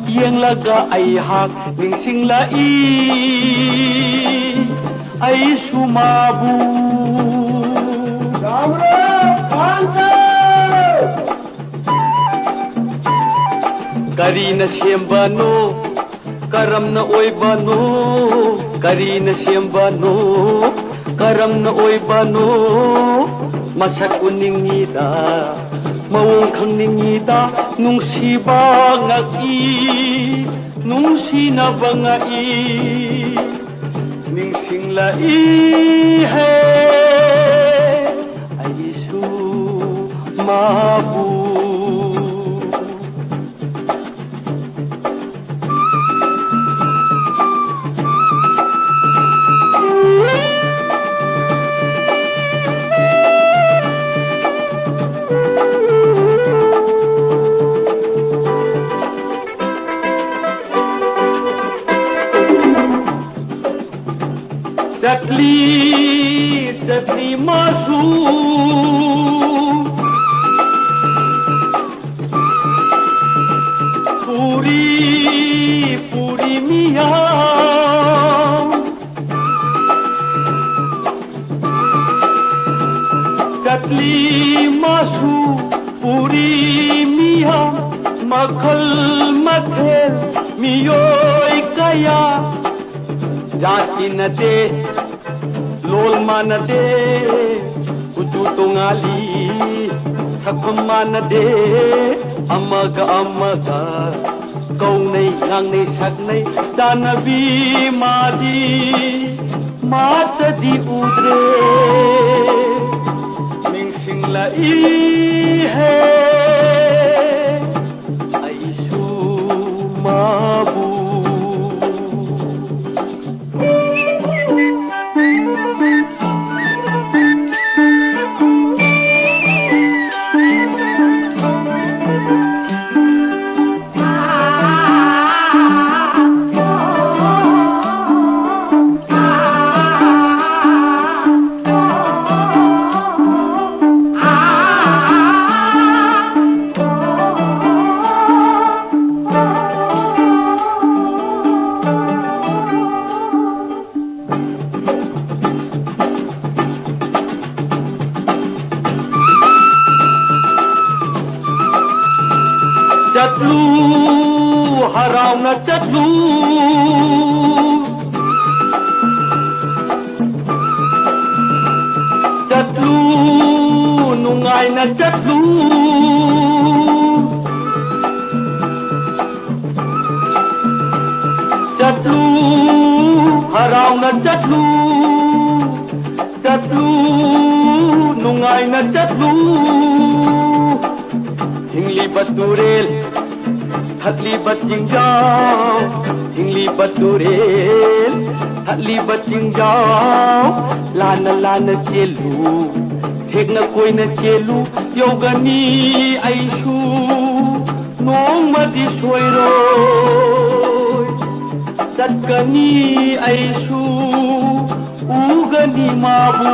ꯌꯦꯡꯂꯒ ꯑꯩꯍꯥꯛ ꯅꯤꯡꯁꯤꯡꯂꯛꯏ꯫ ꯑꯩꯁꯨ ꯃꯥꯕꯨ꯫ ꯔꯥꯝ ꯔꯥꯝ, ꯄꯥꯟꯊꯧ! ꯀꯔꯤꯅ ꯁꯦꯝꯕꯅꯣ? ꯀꯔꯝꯅ ꯑꯣꯏꯕꯅꯣ? ꯀꯔꯤꯅ ꯁꯦꯝꯕꯅꯣ? ꯀꯔꯝꯅ ꯑꯣꯏꯕꯅꯣ? ꯃꯁꯛ ꯎꯅꯤꯡꯉꯤꯗ, ꯃꯑꯣꯡ ꯈꯪꯅꯤꯡꯉꯤꯗ, ꯅꯨꯡꯁꯤꯕ ꯉꯛꯏ, ꯅꯨꯡꯁꯤꯅꯕ ꯉꯛꯏ, ꯅꯤꯡꯁꯤꯡꯂꯛꯏꯍꯦ ꯑꯩꯁꯨ ꯃꯥꯕꯨ꯫ ꯄꯨꯔꯤ ꯄꯨꯔꯤ ꯃꯤꯌꯥꯝ ꯆꯠꯂꯤ ꯃꯥꯁꯨ ꯄꯨꯔꯤ ꯃꯤꯌꯥꯝ ꯃꯈꯜ ꯃꯊꯦꯜ ꯃꯤꯑꯣꯏ ꯀꯌꯥ ꯖꯥꯇꯤ ꯅꯠꯇꯦ ꯂꯣꯜ ꯃꯥꯟꯅꯗꯦ ꯀꯨꯆꯨ ꯇꯣꯉꯥꯜꯂꯤ ꯁꯛꯐꯝ ꯃꯥꯟꯅꯗꯦ ꯑꯃꯒ ꯑꯃꯒ ꯀꯧꯅꯩ ꯉꯥꯡꯅꯩ ꯁꯛꯅꯩ ꯆꯥꯟꯅꯕꯤ ꯃꯥꯗꯤ ꯃꯥꯇꯗꯤ ꯎꯗ꯭ꯔꯦ ꯅꯤꯡꯁꯤꯡꯂꯛꯏꯍꯦ ꯑꯩꯁꯨ ꯃꯥꯕꯨ꯫ ꯆꯠꯂꯨ ꯍꯔꯥꯎꯅ ꯆꯠꯂꯨ ꯆꯠꯂꯨ ꯅꯨꯡꯉꯥꯏꯅ ꯆꯠꯂꯨ ꯆꯠꯂꯨ ꯍꯔꯥꯎꯅ ꯆꯠꯂꯨ ꯆꯠꯂꯨ ꯅꯨꯡꯉꯥꯏꯅ ꯆꯠꯂꯨ ꯍꯤꯡꯂꯤꯕ ꯇꯨꯔꯦꯜ ꯊꯛꯂꯤꯕ ꯆꯤꯡꯖꯥꯎ ꯍꯤꯡꯂꯤꯕ ꯇꯨꯔꯦꯜ ꯊꯛꯂꯤꯕ ꯆꯤꯡꯖꯥꯎ ꯂꯥꯟꯅ ꯂꯥꯟꯅ ꯆꯦꯜꯂꯨ ꯊꯦꯛꯅ ꯀꯣꯏꯅ ꯆꯦꯜꯂꯨ ꯌꯧꯒꯅꯤ ꯑꯩꯁꯨ ꯅꯣꯡꯃꯗꯤ ꯁꯣꯏꯔꯣꯏ ꯆꯠꯀꯅꯤ ꯑꯩꯁꯨ ꯎꯒꯅꯤ ꯃꯥꯕꯨ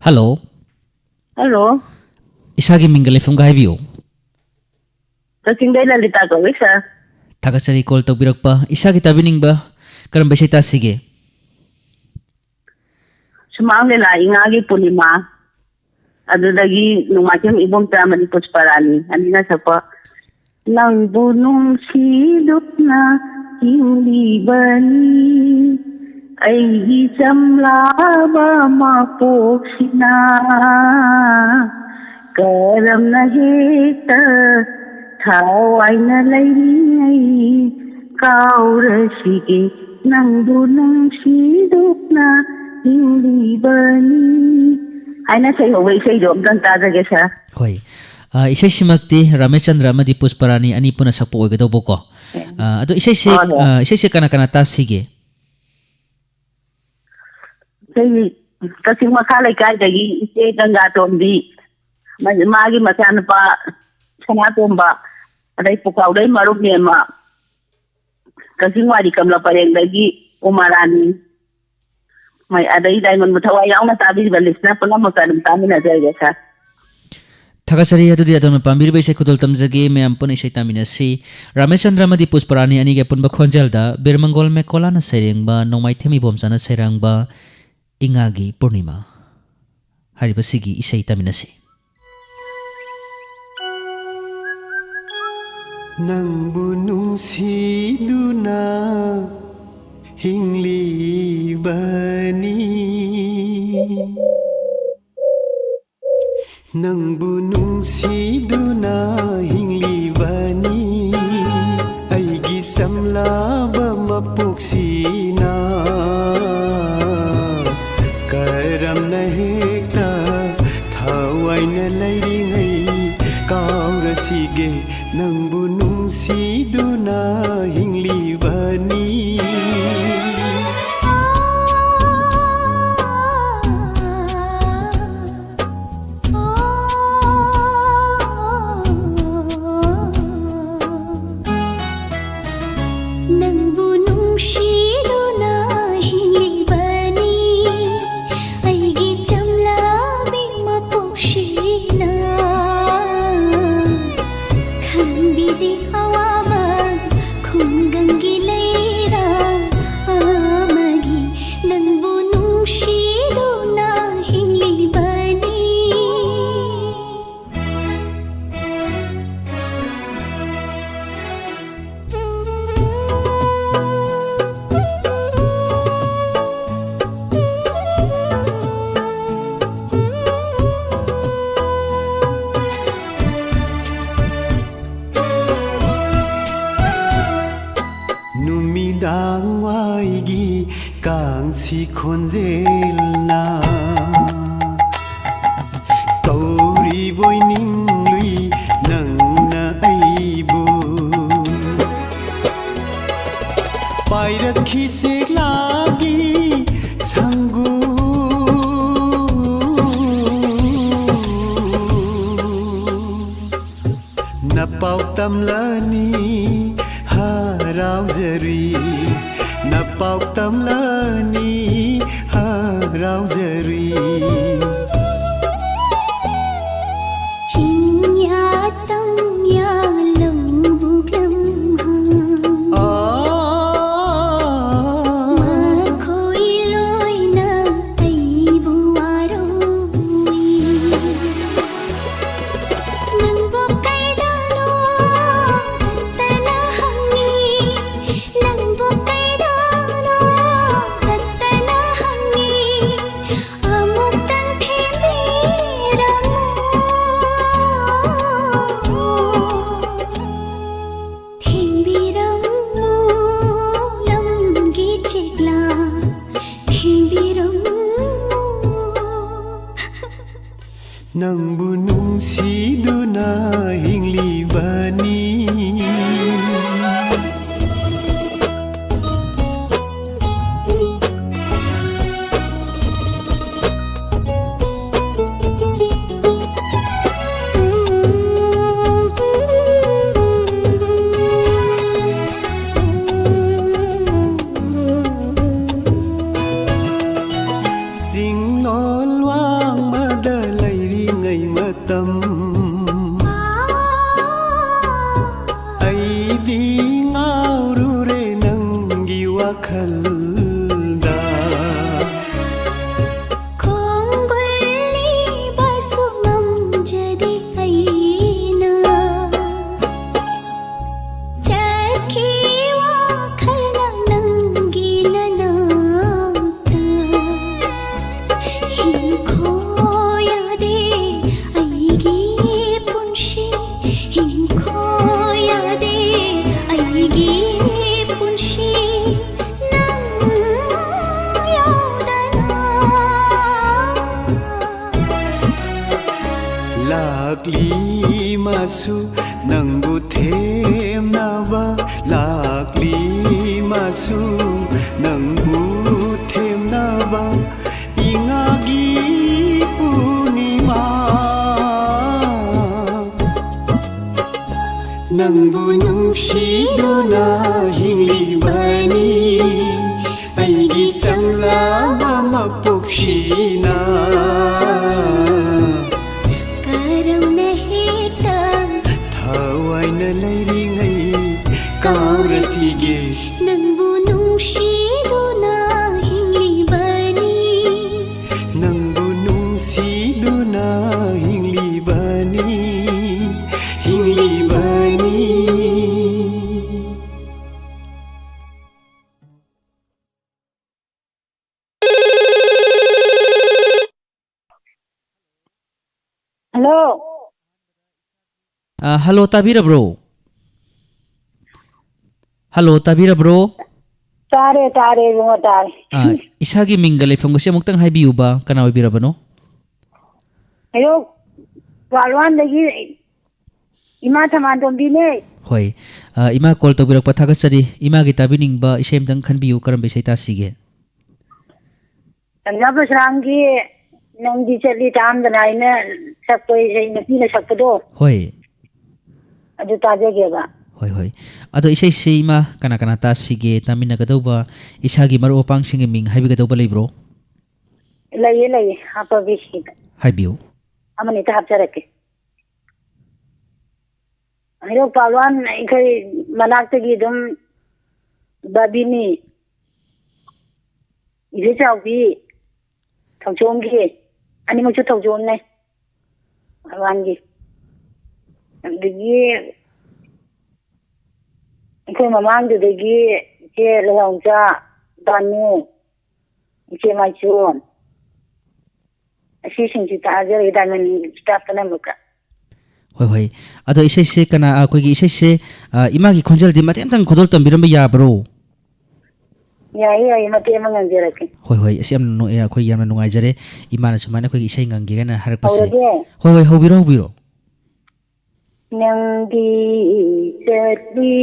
ꯍꯜꯂꯣ꯫ ꯍꯜꯂꯣ꯫ ꯏꯁꯥꯒꯤ ꯃꯤꯡꯒ ꯂꯩꯐꯝꯒ ꯍꯥꯏꯕꯤꯌꯨ꯫ ꯀꯛꯆꯤꯡꯗꯩ ꯂꯂꯤꯇꯥ ꯀꯧꯏ, ꯁꯥꯔ꯫ ꯊꯥꯒꯠꯆꯔꯤ ꯀꯣꯜ ꯇꯧꯕꯤꯔꯛꯄ꯫ ꯏꯁꯥꯒꯤ ꯇꯥꯕꯤꯅꯤꯡꯕ ꯀꯔꯝꯕ ꯏꯁꯩ ꯇꯥꯁꯤꯒꯦ? ꯁꯨꯃꯥꯡ ꯂꯤꯂꯥ ꯏꯉꯥꯒꯤ ꯄꯨꯔꯅꯤꯃꯥ, ꯑꯗꯨꯗꯒꯤ ꯅꯣꯡꯃꯥꯏꯊꯦꯝ ꯏꯕꯣꯝꯆꯥ ꯑꯃꯗꯤ ꯄꯨꯁꯄꯔꯥꯅꯤ ꯑꯅꯤꯅ ꯁꯛꯄ ꯅꯪꯕꯨ ꯅꯨꯡꯁꯤꯗꯨꯅ ꯍꯤꯡꯂꯤꯕꯅꯤ ꯑꯩꯒꯤ ꯆꯝꯂꯥꯕ ꯃꯄꯣꯛꯁꯤꯅ꯫ ꯀꯔꯝꯅ ꯍꯦꯛꯇ ꯊꯋꯥꯏꯅ ꯂꯩꯔꯤꯉꯩ ꯀꯥꯎꯔꯁꯤꯒꯦ ꯅꯪꯕꯨ ꯅꯨꯡꯁꯤꯗꯨꯅ ꯍꯤꯡꯂꯤꯕꯅꯤ ꯍꯥꯏꯅ ꯁꯩꯍꯧꯕ ꯏꯁꯩꯗꯣ ꯑꯝꯇꯪ ꯇꯥꯖꯒꯦ, ꯁꯥꯔ꯫ ꯍꯣꯏ꯫ ꯑ, ꯏꯁꯩꯁꯤꯃꯛꯇꯤ ꯔꯥꯃꯦꯁꯆꯟꯗ꯭ꯔ ꯑꯃꯗꯤ ꯄꯨꯁꯄꯔꯥꯅꯤ ꯑꯅꯤ ꯄꯨꯟꯅ ꯁꯛꯄ ꯑꯣꯏꯒꯗꯧꯕꯀꯣ꯫ ꯑ, ꯑꯗꯣ ꯏꯁꯩꯁꯦ, ꯍꯣꯏ, ꯍꯣꯏ꯫ ꯑ, ꯏꯁꯩꯁꯦ ꯀꯅꯥ ꯀꯅꯥ ꯇꯥꯁꯤꯒꯦ? ꯑꯩꯈꯣꯏꯒꯤ ꯀꯛꯆꯤꯡ ꯃꯈꯥ ꯂꯩꯀꯥꯏꯗꯒꯤ ꯏꯆꯦ ꯒꯪꯒꯥꯇꯣꯝꯕꯤ, ꯃꯥꯒꯤ ꯃꯆꯥꯅꯨꯄꯥ ꯁꯅꯥꯇꯣꯝꯕ, ꯑꯗꯩ ꯄꯨꯀꯥꯎꯗꯩ ꯃꯔꯨꯞ ꯃꯦꯝꯃ, ꯀꯛꯆꯤꯡ ꯋꯥꯏꯔꯤ ꯀꯪꯂꯥ ꯄꯔꯦꯡꯗꯒꯤ ꯎꯃꯥꯔꯥꯅꯤ, ꯃꯣꯏ ꯑꯗꯩ ꯗꯥꯏꯃꯟꯕꯨ ꯊꯋꯥꯏ ꯌꯥꯎꯅ ꯇꯥꯕꯤꯔꯤꯕ ꯂꯤꯁꯅꯔ ꯄꯨꯝꯅꯃꯛꯇ ꯑꯗꯨꯝ ꯇꯥꯃꯤꯟꯅꯖꯔꯒꯦ, ꯁꯥꯔ꯫ ꯊꯥꯒꯠꯆꯔꯤ꯫ ꯑꯗꯨꯗꯤ ꯑꯗꯣꯝꯅ ꯄꯥꯝꯕꯤꯔꯤꯕ ꯏꯁꯩ ꯈꯨꯗꯣꯜ ꯇꯝꯖꯒꯦ꯫ ꯃꯌꯥꯝ ꯄꯨꯟꯅ ꯏꯁꯩ ꯇꯥꯃꯤꯟꯅꯁꯤ꯫ ꯔꯥꯃꯦꯁꯆꯟꯗ꯭ꯔ ꯑꯃꯗꯤ ꯄꯨꯁꯄꯔꯥꯅꯤ ꯑꯅꯤꯒꯤ ꯑꯄꯨꯟꯕ ꯈꯣꯟꯖꯦꯜꯗ ꯕꯤꯔꯃꯪꯒꯣꯜ ꯃꯦꯀꯣꯂꯥꯅ ꯁꯩꯔꯦꯡꯕ, ꯅꯣꯡꯃꯥꯏꯊꯦꯝ ꯏꯕꯣꯝꯆꯥꯅ ꯁꯩꯔꯥꯡꯕ ꯏꯉꯥꯒꯤ ꯄꯨꯔꯅꯤꯃꯥ ꯍꯥꯏꯔꯤꯕꯁꯤꯒꯤ ꯏꯁꯩ ꯇꯥꯃꯤꯟꯅꯁꯤ꯫ ꯅꯪꯕꯨ ꯅꯨꯡꯁꯤꯗꯨꯅ ꯍꯤꯡꯂꯤꯕꯅꯤ꯫ ꯅꯪꯕꯨ ꯅꯨꯡꯁꯤꯗꯨꯅ ꯍꯤꯡꯂꯤꯕꯅꯤ ꯑꯩꯒꯤ ꯆꯝꯂꯕ ꯃꯄꯣꯛꯁꯤꯅ꯫ ꯀꯔꯝꯅ ꯍꯦꯛꯇ ꯊꯋꯥꯏꯅ ꯂꯩꯔꯤꯉꯩ ꯀꯥꯎꯔꯁꯤꯒꯦ ꯅꯪꯕꯨ ꯅꯨꯡꯁꯤꯗꯨꯅ ꯍꯤꯡꯂꯤꯕꯅꯤ꯫ ꯅꯪꯕꯨ ꯅꯨꯡꯁꯤꯗꯨꯅ ꯍꯤꯡꯂꯤꯕꯅꯤ ꯑꯩꯒꯤ ꯆꯝꯂꯥ ꯑꯩꯗꯤ ꯑꯋꯥꯕ ꯈꯨꯡꯒꯪꯒꯤ ꯂꯩꯔꯥ ꯑꯃꯒꯤ ꯅꯪꯕꯨ ꯅꯨꯡꯁꯤꯗꯨꯅ ꯍꯤꯡꯂꯤꯕꯅꯤ꯫ ꯅꯨꯃꯤꯗꯥꯡ ꯋꯥꯏꯒꯤ ꯀꯥꯡꯁꯤ ꯈꯣꯟꯖꯦꯜꯅ ꯀꯧꯔꯤꯕꯣꯏ ꯅꯤꯡꯂꯨꯏ ꯅꯪꯅ ꯑꯩꯕꯨ꯫ ꯄꯥꯏꯔꯛꯈꯤ ꯁꯦꯛꯂꯥꯒꯤ ꯁꯪꯒꯨ꯫ ꯅꯄꯥꯎ ꯇꯝꯂꯅꯤ ꯍꯔꯥꯎꯖꯔꯤ, ꯅꯄꯥꯎ ꯇꯝꯂꯅꯤ ꯍꯔꯥꯎꯖꯔꯤ꯫ ꯆꯤꯡꯌꯥ ꯇꯝꯌꯥ ꯂꯧꯕꯨꯛ ꯂꯝꯍꯥꯡ꯫ ꯑꯥ꯫ ꯃꯈꯣꯏ ꯂꯣꯏꯅ ꯑꯩꯕꯨ ꯋꯥꯔꯧꯏ꯫ ꯅꯪꯕꯨ ꯀꯩꯗꯅꯣ ꯈꯛꯇꯅ ꯍꯪꯉꯤ, ꯅꯪꯕꯨ ꯀꯩꯗꯅꯣ ꯈꯛꯇꯅ ꯍꯪꯉꯤ, ꯑꯃꯨꯛꯇꯪ ꯊꯦꯝꯕꯤꯔꯝꯃꯨ, ꯊꯦꯝꯕꯤꯔꯝꯃꯨ ꯂꯝꯒꯤ ꯆꯦꯛꯂꯥ, ꯊꯦꯝꯕꯤꯔꯝꯃꯨ꯫ ꯅꯪꯕꯨ ꯅꯨꯡꯁꯤꯗꯨꯅ ꯍꯤꯡꯂꯤꯕꯅꯤ꯫ ꯆꯤꯡꯂꯣꯜ ꯋꯥꯡꯃꯗ ꯂꯩꯔꯤꯉꯩ ꯃꯇꯝ, ꯁꯨ ꯅꯪꯕꯨ ꯊꯦꯝꯅꯕ ꯂꯥꯛꯂꯤ ꯃꯥꯁꯨ ꯅꯪꯕꯨ ꯊꯦꯝꯅꯕ ꯏꯉꯥꯒꯤ ꯄꯨꯔꯅꯤꯃꯥ ꯅꯪꯕꯨ ꯅꯨꯡꯁꯤꯗꯨꯅ ꯍꯤꯡꯂꯤꯕꯅꯤ ꯑꯩꯒꯤ ꯆꯝꯂꯕ ꯃꯄꯣꯛꯁꯤꯅ ꯀꯔꯝꯅ ꯍꯦꯛꯇ ꯊꯋꯥꯏꯅ ꯂꯩꯔꯤꯉꯩ ꯀꯥꯎꯔꯁꯤꯒꯦ ꯅꯪꯕꯨ ꯅꯨꯡꯁꯤꯗꯨꯅ ꯍꯤꯡꯂꯤꯕꯅꯤ ꯅꯪꯕꯨ ꯅꯨꯡꯁꯤꯗꯨꯅ ꯍꯤꯡꯂꯤꯕꯅꯤ ꯍꯤꯡꯂꯤꯕꯅꯤ Hello. ꯑ, hello, ꯇꯥꯕꯤꯔꯕ꯭ꯔꯣ? Hello, ꯇꯥꯕꯤꯔꯕ꯭ꯔꯣ? ꯇꯥꯔꯦ, ꯇꯥꯔꯦ, ꯏꯕꯨꯡꯉꯣ, ꯇꯥꯔꯦ꯫ ꯑ, ꯏꯁꯥꯒꯤ ꯃꯤꯡꯒ ꯂꯩꯐꯝꯒꯁꯦ ꯑꯃꯨꯛꯇꯪ ꯍꯥꯏꯕꯤꯌꯨꯕ, ꯀꯅꯥ ꯑꯣꯏꯕꯤꯔꯕꯅꯣ? ꯑꯌꯣꯛ ꯋꯥꯜꯋꯥꯟꯗꯒꯤ ꯏꯃꯥ ꯊꯃꯥꯟꯇꯣꯝꯕꯤꯅꯦ꯫ ꯍꯣꯏ꯫ ꯑ, ꯏꯃꯥ, call ꯇꯧꯕꯤꯔꯛꯄ ꯊꯥꯒꯠꯆꯔꯤ꯫ ꯏꯃꯥꯒꯤ ꯇꯥꯕꯤꯅꯤꯡꯕ ꯏꯁꯩ ꯑꯃꯇꯪ ꯈꯟꯕꯤꯌꯨ, ꯀꯔꯝꯕ ꯏꯁꯩ ꯇꯥꯁꯤꯒꯦ? ꯇꯟꯖꯥ ꯕꯁ꯭ꯔꯥꯝꯒꯤ "ꯅꯪꯗꯤ ꯆꯠꯂꯤ ꯇꯥꯝꯗꯅ" ꯍꯥꯏꯅ ꯁꯛꯄ ꯏꯁꯩ, ꯅꯨꯄꯤꯅ ꯁꯛꯄꯗꯣ꯫ ꯍꯣꯏ꯫ ꯑꯗꯨ ꯇꯥꯖꯒꯦꯕ꯫ ꯍꯣꯏ, ꯍꯣꯏ꯫ ꯑꯗꯣ ꯏꯁꯩꯁꯤ ꯏꯃꯥ ꯀꯅꯥ ꯀꯅꯥ ꯇꯥꯁꯤꯒꯦ? ꯇꯥꯃꯤꯟꯅꯒꯗꯧꯕ ꯏꯁꯥꯒꯤ ꯃꯔꯨꯞ ꯃꯄꯥꯡꯁꯤꯡꯒꯤ ꯃꯤꯡ ꯍꯥꯏꯕꯤꯒꯗꯧꯕ ꯂꯩꯕ꯭ꯔꯣ? ꯂꯩꯌꯦ, ꯂꯩꯌꯦ, ꯍꯥꯞꯄꯒꯦ ꯁꯤꯗ꯫ ꯍꯥꯏꯕꯤꯌꯨ꯫ ꯑꯃꯅꯤꯇ ꯍꯥꯞꯆꯔꯛꯀꯦ꯫ ꯍꯩꯔꯣꯛ ꯄꯥꯜꯋꯥꯟ ꯑꯩꯈꯣꯏ ꯃꯅꯥꯛꯇꯒꯤ ꯑꯗꯨꯝ ꯕꯥꯕꯤꯅꯤ, ꯏꯕꯦꯆꯥꯎꯕꯤ, ꯊꯧꯖꯣꯝꯒꯤ, ꯑꯅꯤꯃꯛꯁꯨ ꯊꯧꯖꯣꯝꯅꯦ, ꯄꯥꯜꯋꯥꯟꯒꯤ꯫ ꯑꯗꯒꯤ ꯑꯩꯈꯣꯏ ꯃꯃꯥꯡꯗꯨꯗꯒꯤ ꯏꯆꯦ ꯂꯩꯍꯥꯎꯆꯥ, ꯕꯥꯅꯨ, ꯏꯆꯦ ꯃꯥꯏꯆꯣꯟ, ꯑꯁꯤꯁꯤꯡꯁꯤ ꯇꯥꯖꯔꯒꯦ ꯗꯥꯏꯃꯟ staff ꯄꯨꯝꯅꯃꯛꯀ꯫ ꯍꯣꯏ, ꯍꯣꯏ꯫ ꯑꯗꯣ ꯏꯁꯩꯁꯦ ꯀꯅꯥ, ꯑꯩꯈꯣꯏꯒꯤ ꯏꯁꯩꯁꯦ, ꯑ, ꯏꯃꯥꯒꯤ ꯈꯣꯟꯖꯦꯜꯗꯤ ꯃꯇꯦꯛ ꯑꯃꯇꯪ ꯈꯨꯗꯣꯜ ꯇꯝꯕꯤꯔꯝꯕ ꯌꯥꯕ꯭ꯔꯣ? ꯌꯥꯏꯌꯦ, ꯌꯥꯏꯌꯦ, ꯃꯇꯦꯛ ꯑꯃ ꯉꯪꯖꯔꯛꯀꯦ꯫ ꯍꯣꯏ, ꯍꯣꯏ꯫ ꯑꯁꯤ ꯌꯥꯝꯅ ꯅꯨꯡ-, ꯑꯩꯈꯣꯏ ꯌꯥꯝꯅ ꯅꯨꯡꯉꯥꯏꯖꯔꯦ, ꯏꯃꯥꯅ ꯁꯨꯃꯥꯏꯅ ꯑꯩꯈꯣꯏꯒꯤ ꯏꯁꯩ ꯉꯪꯒꯦꯅ ꯍꯥꯏꯔꯛꯄꯁꯦ꯫ ꯍꯧꯔꯒꯦ? ꯍꯣꯏ, ꯍꯣꯏ, ꯍꯧꯕꯤꯔꯣ, ꯍꯧꯕꯤꯔꯣ꯫ ꯅꯪꯗꯤ ꯆꯠꯂꯤ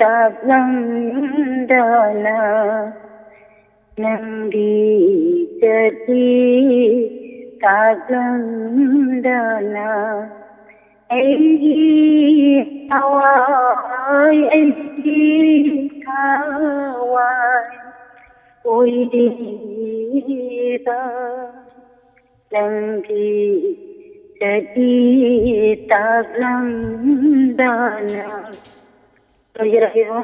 ꯇꯥꯛꯂꯝꯗꯅ, ꯅꯪꯗꯤ ꯆꯠꯂꯤ ꯇꯥꯛꯂꯝꯗꯅ, ꯑꯩꯒꯤ ꯊꯋꯥꯏ, ꯑꯩꯒꯤ ꯊꯋꯥꯏ ꯑꯣꯏꯔꯤꯕ ꯅꯪꯗꯤ ꯆꯠꯂꯤ ꯇꯥꯛꯂꯝꯗꯅ꯫ ꯂꯣꯏꯖꯔꯒꯦꯀꯣ꯫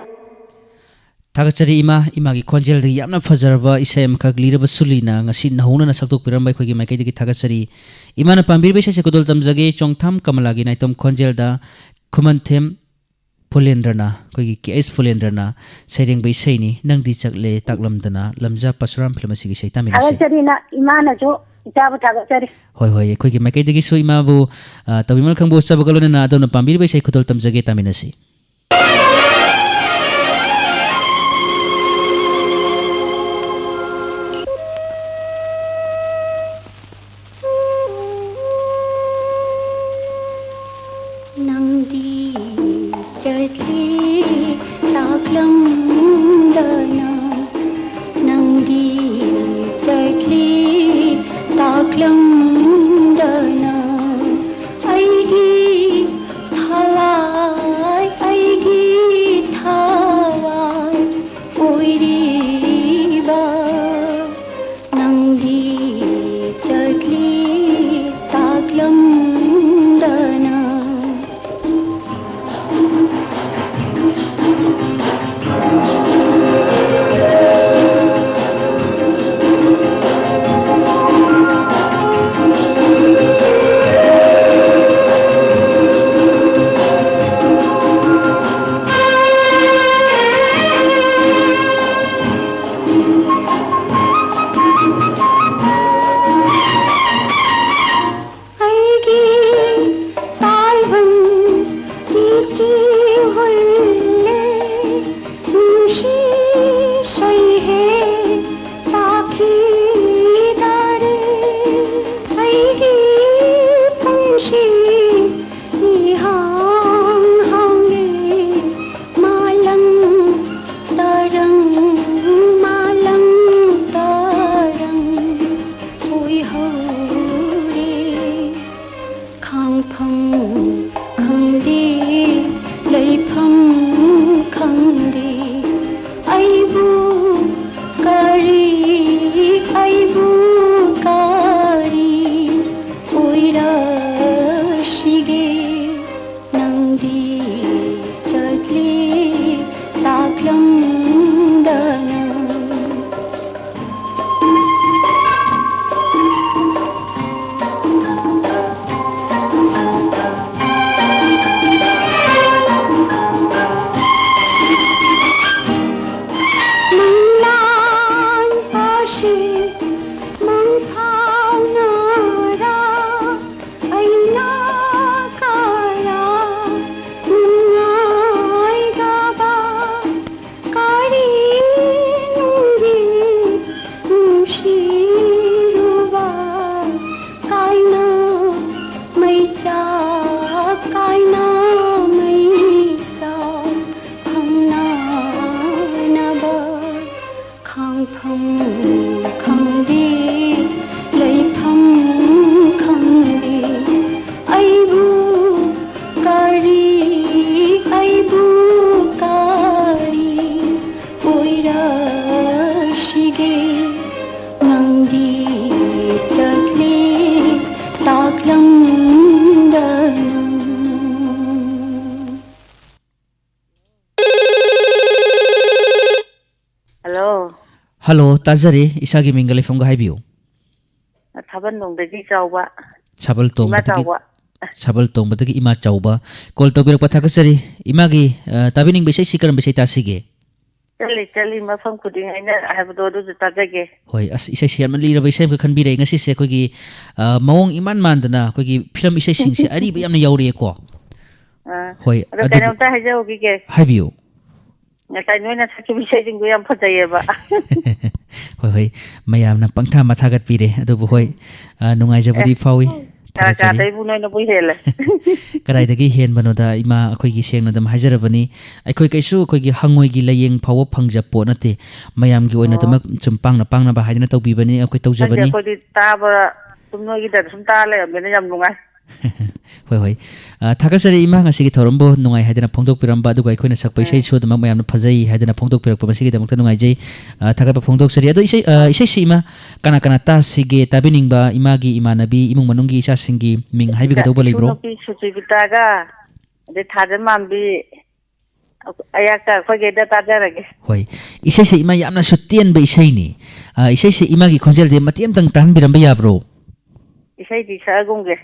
ꯊꯥꯒꯠꯆꯔꯤ ꯏꯃꯥ, ꯏꯃꯥꯒꯤ ꯈꯣꯟꯖꯦꯜꯗꯒꯤ ꯌꯥꯝꯅ ꯐꯖꯔꯕ ꯏꯁꯩ ꯑꯃꯈꯛ ꯂꯤꯔꯕ ꯁꯨꯂꯤꯅ ꯉꯁꯤ ꯅꯧꯍꯧꯅꯅ ꯁꯛꯇꯣꯛꯄꯤꯔꯝꯕ ꯑꯩꯈꯣꯏꯒꯤ ꯃꯥꯏꯀꯩꯗꯒꯤ ꯊꯥꯒꯠꯆꯔꯤ꯫ ꯏꯃꯥꯅ ꯄꯥꯝꯕꯤꯔꯤꯕ ꯏꯁꯩꯁꯦ ꯈꯨꯗꯣꯜ ꯇꯝꯖꯒꯦ, ꯆꯣꯡꯊꯥꯝ ꯀꯃꯂꯥꯒꯤ ꯅꯥꯏꯇꯣꯝ ꯈꯣꯟꯖꯦꯜꯗ ꯈꯨꯃꯟꯊꯦꯝ ꯐꯨꯂꯦꯟꯗ꯭ꯔꯅ, ꯑꯩꯈꯣꯏꯒꯤ ꯀꯦ ꯑꯩꯆ ꯐꯨꯂꯦꯟꯗ꯭ꯔꯅ ꯁꯩꯔꯦꯡꯕ ꯏꯁꯩꯅꯤ, ꯅꯪꯗꯤ ꯆꯠꯂꯦ ꯇꯥꯛꯂꯝꯗꯅ, ꯂꯝꯖꯥ ꯄꯔꯁꯨꯔꯥꯝ ꯐꯤꯂꯝ ꯑꯁꯤꯒꯤ ꯏꯁꯩ ꯇꯥꯃꯤꯟꯅꯁꯤ꯫ ꯊꯥꯒꯠꯆꯔꯤꯅ ꯏꯃꯥꯅꯁꯨ ꯏꯆꯥꯕꯨ ꯊꯥꯒꯠꯆꯔꯤ꯫ ꯍꯣꯏ, ꯍꯣꯏ, ꯑꯩꯈꯣꯏꯒꯤ ꯃꯥꯏꯀꯩꯗꯒꯤꯁꯨ ꯏꯃꯥꯕꯨ, ꯑ, ꯇꯧꯕꯤꯃꯜ ꯈꯪꯕ ꯎꯠꯆꯕꯒ ꯂꯣꯏꯅꯅ ꯑꯗꯣꯝꯅ ꯄꯥꯝꯕꯤꯔꯤꯕ ꯏꯁꯩ ꯈꯨꯗꯣꯜ ꯇꯝꯖꯒꯦ, ꯇꯥꯃꯤꯟꯅꯁꯤ꯫ ꯅꯪꯗꯤ ꯆꯠꯂꯤ ꯇꯥꯛꯂꯝꯗꯅ, ꯅꯪꯗꯤ ꯆꯠꯂꯤ ꯇꯥꯛꯂꯝꯗꯅ, ꯑꯩꯒꯤ ꯊꯋꯥꯏ ꯍꯜꯂꯣ, ꯇꯥꯖꯔꯤ꯫ ꯏꯁꯥꯒꯤ ꯃꯤꯡꯒ ꯂꯩꯐꯝꯒ ꯍꯥꯏꯕꯤꯌꯨ꯫ ꯊꯥꯕꯜꯂꯣꯡꯗꯒꯤ ꯆꯥꯎꯕ꯫ ꯁꯥꯕꯜ ꯏꯃꯥ ꯇꯣꯡꯕꯗꯒꯤ, ꯆꯥꯎꯕ꯫ ꯁꯥꯕꯜ ꯇꯣꯡꯕꯗꯒꯤ ꯏꯃꯥ ꯆꯥꯎꯕ꯫ ꯀꯣꯜ ꯇꯧꯕꯤꯔꯛꯄ ꯊꯥꯒꯠꯆꯔꯤ꯫ ꯏꯃꯥꯒꯤ, ꯑ, ꯇꯥꯕꯤꯅꯤꯡꯕ ꯏꯁꯩꯁꯤ ꯀꯔꯝꯕ ꯏꯁꯩ ꯇꯥꯁꯤꯒꯦ? ꯆꯠꯂꯤ ꯆꯠꯂꯤ ꯃꯐꯝ ꯈꯨꯗꯤꯡ ꯑꯩꯅ ꯍꯥꯏꯕꯗꯣ ꯑꯗꯨꯁꯨ ꯇꯥꯖꯒꯦ꯫ ꯍꯣꯏ, ꯑꯁ, ꯏꯁꯩꯁꯤ ꯌꯥꯝꯅ ꯂꯤꯔꯕ ꯏꯁꯩ ꯑꯃꯈꯛ ꯈꯟꯕꯤꯔꯛꯑꯦ ꯉꯁꯤꯁꯦ꯫ ꯑꯩꯈꯣꯏꯒꯤ, ꯑ, ꯃꯑꯣꯡ ꯏꯃꯥꯟ ꯃꯥꯟꯗꯅ ꯑꯩꯈꯣꯏꯒꯤ ꯐꯤꯂꯝ ꯏꯁꯩꯁꯤꯡꯁꯦ ꯑꯔꯤꯕ ꯌꯥꯝꯅ ꯌꯥꯎꯔꯛꯑꯦꯀꯣ꯫ ꯑ, ꯍꯣꯏ, ꯑꯗꯣ ꯑꯗꯨꯕꯨ ꯀꯩꯅꯣꯝꯇ ꯍꯥꯏꯖꯍꯧꯈꯤꯒꯦ꯫ ꯍꯥꯏꯕꯤꯌꯨ꯫ ꯉꯁꯥꯏ ꯅꯣꯏꯅ ꯁꯛꯈꯤꯕ ꯏꯁꯩꯁꯤꯡꯗꯣ ꯌꯥꯝ ꯐꯖꯩꯌꯦꯕ꯫ ꯍꯣꯏ, ꯍꯣꯏ꯫ ꯃꯌꯥꯝꯅ ꯄꯪꯊꯥ ꯃꯊꯥꯒꯠꯄꯤꯔꯦ꯫ ꯑꯗꯨꯕꯨ ꯍꯣꯏ, ꯑ, ꯅꯨꯡꯉꯥꯏꯖꯕꯗꯤ ꯑꯦ, ꯐꯥꯎꯏ꯫ ꯊꯥꯒꯠꯆꯔꯤ꯫ ꯀꯅꯥꯗꯩꯕꯨ ꯅꯣꯏꯅꯕꯨ ꯍꯦꯜꯂꯦ꯫ ꯀꯗꯥꯏꯗꯒꯤ ꯍꯦꯟꯕꯅꯣꯗ, ꯏꯃꯥ, ꯑꯩꯈꯣꯏꯒꯤ ꯁꯦꯡꯅ ꯑꯗꯨꯝ ꯍꯥꯏꯖꯔꯕꯅꯤ꯫ ꯑꯩꯈꯣꯏ ꯀꯩꯁꯨ ꯑꯩꯈꯣꯏꯒꯤ ꯍꯪꯉꯣꯏꯒꯤ ꯂꯥꯏꯌꯦꯡ ꯐꯥꯎꯕ ꯐꯪꯖ ꯄꯣꯠ ꯅꯠꯇꯦ꯫ ꯃꯌꯥꯝꯒꯤ ꯑꯣꯏꯅ ꯑꯣ꯫ ꯑꯗꯨꯃꯛ ꯁꯨꯝ ꯄꯥꯡꯅ ꯄꯥꯡꯅꯕ ꯍꯥꯏꯗꯅ ꯇꯧꯕꯤꯕꯅꯤ, ꯑꯩꯈꯣꯏ ꯈꯪꯗꯦ, ꯇꯧꯖꯕꯅꯤ꯫ ꯑꯩꯈꯣꯏꯗꯤ ꯇꯥꯕ ꯑꯗꯨꯝ ꯅꯣꯏꯒꯤꯗ ꯁꯨꯝ ꯇꯥ ꯂꯩꯔꯕꯅꯤꯅ ꯌꯥꯝ ꯅꯨꯡꯉꯥꯏ꯫ ꯍꯣꯏ, ꯍꯣꯏ꯫ ꯑ, ꯊꯥꯒꯠꯆꯔꯤ ꯏꯃꯥ, ꯉꯁꯤꯒꯤ ꯊꯧꯔꯝꯕꯨ ꯅꯨꯡꯉꯥꯏ ꯍꯥꯏꯗꯅ ꯐꯣꯡꯗꯣꯛꯄꯤꯔꯝꯕ, ꯑꯗꯨꯒ ꯑꯩꯈꯣꯏꯅ ꯁꯛꯄ ꯎꯝ꯫ ꯏꯁꯩꯁꯨ ꯑꯗꯨꯃꯛ ꯃꯌꯥꯝꯅ ꯐꯖꯩ ꯍꯥꯏꯗꯅ ꯐꯣꯡꯗꯣꯛꯄꯤꯔꯛꯄ, ꯃꯁꯤꯒꯤꯗꯃꯛꯇ ꯅꯨꯡꯉꯥꯏꯖꯩ꯫ ꯑ, ꯊꯥꯒꯠꯄ ꯐꯣꯡꯗꯣꯛꯆꯔꯤ꯫ ꯑꯗꯣ ꯏꯁꯩ, ꯑ, ꯏꯁꯩꯁꯤ ꯏꯃꯥ, ꯀꯅꯥ ꯀꯅꯥ ꯇꯥꯁꯤꯒꯦ? ꯇꯥꯕꯤꯅꯤꯡꯕ ꯏꯃꯥꯒꯤ ꯏꯃꯥꯟꯅꯕꯤ, ꯏꯃꯨꯡ ꯃꯅꯨꯡꯒꯤ ꯏꯆꯥꯁꯤꯡꯒꯤ ꯃꯤꯡ ꯏꯆꯥ, ꯍꯥꯏꯕꯤꯒꯗꯧꯕ ꯏꯁꯨ ꯂꯩꯕ꯭ꯔꯣ? ꯅꯨꯄꯤ ꯁꯨꯆꯤꯕꯤꯇꯥꯒ, ꯑꯗꯩ ꯊꯥꯖꯃꯥꯟꯕꯤ, ꯑꯌꯥꯛꯇ ꯑꯩꯈꯣꯏꯒꯩꯗ ꯇꯥꯖꯔꯒꯦ꯫ ꯍꯣꯏ꯫ ꯏꯁꯩꯁꯦ ꯏꯃꯥ ꯌꯥꯝꯅꯁꯨ ꯇꯦꯟꯕ ꯏꯁꯩꯅꯤ꯫ ꯑ, ꯏꯁꯩꯁꯦ ꯏꯃꯥꯒꯤ ꯈꯣꯟꯖꯦꯜꯗꯤ ꯃꯇꯦꯛ ꯑꯃꯇꯪ ꯇꯥꯍꯟꯕꯤꯔꯝꯕ ꯌꯥꯕ꯭ꯔꯣ? ꯏꯁꯩꯗꯤ ꯁꯛꯑꯒꯨꯝꯒꯦ꯫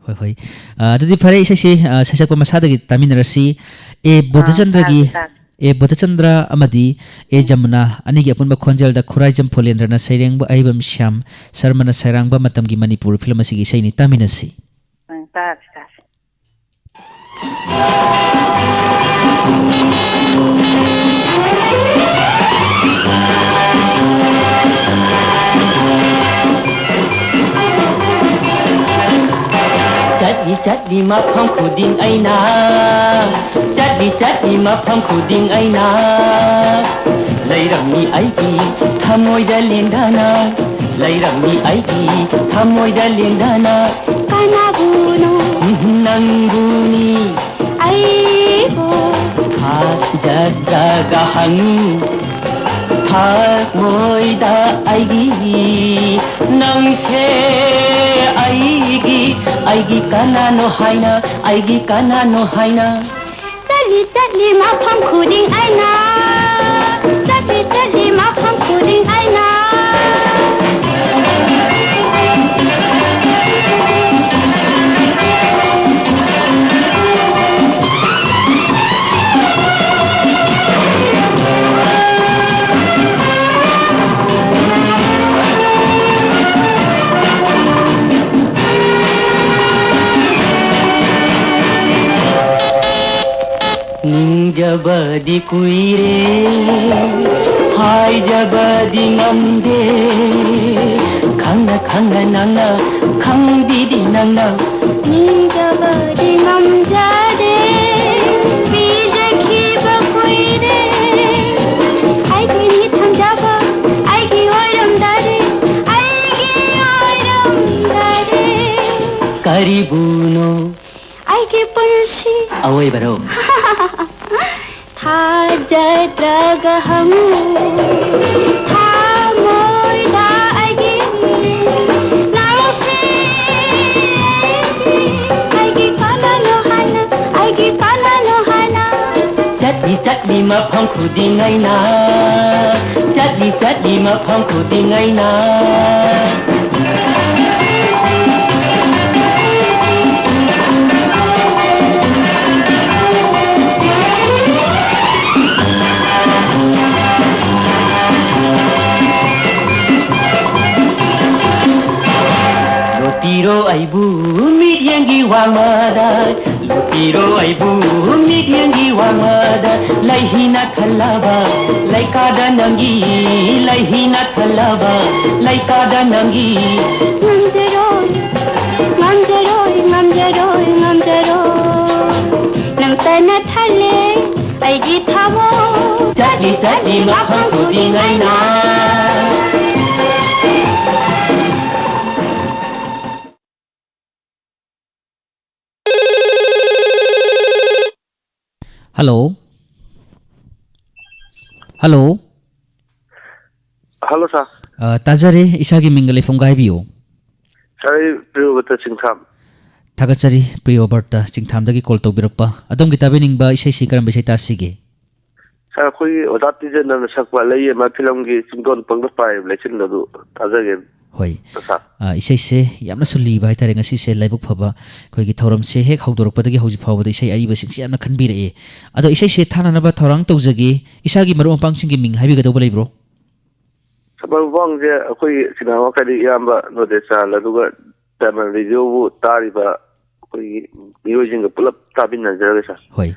ꯍꯣꯏ, ꯍꯣꯏ꯫ ꯑ, ꯑꯗꯨꯗꯤ ꯐꯔꯦ, ꯏꯁꯩꯁꯦ, ꯑ, ꯁꯩꯁꯛꯄ ꯃꯁꯥꯗꯒꯤ ꯇꯥꯃꯤꯟꯅꯔꯁꯤ꯫ ꯑꯦ ꯑꯥ, ꯕꯣꯙꯆꯟꯗ꯭ꯔꯒꯤ, ꯇꯥꯁꯤ, ꯇꯥꯁꯤ꯫ ꯑꯦ ꯕꯣꯙꯆꯟꯗ꯭ꯔ ꯑꯃꯗꯤ ꯑꯦ ꯖꯃꯨꯅꯥ ꯑꯅꯤꯒꯤ ꯑꯄꯨꯟꯕ ꯈꯣꯟꯖꯦꯜꯗ ꯈꯨꯔꯥꯏꯖꯝ ꯐꯣꯂꯦꯟꯗ꯭ꯔꯅ ꯁꯩꯔꯦꯡꯕ, ꯑꯍꯩꯕꯝ ꯁ꯭ꯌꯥꯝ ꯁꯔꯃꯅ ꯁꯩꯔꯥꯡꯕ ꯃꯇꯝꯒꯤ ꯃꯅꯤꯄꯨꯔ ꯐꯤꯂꯝ ꯑꯁꯤꯒꯤ ꯏꯁꯩꯅꯤ꯫ ꯇꯥꯃꯤꯟꯅꯁꯤ꯫ ꯎꯝ, ꯇꯥꯁꯤ, ꯇꯥꯁꯤ꯫ ꯆꯠꯂꯤ ꯆꯠꯂꯤ ꯃꯐꯝ ꯈꯨꯗꯤꯡ ꯑꯩꯅ, ꯆꯠꯂꯤ ꯆꯠꯂꯤ ꯃꯐꯝ ꯈꯨꯗꯤꯡ ꯑꯩꯅ, ꯂꯩꯔꯝꯃꯤ ꯑꯩꯒꯤ ꯊꯃꯣꯏꯗ ꯂꯦꯡꯗꯅ, ꯂꯩꯔꯝꯃꯤ ꯑꯩꯒꯤ ꯊꯃꯣꯏꯗ ꯂꯦꯡꯗꯅ꯫ ꯀꯅꯥꯕꯨꯅꯣ? ꯎꯝ, ꯅꯪꯕꯨꯅꯤ꯫ ꯑꯩꯕꯨ ꯊꯥꯖꯗ꯭ꯔꯒ ꯍꯪꯉꯨ ꯊꯃꯣꯏꯗ ꯑꯩꯒꯤ, ꯅꯪꯁꯦ ꯑꯩꯒꯤ, ꯑꯩꯒꯤ ꯀꯅꯥꯅꯣ ꯍꯥꯏꯅ, ꯑꯩꯒꯤ ꯀꯅꯥꯅꯣ ꯍꯥꯏꯅ꯫ ꯆꯠꯂꯤ ꯆꯠꯂꯤ ꯃꯐꯝ ꯈꯨꯗꯤꯡ ꯑꯩꯅ, ꯆꯠꯂꯤ ꯆꯠꯂꯤ ꯃꯐꯝ ꯍꯥꯏꯖꯕꯗꯤ ꯀꯨꯏꯔꯦ, ꯍꯥꯏꯖꯕꯗꯤ ꯉꯝꯗꯦ, ꯈꯪꯅ ꯈꯪꯅ ꯅꯪꯅ, ꯈꯪꯕꯤꯗꯤ ꯅꯪꯅ꯫ ꯅꯤꯡꯖꯕꯗꯤ ꯉꯝꯖꯗꯦ, ꯄꯤꯖꯈꯤꯕ ꯀꯨꯏꯔꯦ, ꯑꯩꯒꯤ ꯃꯤꯠ ꯊꯝꯖꯕ, ꯑꯩꯒꯤ ꯑꯣꯏꯔꯝꯗꯔꯦ, ꯑꯩꯒꯤ ꯑꯣꯏꯔꯝꯗꯔꯦ꯫ ꯀꯔꯤꯕꯨꯅꯣ? ꯑꯩꯒꯤ ꯄꯨꯟꯁꯤ ꯑꯑꯣꯏꯕꯔꯣ? ꯊꯥꯖꯗ꯭ꯔꯒ ꯍꯪꯉꯨ, ꯊꯃꯣꯏꯗ ꯑꯩꯒꯤ ꯅꯪꯁꯦ꯫ ꯑꯩꯒꯤ ꯀꯅꯥꯅꯣ ꯍꯥꯟꯅ, ꯑꯩꯒꯤ ꯀꯅꯥꯅꯣ ꯍꯥꯟꯅ? ꯆꯠꯂꯤ ꯆꯠꯂꯤ ꯃꯐꯝ ꯈꯨꯗꯤꯡ ꯑꯩꯅ, ꯆꯠꯂꯤ ꯆꯠꯂꯤ ꯃꯐꯝ ꯈꯨꯗꯤꯡ ꯑꯩꯅ꯫ ꯂꯣꯠꯄꯤꯔꯣ ꯑꯩꯕꯨ ꯃꯤꯠꯌꯦꯡꯒꯤ ꯋꯥꯡꯃꯗ, ꯂꯣꯠꯄꯤꯔꯣ ꯑꯩꯕꯨ ꯃꯤꯠꯌꯦꯡꯒꯤ ꯋꯥꯡꯃꯗ꯫ ꯂꯩꯍꯤꯅ ꯊꯜꯂꯕ ꯂꯩꯀꯥꯗ ꯅꯪꯒꯤ, ꯂꯩꯍꯤꯅ ꯊꯜꯂꯕ ꯂꯩꯀꯥꯗ ꯅꯪꯒꯤ꯫ ꯉꯝꯖꯔꯣꯏ, ꯉꯝꯖꯔꯣꯏ, ꯉꯝꯖꯔꯣꯏ, ꯉꯝꯖꯔꯣꯏ, ꯅꯪꯇꯅ ꯊꯜꯂꯦ ꯑꯩꯒꯤ ꯊꯃꯣꯏ꯫ ꯆꯠꯂꯤ ꯆꯠꯂꯤ ꯃꯐꯝ ꯈꯨꯗꯤꯡ ꯑꯩꯅ꯫ ꯍꯜꯂꯣ꯫ ꯍꯜꯂꯣ꯫ ꯍꯜꯂꯣ, ꯁꯥꯔ꯫ ꯑ, ꯇꯥꯖꯔꯦ꯫ ꯏꯁꯥꯒꯤ ꯃꯤꯡꯒ ꯂꯩꯐꯝꯒ ꯍꯥꯏꯕꯤꯌꯨ꯫ ꯁꯥꯔ, ꯑꯩ ꯄ꯭ꯔꯤꯌꯣꯕ꯭ꯔꯇ ꯆꯤꯡꯊꯥꯝ꯫ ꯊꯥꯒꯠꯆꯔꯤ, ꯄ꯭ꯔꯤꯌꯣꯕ꯭ꯔꯇ ꯆꯤꯡꯊꯥꯝꯗꯒꯤ ꯀꯣꯜ ꯇꯧꯕꯤꯔꯛꯄ꯫ ꯑꯗꯣꯝꯒꯤ ꯇꯥꯕꯤꯅꯤꯡꯕ ꯏꯁꯩꯁꯤ ꯀꯔꯝꯕ ꯏꯁꯩ ꯇꯥꯁꯤꯒꯦ? ꯁꯥꯔ, ꯑꯩꯈꯣꯏꯒꯤ ꯑꯣꯖꯥ ꯇꯤꯖꯦꯟꯗ꯭ꯔꯅ ꯁꯛꯄ ꯂꯩꯌꯦꯃ ꯐꯤꯂꯝꯒꯤ ꯆꯤꯡꯗꯣꯟ ꯄꯪꯗ ꯄꯥꯏꯔꯤꯕ ꯂꯩꯆꯤꯟꯗꯣ ꯑꯗꯨ ꯇꯥꯖꯒꯦ꯫ ꯍꯣꯏ꯫ ꯁꯥꯔ꯫ ꯑ, ꯏꯁꯩꯁꯦ ꯌꯥꯝꯅꯁꯨ ꯂꯤꯕ ꯍꯥꯏꯇꯥꯔꯦ ꯉꯁꯤꯁꯦ, ꯂꯥꯏꯕꯛ ꯐꯕ ꯑꯩꯈꯣꯏꯒꯤ ꯊꯧꯔꯝꯁꯦ ꯍꯦꯛ ꯍꯧꯗꯣꯔꯛꯄꯗꯒꯤ ꯍꯧꯖꯤꯛ ꯐꯥꯎꯕꯗ ꯏꯁꯩ ꯑꯔꯤꯕꯁꯤꯡꯁꯦ ꯌꯥꯝꯅ ꯈꯟꯕꯤꯔꯛꯑꯦ꯫ ꯑꯗꯣ ꯏꯁꯩꯁꯦ ꯊꯥꯅꯅꯕ ꯊꯧꯔꯥꯡ ꯇꯧꯖꯒꯦ꯫ ꯏꯁꯥꯒꯤ ꯃꯔꯨꯞ ꯃꯄꯥꯡꯁꯤꯡꯒꯤ ꯃꯤꯡ ꯍꯥꯏꯕꯤꯒꯗꯧꯕ ꯂꯩꯕ꯭ꯔꯣ? ꯁꯥꯔ, ꯃꯔꯨꯞ ꯃꯄꯥꯡꯁꯦ ꯑꯩꯈꯣꯏꯒꯤ ꯁꯤꯅꯦꯃꯥ ꯃꯈꯥꯏꯗꯤ ꯏꯌꯥꯝꯕ ꯅꯣꯗꯦꯁꯥꯜ, ꯑꯗꯨꯒ ꯗꯥꯏꯃꯟ ꯔꯦꯗꯤꯑꯣꯕꯨ ꯇꯥꯔꯤꯕ ꯑꯩꯈꯣꯏꯒꯤ ꯃꯤꯑꯣꯏꯁꯤꯡꯒ ꯄꯨꯂꯞ ꯇꯥꯃꯤꯟꯅꯖꯔꯒꯦ, ꯁꯥꯔ꯫ ꯍꯣꯏ꯫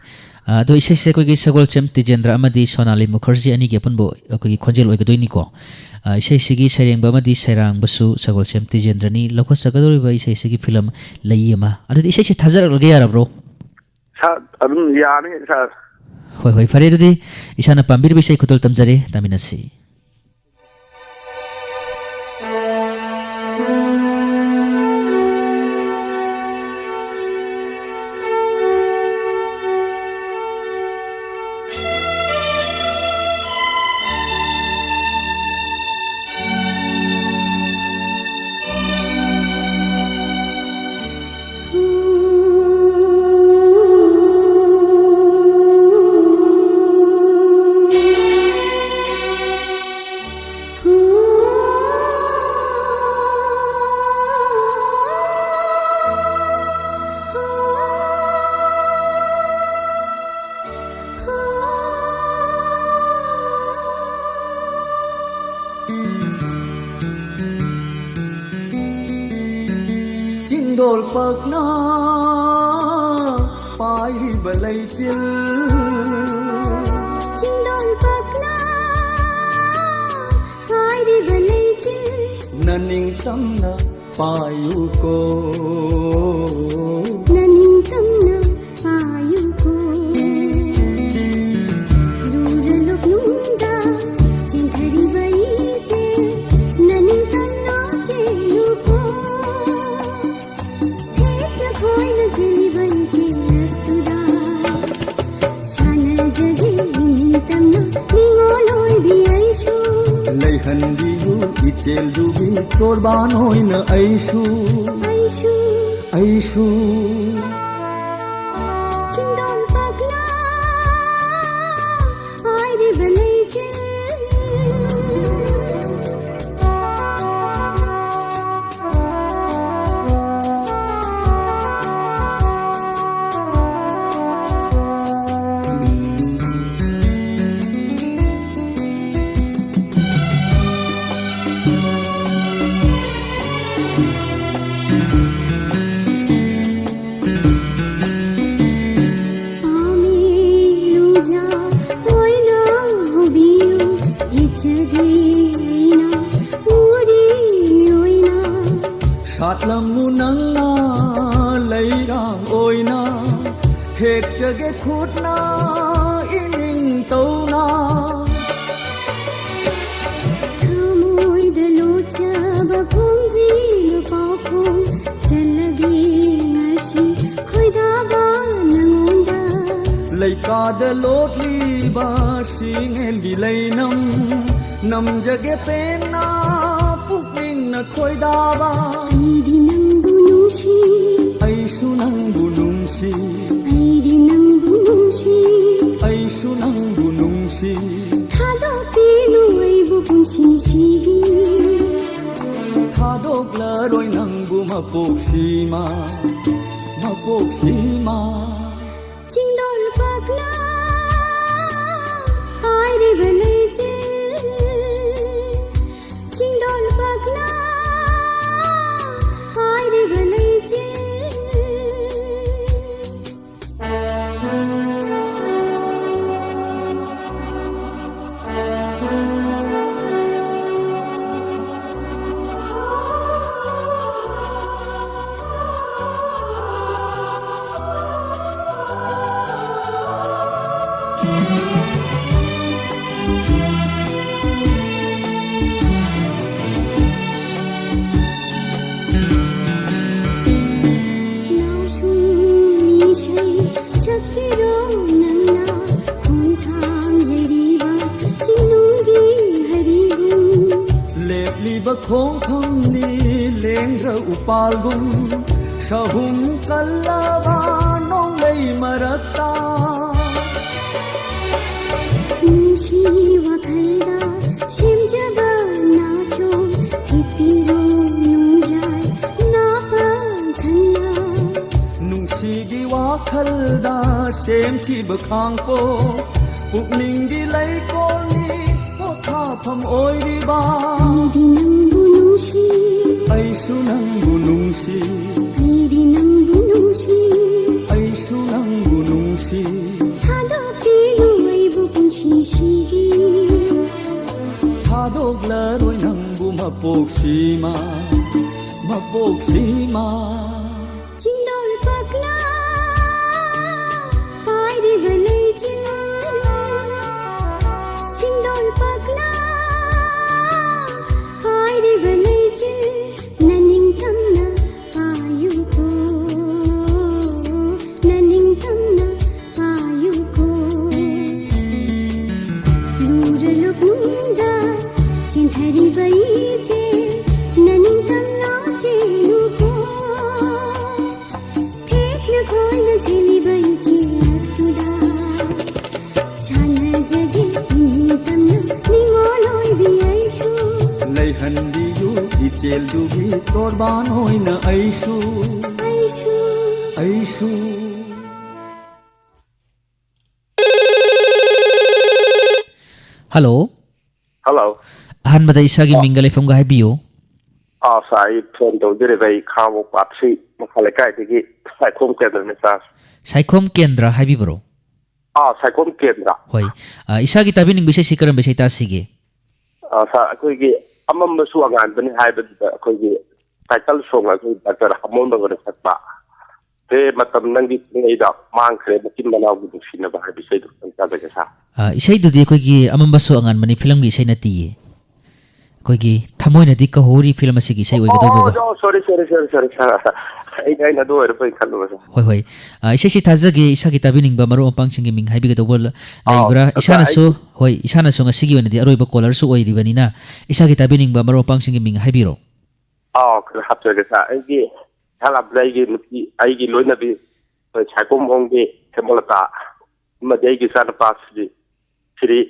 ꯑ, ꯑꯗꯣ ꯏꯁꯩꯁꯦ ꯑꯩꯈꯣꯏꯒꯤ ꯁꯒꯣꯜꯁꯦꯝ ꯇꯤꯖꯦꯟꯗ꯭ꯔ ꯑꯃꯗꯤ ꯁꯣꯅꯥꯂꯤ ꯃꯨꯈꯔꯖꯤ ꯑꯅꯤꯒꯤ ꯑꯄꯨꯟꯕ ꯑꯩꯈꯣꯏꯒꯤ ꯈꯣꯟꯖꯦꯜ ꯑꯣꯏꯒꯗꯣꯏꯅꯤꯀꯣ꯫ ꯑ, ꯏꯁꯩꯁꯤꯒꯤ ꯁꯩꯔꯦꯡꯕ ꯑꯃꯗꯤ ꯁꯩꯔꯥꯡꯕꯁꯨ ꯁꯒꯣꯜꯁꯦꯝ ꯇꯤꯖꯦꯟꯗ꯭ꯔꯅꯤ꯫ ꯂꯧꯈꯠꯆꯒꯗꯧꯔꯤꯕ ꯏꯁꯩꯁꯤꯒꯤ ꯐꯤꯂꯝ ꯂꯩ ꯑꯃ꯫ ꯑꯗꯨꯗꯤ ꯏꯁꯩꯁꯦ ꯊꯥꯖꯔꯛꯂꯒꯦ, ꯌꯥꯔꯕ꯭ꯔꯣ? ꯁꯥꯔ, ꯑꯗꯨꯝ ꯌꯥꯅꯤ, ꯁꯥꯔ꯫ ꯍꯣꯏ, ꯍꯣꯏ, ꯐꯔꯦ꯫ ꯑꯗꯨꯗꯤ ꯏꯁꯥꯅ ꯄꯥꯝꯕꯤꯔꯤꯕ ꯏꯁꯩ ꯈꯨꯗꯣꯜ ꯇꯝꯖꯔꯦ, ꯇꯥꯃꯤꯟꯅꯁꯤ꯫ ꯆꯤꯡꯗꯣꯜ ꯄꯛꯅ ꯄꯥꯏꯔꯤꯕ ꯂꯩꯆꯤꯜ꯫ ꯆꯤꯡꯗꯣꯜ ꯄꯛꯅ ꯄꯥꯏꯔꯤꯕ ꯂꯩꯆꯤꯜ꯫ ꯅꯅꯤꯡꯇꯝꯅ ꯄꯥꯏꯌꯨꯀꯣ꯫ ꯅꯅꯤꯡꯇꯝꯅ ꯄꯥꯏꯌꯨꯀꯣ꯫ ꯂꯨꯔ ꯂꯨꯞꯅꯨꯡꯗ ꯆꯦꯟꯊꯔꯤꯕ ꯏꯆꯦ, ꯅꯅꯤꯡꯇꯝꯅ ꯆꯦꯜꯂꯨꯀꯣ꯫ ꯊꯦꯛꯅ ꯈꯣꯏꯅ ꯆꯦꯜꯂꯤꯕ ꯏꯆꯦ ꯂꯛꯇꯨꯗ ꯁꯥꯟꯅꯖꯒꯦ ꯅꯤꯡꯇꯝꯅ ꯅꯤꯉꯣꯜ ꯑꯣꯏꯕꯤ ꯑꯩꯁꯨ꯫ ꯂꯩꯍꯟꯕꯤꯌꯨ ꯏꯆꯦꯜꯗꯨꯒꯤ ꯆꯣꯔꯕꯥꯟ ꯑꯣꯏꯅ ꯑꯩꯁꯨ꯫ ꯑꯩꯁꯨ꯫ ꯑꯩꯁꯨ꯫ ꯆꯤꯡꯗꯣꯜ ꯄꯛꯅ ꯄꯥꯏꯔꯤꯕ ꯂꯩꯆꯤꯜ꯫ ꯂꯥꯛꯂꯝꯃꯨ ꯅꯪꯅ ꯂꯩꯔꯥꯡ ꯑꯣꯏꯅ, ꯍꯦꯛꯆꯒꯦ ꯈꯨꯠꯅ ꯏꯅꯤꯡ ꯇꯧꯅ꯫ ꯊꯃꯣꯏꯗ ꯂꯣꯠꯆꯕ ꯐꯣꯡꯗ꯭ꯔꯤꯕ ꯄꯥꯎꯈꯣꯡ ꯆꯜꯂꯒꯦ ꯉꯁꯤ ꯈꯣꯏꯗꯥꯕ ꯅꯉꯣꯟꯗ꯫ ꯂꯩꯀꯥꯗ ꯂꯣꯠꯂꯤꯕ ꯁꯤꯡꯉꯦꯟꯒꯤ ꯂꯩꯅꯝ ꯅꯝꯖꯒꯦ ꯄꯦꯟꯅ ꯄꯨꯛꯅꯤꯡꯅ ꯈꯣꯏꯗꯥꯕ꯫ ꯑꯩꯗꯤ ꯅꯪꯕꯨ ꯅꯨꯡꯁꯤ꯫ ꯑꯩꯁꯨ ꯅꯪꯕꯨ ꯅꯨꯡꯁꯤ꯫ ꯑꯩꯗꯤ ꯅꯪꯕꯨ ꯅꯨꯡꯁꯤ꯫ ꯑꯩꯁꯨ ꯅꯪꯕꯨ ꯅꯨꯡꯁꯤ꯫ ꯊꯥꯗꯣꯛꯄꯤꯅꯨ ꯑꯩꯕꯨ ꯄꯨꯟꯁꯤꯁꯤꯒꯤ꯫ ꯊꯥꯗꯣꯛꯂꯔꯣꯏ ꯅꯪꯕꯨ ꯃꯄꯣꯛꯁꯤꯃ, ꯃꯄꯣꯛꯁꯤꯃ꯫ ꯆꯤꯡꯗꯣꯜ ꯄꯥꯛꯅ ꯄꯥꯏꯔꯤꯕ ꯂꯩꯆꯤꯜ, ꯆꯤꯡꯗꯣꯜ ꯄꯥꯛꯅ ꯄꯥꯏꯔꯤꯕ ꯂꯩꯆꯤꯜ꯫ ꯅꯥꯎꯁꯨꯝ ꯏꯁꯩ ꯁꯛꯄꯤꯔꯣ ꯅꯪꯅ ꯈꯣꯡꯊꯥꯡꯖꯔꯤꯕ ꯆꯤꯡꯅꯨꯡꯒꯤ ꯍꯔꯤꯒꯨꯝ꯫ ꯂꯦꯞꯂꯤꯕ ꯈꯣꯡꯐꯝꯅꯤ ꯂꯦꯡꯗ꯭ꯔ ꯎꯄꯥꯜꯒꯨꯝ, ꯁꯍꯨꯝ ꯀꯜꯂꯕ ꯅꯣꯡꯂꯩ ꯃꯔꯛꯇ꯫ ꯅꯨꯡꯁꯤ ꯋꯥꯈꯜꯗ ꯁꯦꯝꯖꯕ ꯅꯥꯆꯣꯝ, ꯍꯤꯠꯄꯤꯔꯣ ꯅꯨꯡꯖꯥꯏ ꯅꯥꯄ ꯊꯟꯅ꯫ ꯅꯨꯡꯁꯤꯒꯤ ꯋꯥꯈꯜꯗ ꯁꯦꯝꯈꯤꯕ ꯈꯥꯡꯄꯣꯛ, ꯄꯨꯛꯅꯤꯡꯒꯤ ꯂꯩꯀꯣꯜꯅꯤ ꯄꯣꯊꯥꯐꯝ ꯑꯣꯏꯔꯤꯕ꯫ ꯑꯩꯗꯤ ꯅꯪꯕꯨ ꯅꯨꯡꯁꯤ꯫ ꯑꯩꯁꯨ ꯅꯪꯕꯨ ꯅꯨꯡꯁꯤ꯫ ꯑꯩꯗꯤ ꯅꯪꯕꯨ ꯅꯨꯡꯁꯤ꯫ ꯑꯩꯁꯨ ꯅꯪꯕꯨ ꯅꯨꯡꯁꯤ꯫ ꯊꯥꯗꯣꯛꯄꯤꯅꯨ ꯑꯩꯕꯨ ꯄꯨꯟꯁꯤꯁꯤꯒꯤ꯫ ꯊꯥꯗꯣꯛꯂꯔꯣꯏ ꯅꯪꯕꯨ ꯃꯄꯣꯛꯁꯤꯃ, ꯃꯕꯣꯛꯁꯤꯃ꯫ ꯆꯤꯡꯗꯣꯜ ꯄꯥꯛꯅ ꯄꯥꯏꯔꯤꯕ ꯂꯩꯆꯤꯜ, ꯆꯤꯡꯗꯣꯜ ꯄꯥꯛꯅ ꯄꯥꯏꯔꯤꯕ ꯂꯩꯆꯤꯜ, ꯅꯅꯤꯡꯇꯝꯅ ꯄꯥꯏꯌꯨꯀꯣ, ꯅꯅꯤꯡꯇꯝꯅ ꯄꯥꯏꯌꯨꯀꯣ꯫ ꯂꯨꯔ ꯂꯨꯞꯅꯨꯡꯗ ꯆꯦꯟꯊꯔꯤꯕ ꯏꯆꯦ, ꯅꯅꯤꯡꯇꯝꯅ ꯆꯦꯜꯂꯨꯀꯣ꯫ ꯊꯦꯛꯅ ꯈꯣꯏꯅ ꯆꯦꯜꯂꯤꯕ ꯏꯆꯦ ꯂꯛꯇꯨꯗ ꯁꯥꯟꯅꯖꯒꯦ ꯅꯤꯡꯇꯝꯅ ꯅꯤꯡꯉꯣꯜ ꯑꯣꯏꯕꯤ ꯑꯩꯁꯨ꯫ ꯂꯩꯍꯟꯕꯤꯌꯨ ꯏꯆꯦꯜꯗꯨꯒꯤ ꯇꯣꯔꯕꯥꯟ ꯑꯣꯏꯅ ꯑꯩꯁꯨ꯫ ꯑꯩꯁꯨ꯫ ꯑꯩꯁꯨ꯫ ꯍꯜꯂꯣ꯫ ꯍꯜꯂꯣ꯫ ꯑꯍꯥꯟꯕꯗ ꯏꯁꯥꯒꯤ ꯑ꯫ ꯃꯤꯡꯒ ꯂꯩꯐꯝꯒ ꯍꯥꯏꯕꯤꯌꯨ꯫ ꯑꯥ, ꯁꯥꯔ, ꯑꯩ ꯐꯣꯟ ꯇꯧꯖꯔꯤꯕ ꯑꯩ ꯈꯥꯉꯕꯣꯛ ꯄꯥꯠꯁꯤ ꯃꯈꯥ ꯂꯩꯀꯥꯏꯗꯒꯤ ꯁꯥꯏꯈꯣꯝ ꯀꯦꯟꯗ꯭ꯔꯅꯤ, ꯁꯥꯔ꯫ ꯁꯥꯏꯈꯣꯝ ꯀꯦꯟꯗ꯭ꯔ ꯍꯥꯏꯕꯤꯕ꯭ꯔꯣ? ꯑꯥ, ꯁꯥꯏꯈꯣꯝ ꯀꯦꯟꯗ꯭ꯔ꯫ ꯍꯣꯏ꯫ ꯑ, ꯏꯁꯥꯒꯤ ꯇꯥꯕꯤꯅꯤꯡꯕ ꯏꯁꯩꯁꯤ ꯀꯔꯝꯕ ꯏꯁꯩ ꯇꯥꯁꯤꯒꯦ? ꯑ, ꯁꯥꯔ, ꯑꯩꯈꯣꯏꯒꯤ ꯑꯃꯝꯕꯁꯨ ꯑꯉꯥꯟꯕꯅꯤ ꯍꯥꯏꯕꯗꯨꯗ ꯑꯩꯈꯣꯏꯒꯤ title song ꯑꯩꯈꯣꯏ ꯗꯥꯛꯇꯔ ꯍꯥꯃꯣꯟꯕꯝꯅ ꯁꯛꯄ "ꯍꯦ ꯃꯇꯝ ꯅꯪꯒꯤ ꯊꯦꯡꯅꯩꯗ ꯃꯥꯡꯈ꯭ꯔꯦ ꯃꯆꯤꯟ ꯃꯅꯥꯎꯒꯤ ꯅꯨꯡꯁꯤꯅꯕ" ꯍꯥꯏꯕ ꯏꯁꯩꯗꯣ ꯈꯤꯇꯪ ꯇꯥꯖꯒꯦ, ꯁꯥꯔ꯫ ꯑ, ꯏꯁꯩꯗꯨꯗꯤ ꯑꯩꯈꯣꯏꯒꯤ ꯑꯃꯝꯕꯁꯨ ꯑꯉꯥꯟꯕꯅꯤ ꯐꯤꯂꯝꯒꯤ ꯏꯁꯩ ꯅꯠꯇꯤꯌꯦ꯫ ꯑꯩꯈꯣꯏꯒꯤ ꯊꯃꯣꯏꯅꯗꯤ ꯀꯍꯧꯔꯤ ꯐꯤꯂꯝ ꯑꯁꯤꯒꯤ ꯏꯁꯩ ꯑꯣꯏꯒꯗꯧꯕꯀꯣ꯫ ꯑꯣ, ꯁꯣꯔꯤ, ꯁꯣꯔꯤ, ꯁꯣꯔꯤ, ꯁꯣꯔꯤ, ꯁꯥꯔ꯫ ꯑꯩꯅ, ꯑꯩꯅ ꯑꯗꯨ ꯑꯣꯏꯔꯕꯣꯏ ꯈꯜꯂꯨꯕ, ꯁꯥꯔ꯫ ꯍꯣꯏ, ꯍꯣꯏ꯫ ꯑ, ꯏꯁꯩꯁꯤ ꯊꯥꯖꯒꯦ, ꯏꯁꯥꯒꯤ ꯇꯥꯕꯤꯅꯤꯡꯕ ꯃꯔꯨꯞ ꯃꯄꯥꯡꯁꯤꯡꯒꯤ ꯃꯤꯡ ꯍꯥꯏꯕꯤꯒꯗꯧꯕ ꯂ-, ꯑꯥꯎ, ꯂꯩꯕ꯭ꯔꯥ? ꯑꯗ ꯏꯁꯥꯅꯁꯨ, ꯑꯩꯒꯤ ꯍꯣꯏ, ꯏꯁꯥꯅꯁꯨ ꯉꯁꯤꯒꯤ ꯑꯣꯏꯅꯗꯤ ꯑꯔꯣꯏꯕ caller ꯁꯨ ꯑꯣꯏꯔꯤꯕꯅꯤꯅ, ꯏꯁꯥꯒꯤ ꯇꯥꯕꯤꯅꯤꯡꯕ ꯃꯔꯨꯞ ꯃꯄꯥꯡꯁꯤꯡꯒꯤ ꯃꯤꯡ ꯍꯥꯏꯕꯤꯔꯣ꯫ ꯑꯥꯎ, ꯈꯔ ꯍꯥꯞꯆꯒꯦ, ꯁꯥꯔ꯫ ꯑꯩꯒꯤ ꯏꯍꯥꯟ ꯍꯥꯟꯕꯗ ꯑꯩꯒꯤ ꯅꯨꯄꯤ, ꯑꯩꯒꯤ ꯂꯣꯏꯅꯕꯤ, ꯑꯩꯈꯣꯏ ꯁꯥꯏꯈꯣꯝꯕꯣꯡꯒꯤ ꯍꯦꯃꯂꯇꯥ, ꯑꯃꯗꯤ ꯑꯩꯒꯤ ꯏꯆꯥꯅꯨꯄꯥ ꯁꯤꯗꯤ ꯁꯤꯔꯤ,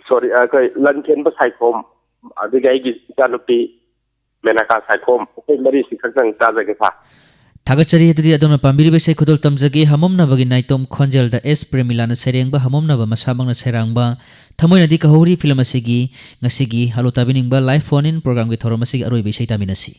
ꯁꯣꯔꯤ, ꯑꯩꯈꯣꯏ ꯂꯟꯊꯦꯟꯕ ꯁꯥꯏꯈꯣꯝ, ꯑꯗꯒꯤ ꯑꯩꯒꯤ ꯏꯆꯥꯅꯨꯄꯤ ꯃꯦꯅꯀꯥ ꯁꯥꯏꯈꯣꯝ, ꯑꯩꯈꯣꯏ ꯃꯔꯤꯁꯤ ꯈꯛꯇꯪ ꯇꯥꯖꯒꯦ, ꯁꯥꯔ꯫ ꯊꯥꯒꯠꯆꯔꯤ꯫ ꯑꯗꯨꯗꯤ ꯑꯗꯣꯝꯅ ꯄꯥꯝꯕꯤꯔꯤꯕ ꯏꯁꯩ ꯈꯨꯗꯣꯜ ꯇꯝꯖꯒꯦ, ꯍꯥꯃꯝꯅꯕꯒꯤ ꯅꯥꯏꯇꯣꯝ ꯈꯣꯟꯖꯦꯜꯗ ꯑꯦꯁ ꯄ꯭ꯔꯦꯃꯤꯂꯥꯅ ꯁꯩꯔꯦꯡꯕ, ꯍꯥꯃꯝꯅꯕ ꯃꯁꯥꯃꯛꯅ ꯁꯩꯔꯥꯡꯕ, ꯊꯃꯣꯏꯅꯗꯤ ꯀꯍꯧꯔꯤ ꯐꯤꯂꯝ ꯑꯁꯤꯒꯤ ꯉꯁꯤꯒꯤ hello ꯇꯥꯕꯤꯅꯤꯡꯕ live phone in program ꯒꯤ ꯊꯧꯔꯝ ꯑꯁꯤꯒꯤ ꯑꯔꯣꯏꯕ ꯏꯁꯩ ꯇꯥꯃꯤꯟꯅꯁꯤ꯫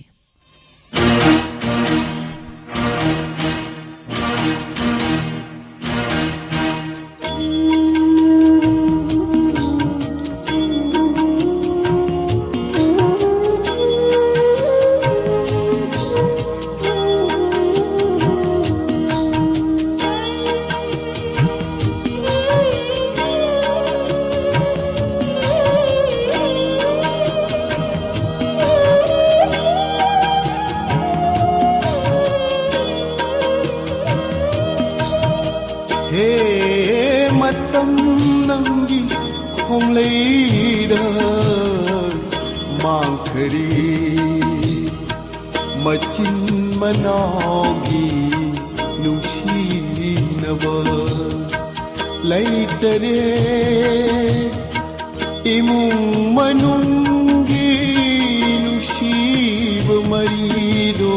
ꯍꯦ ꯃꯇꯝ, ꯅꯪꯒꯤ ꯈꯣꯡꯂꯩꯗ ꯃꯥꯡꯈꯔꯦ ꯃꯆꯤꯟ ꯃꯅꯥꯎꯒꯤ ꯅꯨꯡꯁꯤꯅꯕ꯫ ꯂꯩꯇꯔꯦ ꯏꯃꯨꯡ ꯃꯅꯨꯡꯒꯤ ꯅꯨꯡꯁꯤꯕ ꯃꯔꯤꯗꯣ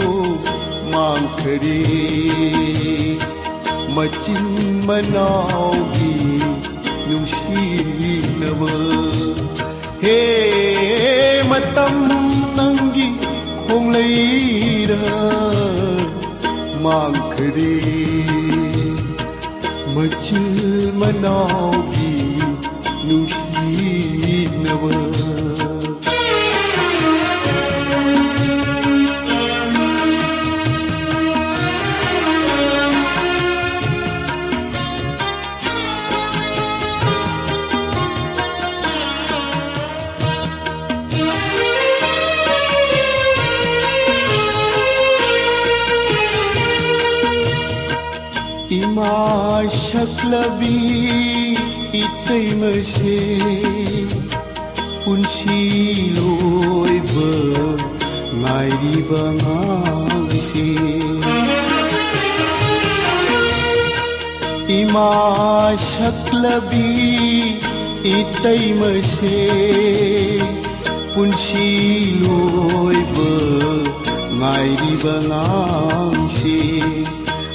ꯃꯥꯡꯈꯔꯦ ꯃꯆꯤꯟ ꯃꯅꯥꯎꯒꯤ ꯅꯨꯡꯁꯤꯅꯕ꯫ ꯍꯦ ꯃꯇꯝ, ꯅꯪꯒꯤ ꯈꯣꯡꯂꯩꯗ ꯃꯥꯡꯈꯔꯦ ꯃꯆꯤꯟ ꯃꯅꯥꯎꯒꯤ ꯅꯨꯡꯁꯤꯅꯕ꯫ ꯏꯃꯥ ꯁꯛꯂꯕꯤ ꯏꯇꯩꯃꯁꯦ, ꯄꯨꯟꯁꯤ ꯂꯣꯏꯕ ꯉꯥꯏꯔꯤꯕ ꯑꯉꯥꯡꯁꯦ꯫ ꯏꯃꯥ ꯁꯛꯂꯕꯤ ꯏꯇꯩꯃꯁꯦ, ꯄꯨꯟꯁꯤ ꯂꯣꯏꯕ ꯉꯥꯏꯔꯤꯕ ꯑꯉꯥꯡꯁꯦ꯫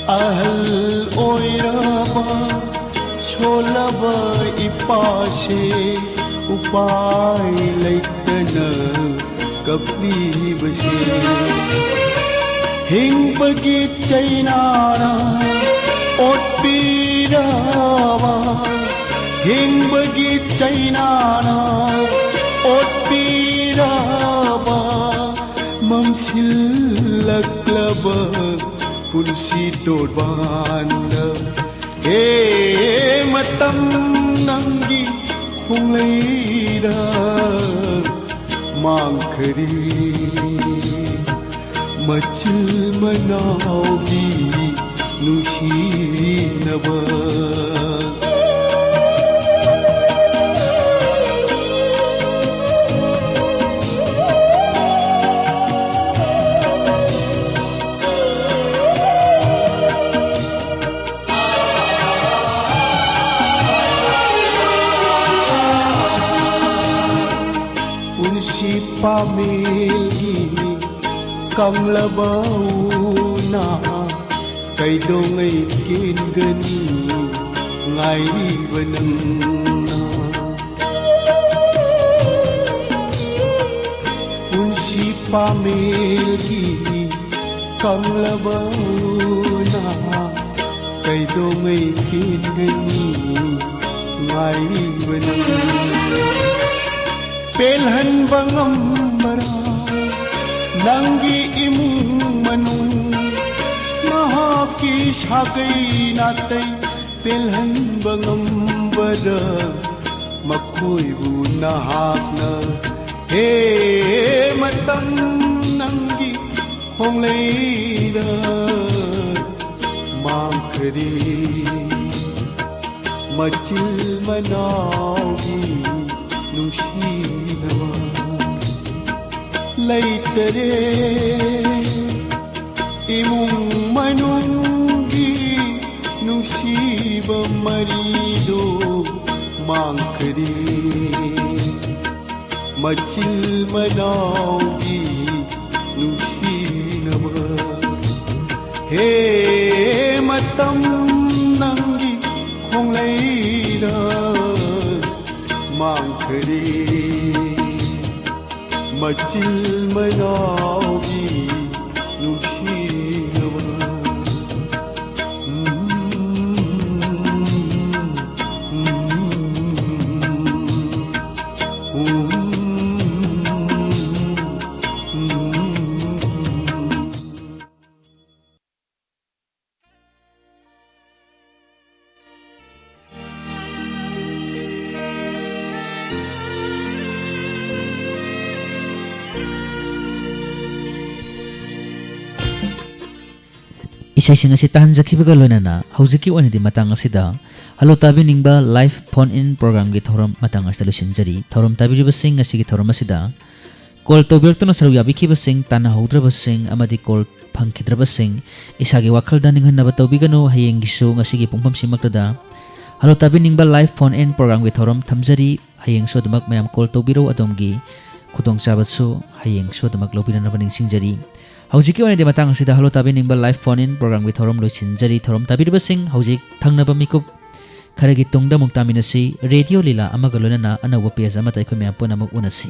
ꯑꯍꯜ ꯑꯣꯏꯔꯕ ꯁꯣꯜꯂꯕ ꯏꯄꯥꯁꯦ, ꯎꯄꯥꯏ ꯂꯩꯇꯅ ꯀꯞꯂꯤꯕꯁꯦ꯫ ꯍꯤꯡꯕꯒꯤ ꯆꯩꯅꯥꯅ ꯑꯣꯠꯄꯤꯔꯕ, ꯍꯤꯡꯕꯒꯤ ꯆꯩꯅꯥꯅ ꯑꯣꯠꯄꯤꯔꯕ, ꯃꯝꯁꯤꯜꯂꯛꯂꯕ ꯄꯨꯟꯁꯤ ꯇꯣꯔꯕꯥꯟꯗ꯫ ꯍꯦ ꯃꯇꯝ, ꯅꯪꯒꯤ ꯈꯣꯡꯂꯩꯗ ꯃꯥꯡꯈꯔꯦ ꯃꯆꯤꯟ ꯃꯅꯥꯎꯒꯤ ꯅꯨꯡꯁꯤꯅꯕ꯫ ꯄꯨꯟꯁꯤ ꯄꯥꯃꯦꯜꯒꯤ ꯀꯪꯂꯕ ꯎꯅ ꯀꯩꯗꯧꯉꯩ ꯀꯦꯟꯒꯅꯤ ꯉꯥꯏꯔꯤꯕ ꯅꯪꯅ? ꯄꯨꯟꯁꯤ ꯄꯥꯃꯦꯜꯒꯤ ꯀꯪꯂꯕ ꯎꯅ ꯀꯩꯗꯧꯉꯩ ꯀꯦꯟꯒꯅꯤ ꯉꯥꯏꯔꯤꯕ ꯅꯪ? ꯄꯦꯜꯍꯟꯕ ꯉꯝꯕꯔꯥ ꯅꯪꯒꯤ ꯏꯃꯨꯡ ꯃꯅꯨꯡ? ꯅꯍꯥꯛꯀꯤ ꯁꯥꯒꯩ ꯅꯥꯇꯩ ꯄꯦꯜꯍꯟꯕ ꯉꯝꯕꯔꯥ ꯃꯈꯣꯏꯕꯨ ꯅꯍꯥꯛꯅ? ꯍꯦ ꯃꯇꯝ, ꯅꯪꯒꯤ ꯈꯣꯡꯂꯩꯗ ꯃꯥꯡꯈ꯭ꯔꯦ꯫ ꯃꯆꯤꯜ ꯃꯅꯥꯎꯒꯤ ꯅꯨꯡꯁꯤꯅꯕ ꯂꯩꯇꯔꯦ꯫ ꯏꯃꯨꯡ ꯃꯅꯨꯡꯒꯤ ꯅꯨꯡꯁꯤꯕ ꯃꯔꯤꯗꯣ ꯃꯥꯡꯈ꯭ꯔꯦ꯫ ꯃꯆꯤꯜ ꯃꯅꯥꯎꯒꯤ ꯅꯨꯡꯁꯤꯅꯕ꯫ ꯍꯦ ꯃꯇꯝ, ꯅꯪꯒꯤ ꯈꯣꯡꯂꯩꯗ ꯃꯥꯡꯈ꯭ꯔꯦ꯫ ꯃꯆꯤꯜ ꯃꯅꯥꯎꯒꯤ ꯅꯨꯡꯁꯤꯅꯕ꯫ ꯁꯤꯡ ꯑꯁꯤ ꯇꯥꯍꯟꯖꯈꯤꯕꯒ ꯂꯣꯏꯅꯅ ꯍꯧꯖꯤꯛꯀꯤ ꯑꯣꯏꯅꯗꯤ ꯃꯇꯥꯡ ꯑꯁꯤꯗ Hello ꯇꯥꯕꯤꯅꯤꯡꯕ Live Phone In Programꯒꯤ ꯊꯧꯔꯝ ꯃꯇꯥꯡ ꯑꯁꯤꯗ ꯂꯣꯏꯁꯤꯟꯖꯔꯤ꯫ ꯊꯧꯔꯝ ꯇꯥꯕꯤꯔꯤꯕꯁꯤꯡ, ꯉꯁꯤꯒꯤ ꯊꯧꯔꯝ ꯑꯁꯤꯗ call ꯇꯧꯕꯤꯔꯛꯇꯨꯅ ꯁꯔꯨꯛ ꯌꯥꯕꯤꯈꯤꯕꯁꯤꯡ, ꯇꯥꯟꯅꯍꯧꯗ꯭ꯔꯕꯁꯤꯡ ꯑꯃꯗꯤ call ꯐꯪꯈꯤꯗ꯭ꯔꯕꯁꯤꯡ, ꯏꯁꯥꯒꯤ ꯋꯥꯈꯜꯗ ꯅꯤꯡꯍꯟꯅꯕ ꯇꯧꯕꯤꯒꯅꯨ꯫ ꯍꯌꯦꯡꯒꯤꯁꯨ ꯉꯁꯤꯒꯤ ꯄꯨꯡꯐꯝꯁꯤꯃꯛꯇꯗ Hello ꯇꯥꯕꯤꯅꯤꯡꯕ Live Phone In Programꯒꯤ ꯊꯧꯔꯝ ꯊꯝꯖꯔꯤ꯫ ꯍꯌꯦꯡꯁꯨ ꯑꯗꯨꯃꯛ ꯃꯌꯥꯝ call ꯇꯧꯕꯤꯔꯧ꯫ ꯑꯗꯣꯝꯒꯤ ꯈꯨꯗꯣꯡꯆꯥꯕꯁꯨ ꯍꯌꯦꯡꯁꯨ ꯑꯗꯨꯃꯛ ꯂꯧꯕꯤꯅꯅꯕ ꯅꯤꯡꯁꯤꯡꯖꯔꯤ꯫ ꯍꯧꯖꯤꯛꯀꯤ ꯑꯣꯏꯅꯗꯤ ꯃꯇꯥꯡ ꯑꯁꯤꯗ Hello ꯇꯥꯕꯤꯅꯤꯡꯕ Live Phone In Programꯒꯤ ꯊꯧꯔꯝ ꯂꯣꯏꯁꯤꯟꯖꯔꯤ꯫ ꯊꯧꯔꯝ ꯇꯥꯕꯤꯔꯤꯕꯁꯤꯡ, ꯍꯧꯖꯤꯛ ꯊꯪꯅꯕ ꯃꯤꯀꯨꯞ ꯈꯔꯒꯤ ꯇꯨꯡꯗ ꯑꯃꯨꯛ ꯇꯥꯃꯤꯟꯅꯁꯤ꯫ ꯔꯦꯗꯤꯑꯣ ꯂꯤꯂꯥ ꯑꯃꯒ ꯂꯣꯏꯅꯅ ꯑꯅꯧꯕ page ꯑꯃꯗ ꯑꯩꯈꯣꯏ ꯃꯌꯥꯝ ꯄꯨꯟꯅ ꯑꯃꯨꯛ ꯎꯅꯁꯤ꯫